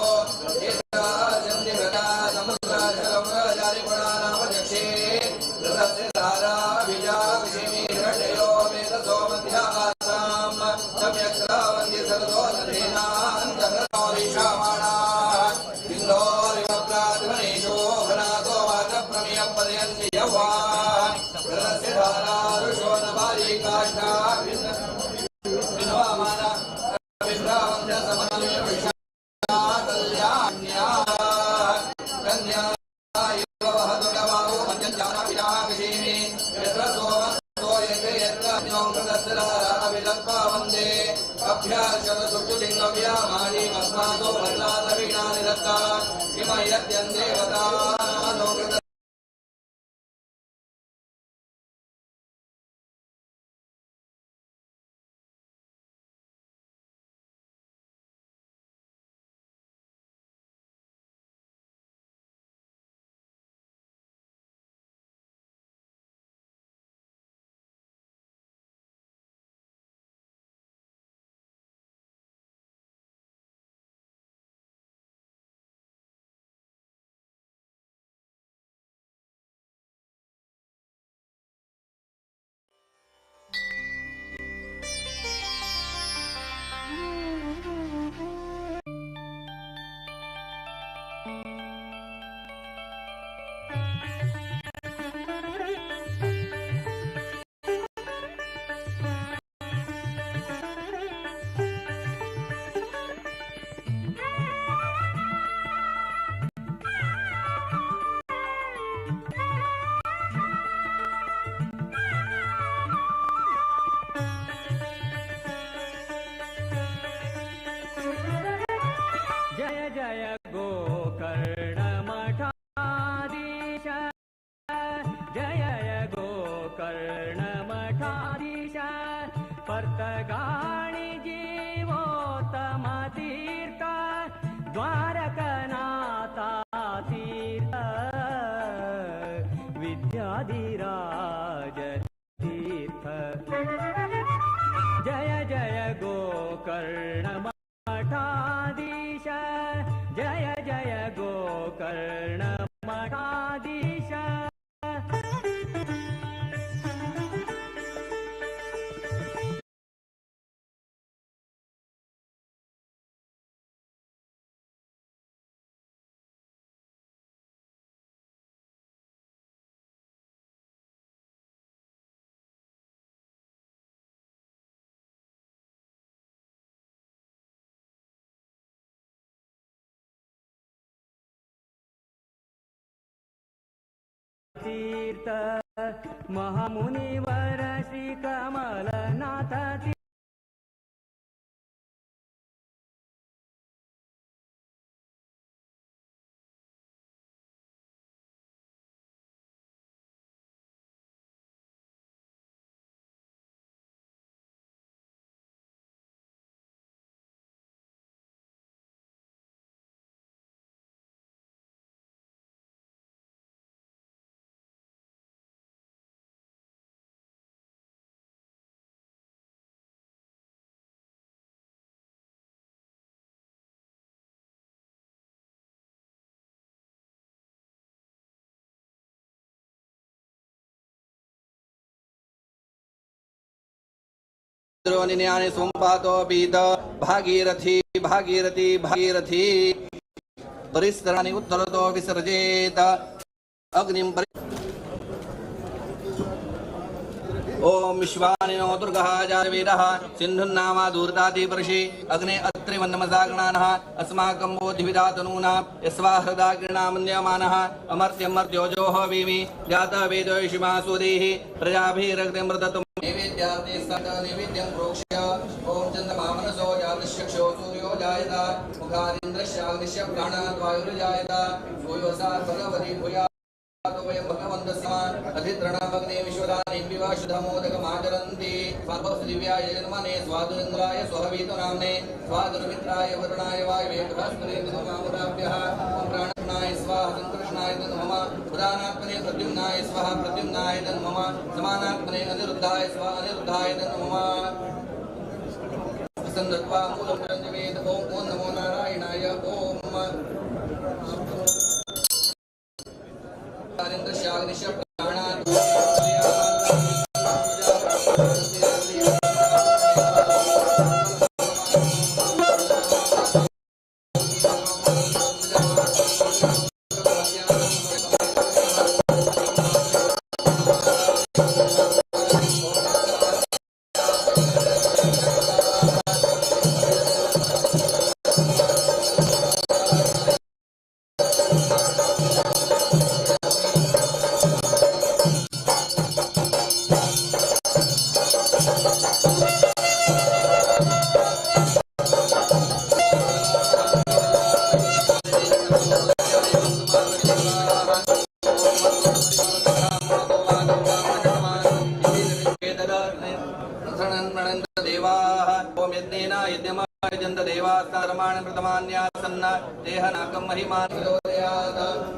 ಏತಾಚಂದಿವ್ರತಾ ಸಮುದ್ರಾಜಲವ್ರಜಾರಿಗುಣಾನಾಮಚಕ್ಷೇ ಋತಸ್ಯ ಧಾರಾ ಬೀಜಾಕ್ಷಿಮಿ ಹಿರಣ್ಯೋ ಮೇಧಸೋ ಮಧ್ಯ ಆಸಾಂ ಸಮ್ಯಕ್ ಶ್ರಾವಂತಿ ಸತತೋ ನದೇನಾಂತರನೋ ಈಶಾಮಾಣಾಃ ಇಂದೋರಿವ ಪ್ರಾತಿಮನೇಶೋ ಘನಾಥೋ ವಾಚಪ್ರಮಿಯ ಪದಯಂತಿ ಯವ್ವಾ ಋತಸ್ಯ ಧಾರಾ ಋಷೋ ನ ಬಾರೀಕಾಷ್ಠಾ ವಿನ್ವಾಮಾನ ವಿಭ್ರಾವಂತ ಸಮನ್ವಿಷಾ ಕಲ್ಯಾಣ್ಯಾ ಕನ್ಯಾ ಇವ ವಹತುಡವಾವು ಮಂಜಂಜಾನಾಭಿಜಾಭಿಷೇಮಿ ಯತ್ರ ಸೋಮಸ್ತೋಯತೆ ಯತ್ರ ಅನ್ಯೋಂಕೃತಸ್ಯ ಧಾರಾ ಅಭಿಲತ್ವಾ ವಂದೇ ಅಭ್ಯಾಶತ ಸುಕುಚಿಂಗವ್ಯಾಮಾಣೀಮಸ್ಮಾಸೋ ಭದ್ರಾತವೀಣಾನಿ ದತ್ತಾ ಹಿಮಯತ್ಯಂ ದೇವತಾನೋಕೃತ. ಜಯ ಜಯ ಗೋಕರ್ಣ ಮಠಾಧೀಶ ಜಯ ಜಯ ಗೋಕರ್ಣ ಮಠಾಧೀಶ ಪರ್ತಗಾಣಿ ಜೀವೋತ್ತಮ ತೀರ್ಥ ದ್ವಾರಕನಾಥ ತೀರ್ಥ ವಿದ್ಯಾಧಿರಾಜ ತೀರ್ಥ ಜಯ ಜಯ ಗೋಕರ್ಣ ಮಠಾಧೀಶ ಜಯ ಜಯ ಗೋಕರ್ಣ ಮಠಾಧೀಶ. ತೀರ್ಥ ಮಹಾಮುನಿವರ ಶ್ರೀ ಕಮಲನಾಥ. निन्यानि स्वम्पातो पीत भागीरथी भागीरथी भागीरथी परिसराणि उत्तरतो विसर्जेत अग्निं ओम विश्वानिनो दुर्गः जातवेदः सिन्धुन्नामा दूर्तातिपर्षि अग्ने अत्रिवन्नमसागणानः अस्माकं बोधिविदातनूना यस्वाहृदा किरणामन्यमानः अमर्त्यमर्त्योजोः वीमि जातवेदोषिमासुदेः प्रजाभिरग्निमृततुं नैवेद्यार्थे सत नैवेद्यं प्रोक्ष्य ॐ चन्द्रमा मनसो जातश्चक्षो सूर्यो जायत मुखादिन्द्रश्चाग्निश्च प्राणात् वायुर्जायत सूर्योऽसा भगवती भूया वयं भगवन्तस्म अधितृणमग्ने विश्वदानीं विवाशुधमोदकमाचरन्ति स्वाभवदिव्याय जन्मने स्वादुरिन्द्राय स्वहवीतुनाम्ने स्वादुर्मित्राय वरुणाय वायवे बृहस्पते तन्मामुदाभ्यः ॐ प्राणकृष्णाय स्वाहा सङ्कृष्णाय तन्मम उदानात्मने प्रद्युम्नाय स्वाहा प्रद्युम्नाय तन्मम समानात्मने अनिरुद्धाय स्वाहा अनिरुद्धाय तन्मम सन्दत्वा मूलं रञ्जवेद ॐ ॐ नमो नारायणाय ॐ इंद्रश्याग्निश्च प्राणात्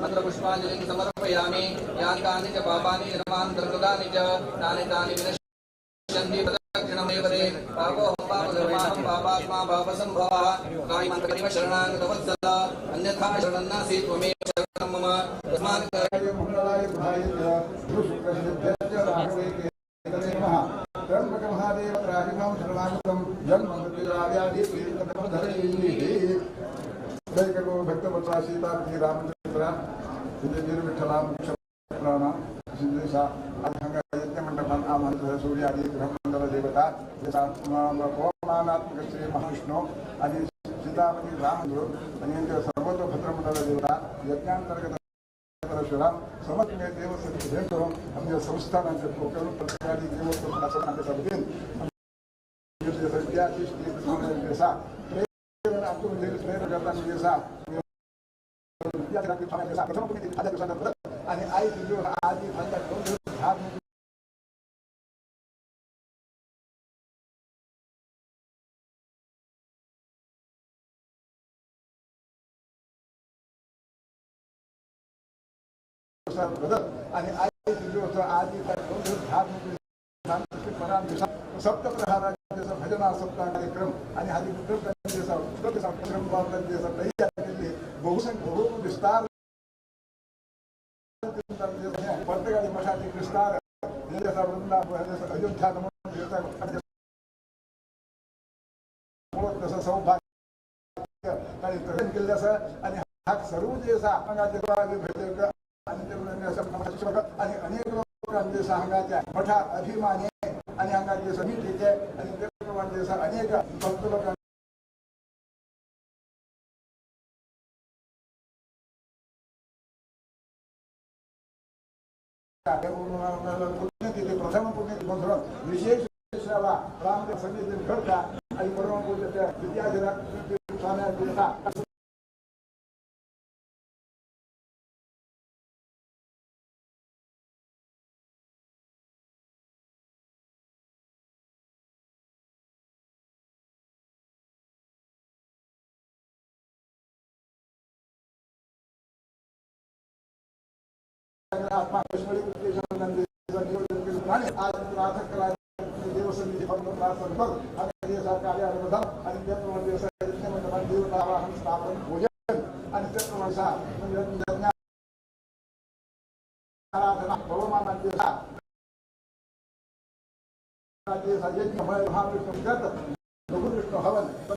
मंत्रपुष्पांजलिं समर्पयामि यानि कानि च पापानि रमान्तर्गतानि च तानि तानि विनश्यन्ति प्रदक्षिणमेव ते पापोऽहं पापधर्माहं पापात्मा पापसम्भवः कायमन्त्रमेव शरणागतवत्सल अन्यथा शरणं नासि त्वमेव शरणं मम तस्मात् मंगलाय बुधाय च गुरुशुक्रसिद्ध्यश्च राघवे केतवे नमः त्र्यम्बकमहादेव त्राहिमां शरणागतं जन्ममृत्युराव्याधि प्रीतमधरैः जय करो भक्तवत्सला सीतापति रामचंद्र सिद्धवीर विठ्ठला प्राण सिद्धेशा हांगा यज्ञमंडपान आमंत्रण सूर्यादि ग्रहमंडल देवता पवमानात्मक श्री महाविष्णु आदि सीतापति रामचंद्र आणि सर्वतोभद्रमंडल देवता यज्ञांतर्गत परशुराम समस्त देवस्थान करून आमच्या संस्थानांचे करून प्रत्येकाने देवस्थानाच्या वतीन प्रेरणा आमचं म्हणजे प्रेरणा करता म्हणजे आणि आई आधी बदल आणि आई आधी सप्तप्रहाराचा भजना सप्ताह कार्यक्रम आणि हाती बहुसंख्य बहु विस्तार प्रत्येकाने मठाचे विस्तार अयोध्या तसं सौभाग्य केलेलं असं आणि हा सर्व जे आणि अनेक लोकांचे हांगाच्या मठा अभिमाने आणि हांगाचे समितीचे आणि ते प्रमाणे अनेक भक्त लोकांचे पुण्यतिथी प्रथम पुण्यतिथी विशेष रामदेव समिती घडता आणि परमपूज्य विद्याधीराज स्वामी आत्मा आणि त्याप्रमाणे आराधना पवमानांचे महाविष्णु लघुविष्णु हवन।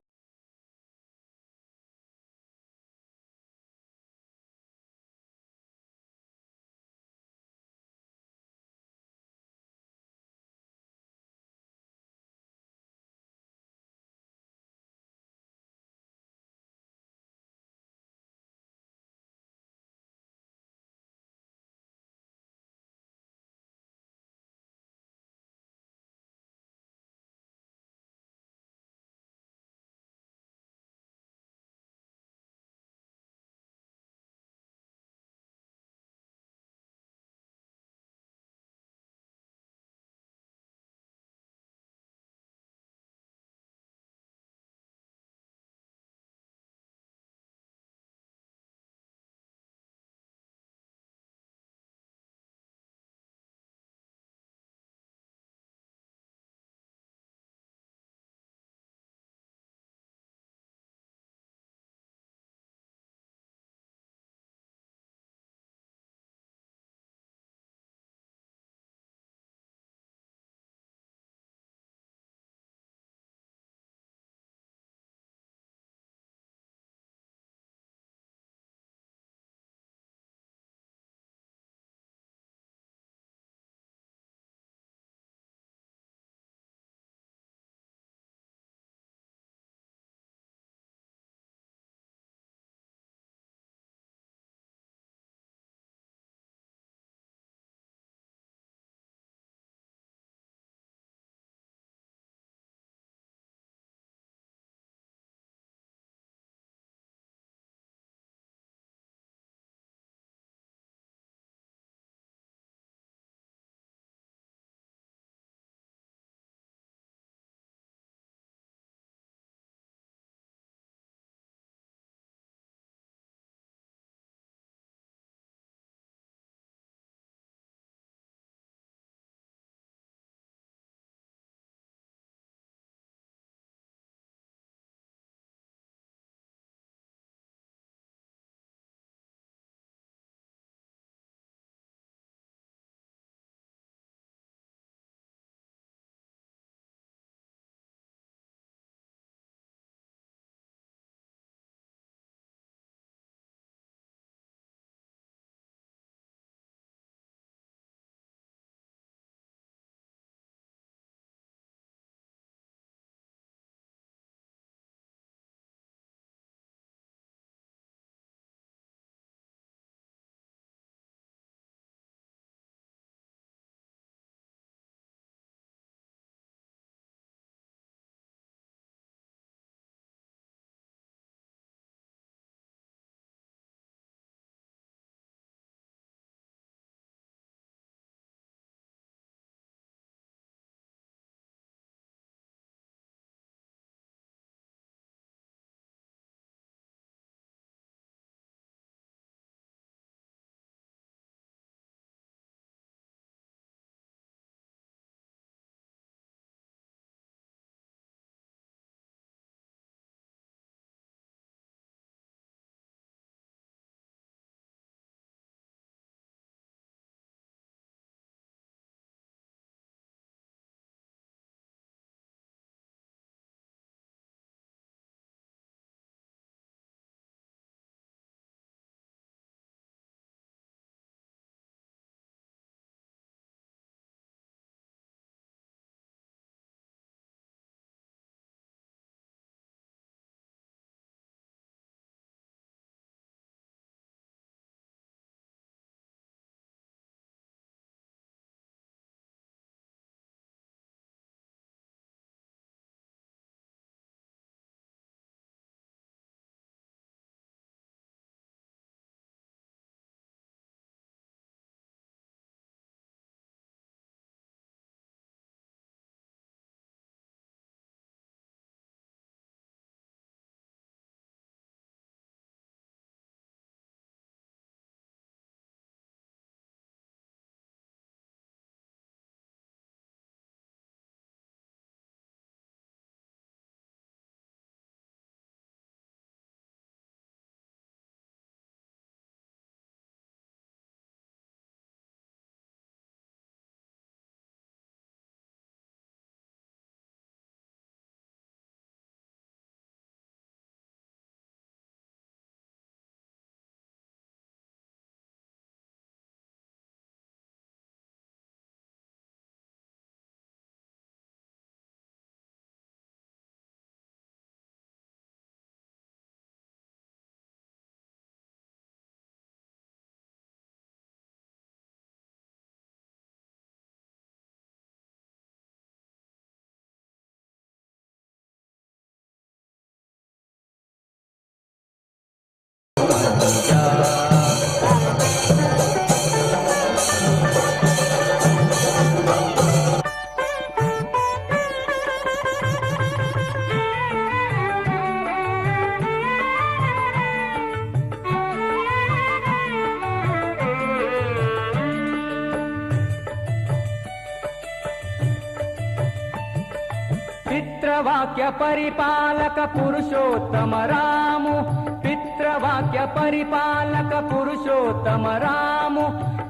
पितृवाक्य परिपालक पुरुषोत्तम रामु, पितृवाक्य परिपालक पुरुषोत्तम रामु,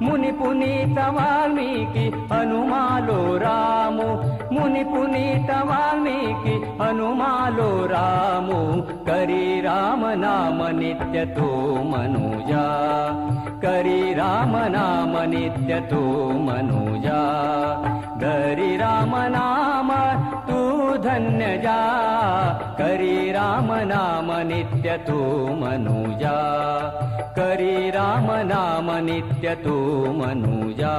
मुनि पुनीत वाल्मीकि हनुमालो रामु, मुनि पुनीत वाल्मीकि हनुमालो रामु, करी राम नाम नित्य तो मनुजा, करी राम नाम नित्य तो मनुजा, धरी राम नाम तू धन्य जा, करी राम नाम नित्य तू मनुजा, करी राम नाम नित्य तू मनुजा।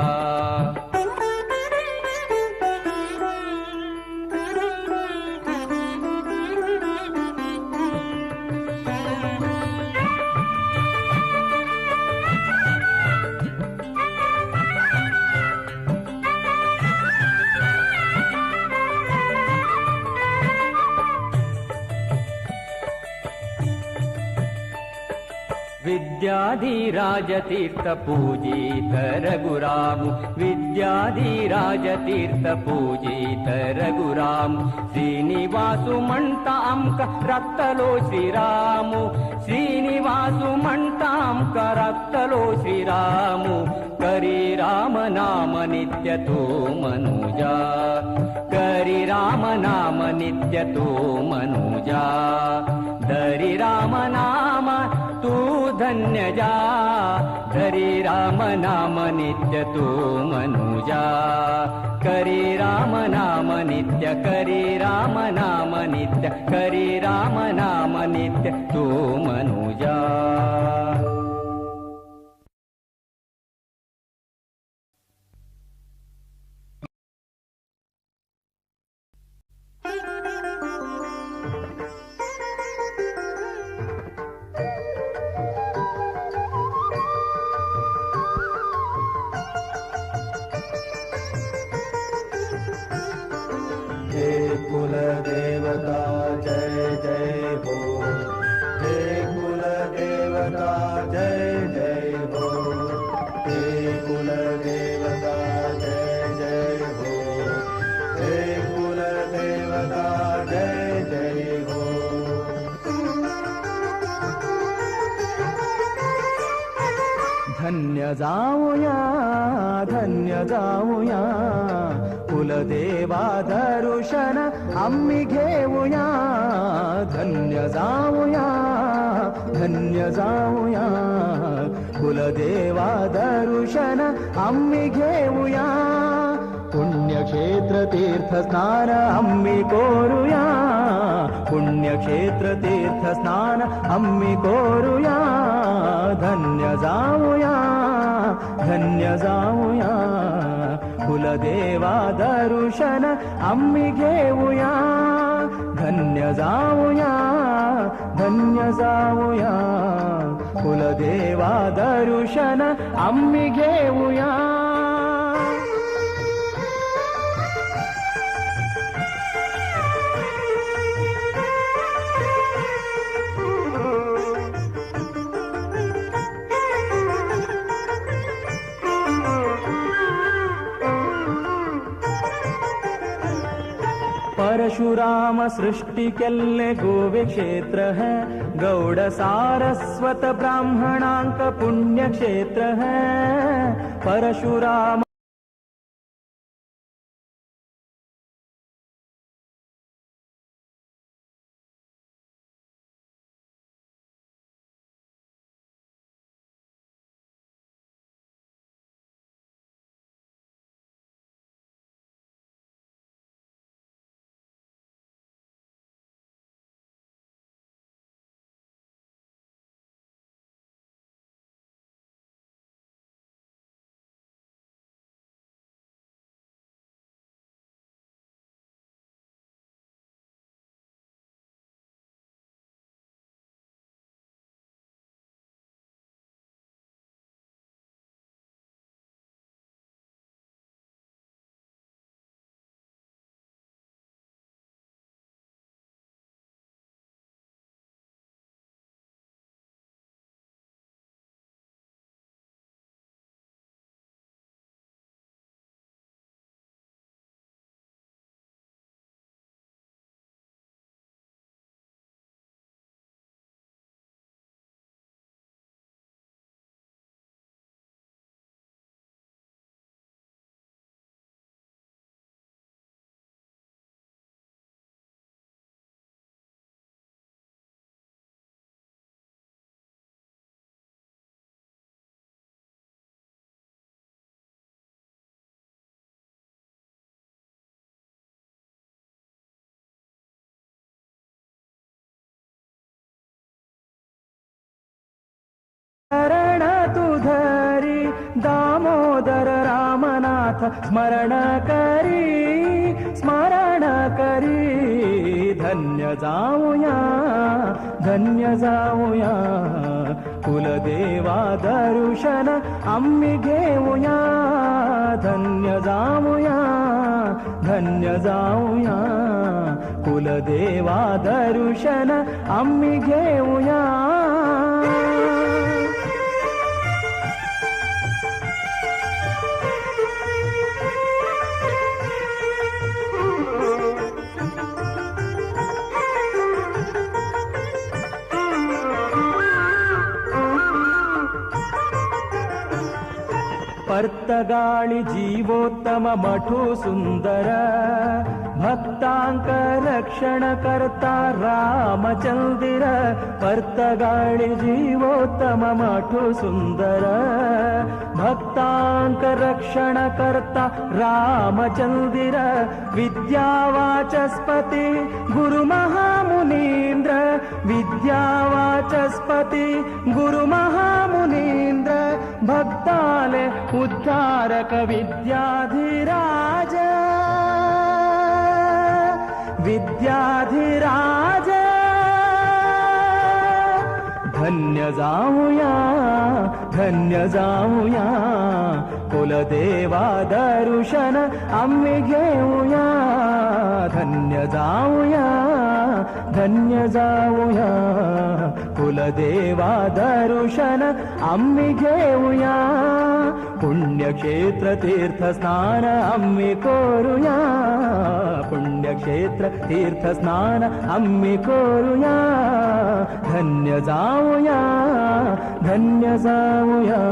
विद्याधिराजतीर्थ पूजित रघुराम, विद्याधिराजतीर्थ पूजित रघुराम, श्रीनिवासु म्हणता आमकां राखतलो श्रीरामु, श्रीनिवासु म्हणता आमकां राखतलो श्रीरामु, करी राम नाम नित्य तो मनुजा, करी राम नाम नित्य तो मनुजा, धरी राम नाम तू धन्य जा, धरी राम नाम नित्य तू मनुजा, करी राम नाम नित्य, करी राम नाम नित्य, करी राम नाम नित्य तू मनुजा। कुलदेवता जय जय हो, हे कुलदेवता जय जय हो, हे कुलदेवता जय जय हो, हे कुलदेवता जय जय हो। धन्य जाऊया, धन्य जाऊया, कुलदेवा दर्शन आम्ही घेऊया, धन्य जाऊया, धन्य जाऊया, कुलदेवा दर्शन आम्ही घेऊया, पुण्यक्षेत्र तीर्थस्नान आम्ही करूया, पुण्यक्षेत्र तीर्थस्नान आम्ही करूया, धन्य जाऊया, धन्य जाऊया, कुलदेवा दर्शन आम्ही घेऊया, धन्य जाऊया, धन्य जाऊया, कुलदेवा दर्शन आम्ही घेऊया। परशुराम सृष्टि केल्ले गोवे क्षेत्र है, गौड़ सारस्वत ब्राह्मणांक पुण्य क्षेत्र है, परशुराम रघुनाथ स्मरण करी स्मरण करी धन्य जाऊया धन्य जाऊया कुलदेवा दर्शन आम्ही घेऊया धन्य जाऊया धन्य जाऊया कुलदेवा दर्शन आम्ही घेऊया. पर्तगाळी जीवोत्तम मठू सुंदर भक्तांक रक्षण करता रामचंद्र पर्तगाळी जीवोत्तम मठू सुंदर भक्तांक रक्षण करता रामचंद्र विद्यावाचस्पती गुरु महामुनींद्र विद्यावाचस्पती गुरु महामुनींद्र भक्ताले उद्धारक विद्याधिराज विद्याधिराज धन्य जाऊया धन्य जाऊया कुलदेवा दर्शन आम्ही घेऊया धन्य जाऊया धन्य जाऊया कुलदेवा दर्शन आम्ही घेऊया पुण्यक्षेत्र तीर्थस्नान आम्ही करूया पुण्यक्षेत्र तीर्थस्नान आम्ही करूया धन्य जाऊया धन्य जाऊया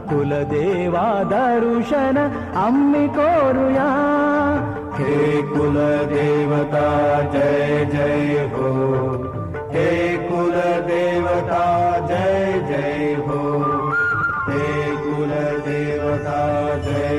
कुलदेवा दर्शन आम्ही करूया. हे कुलदेवता जय जय हो हे कुलदेवता जय जय हो हे कुलदेवता जय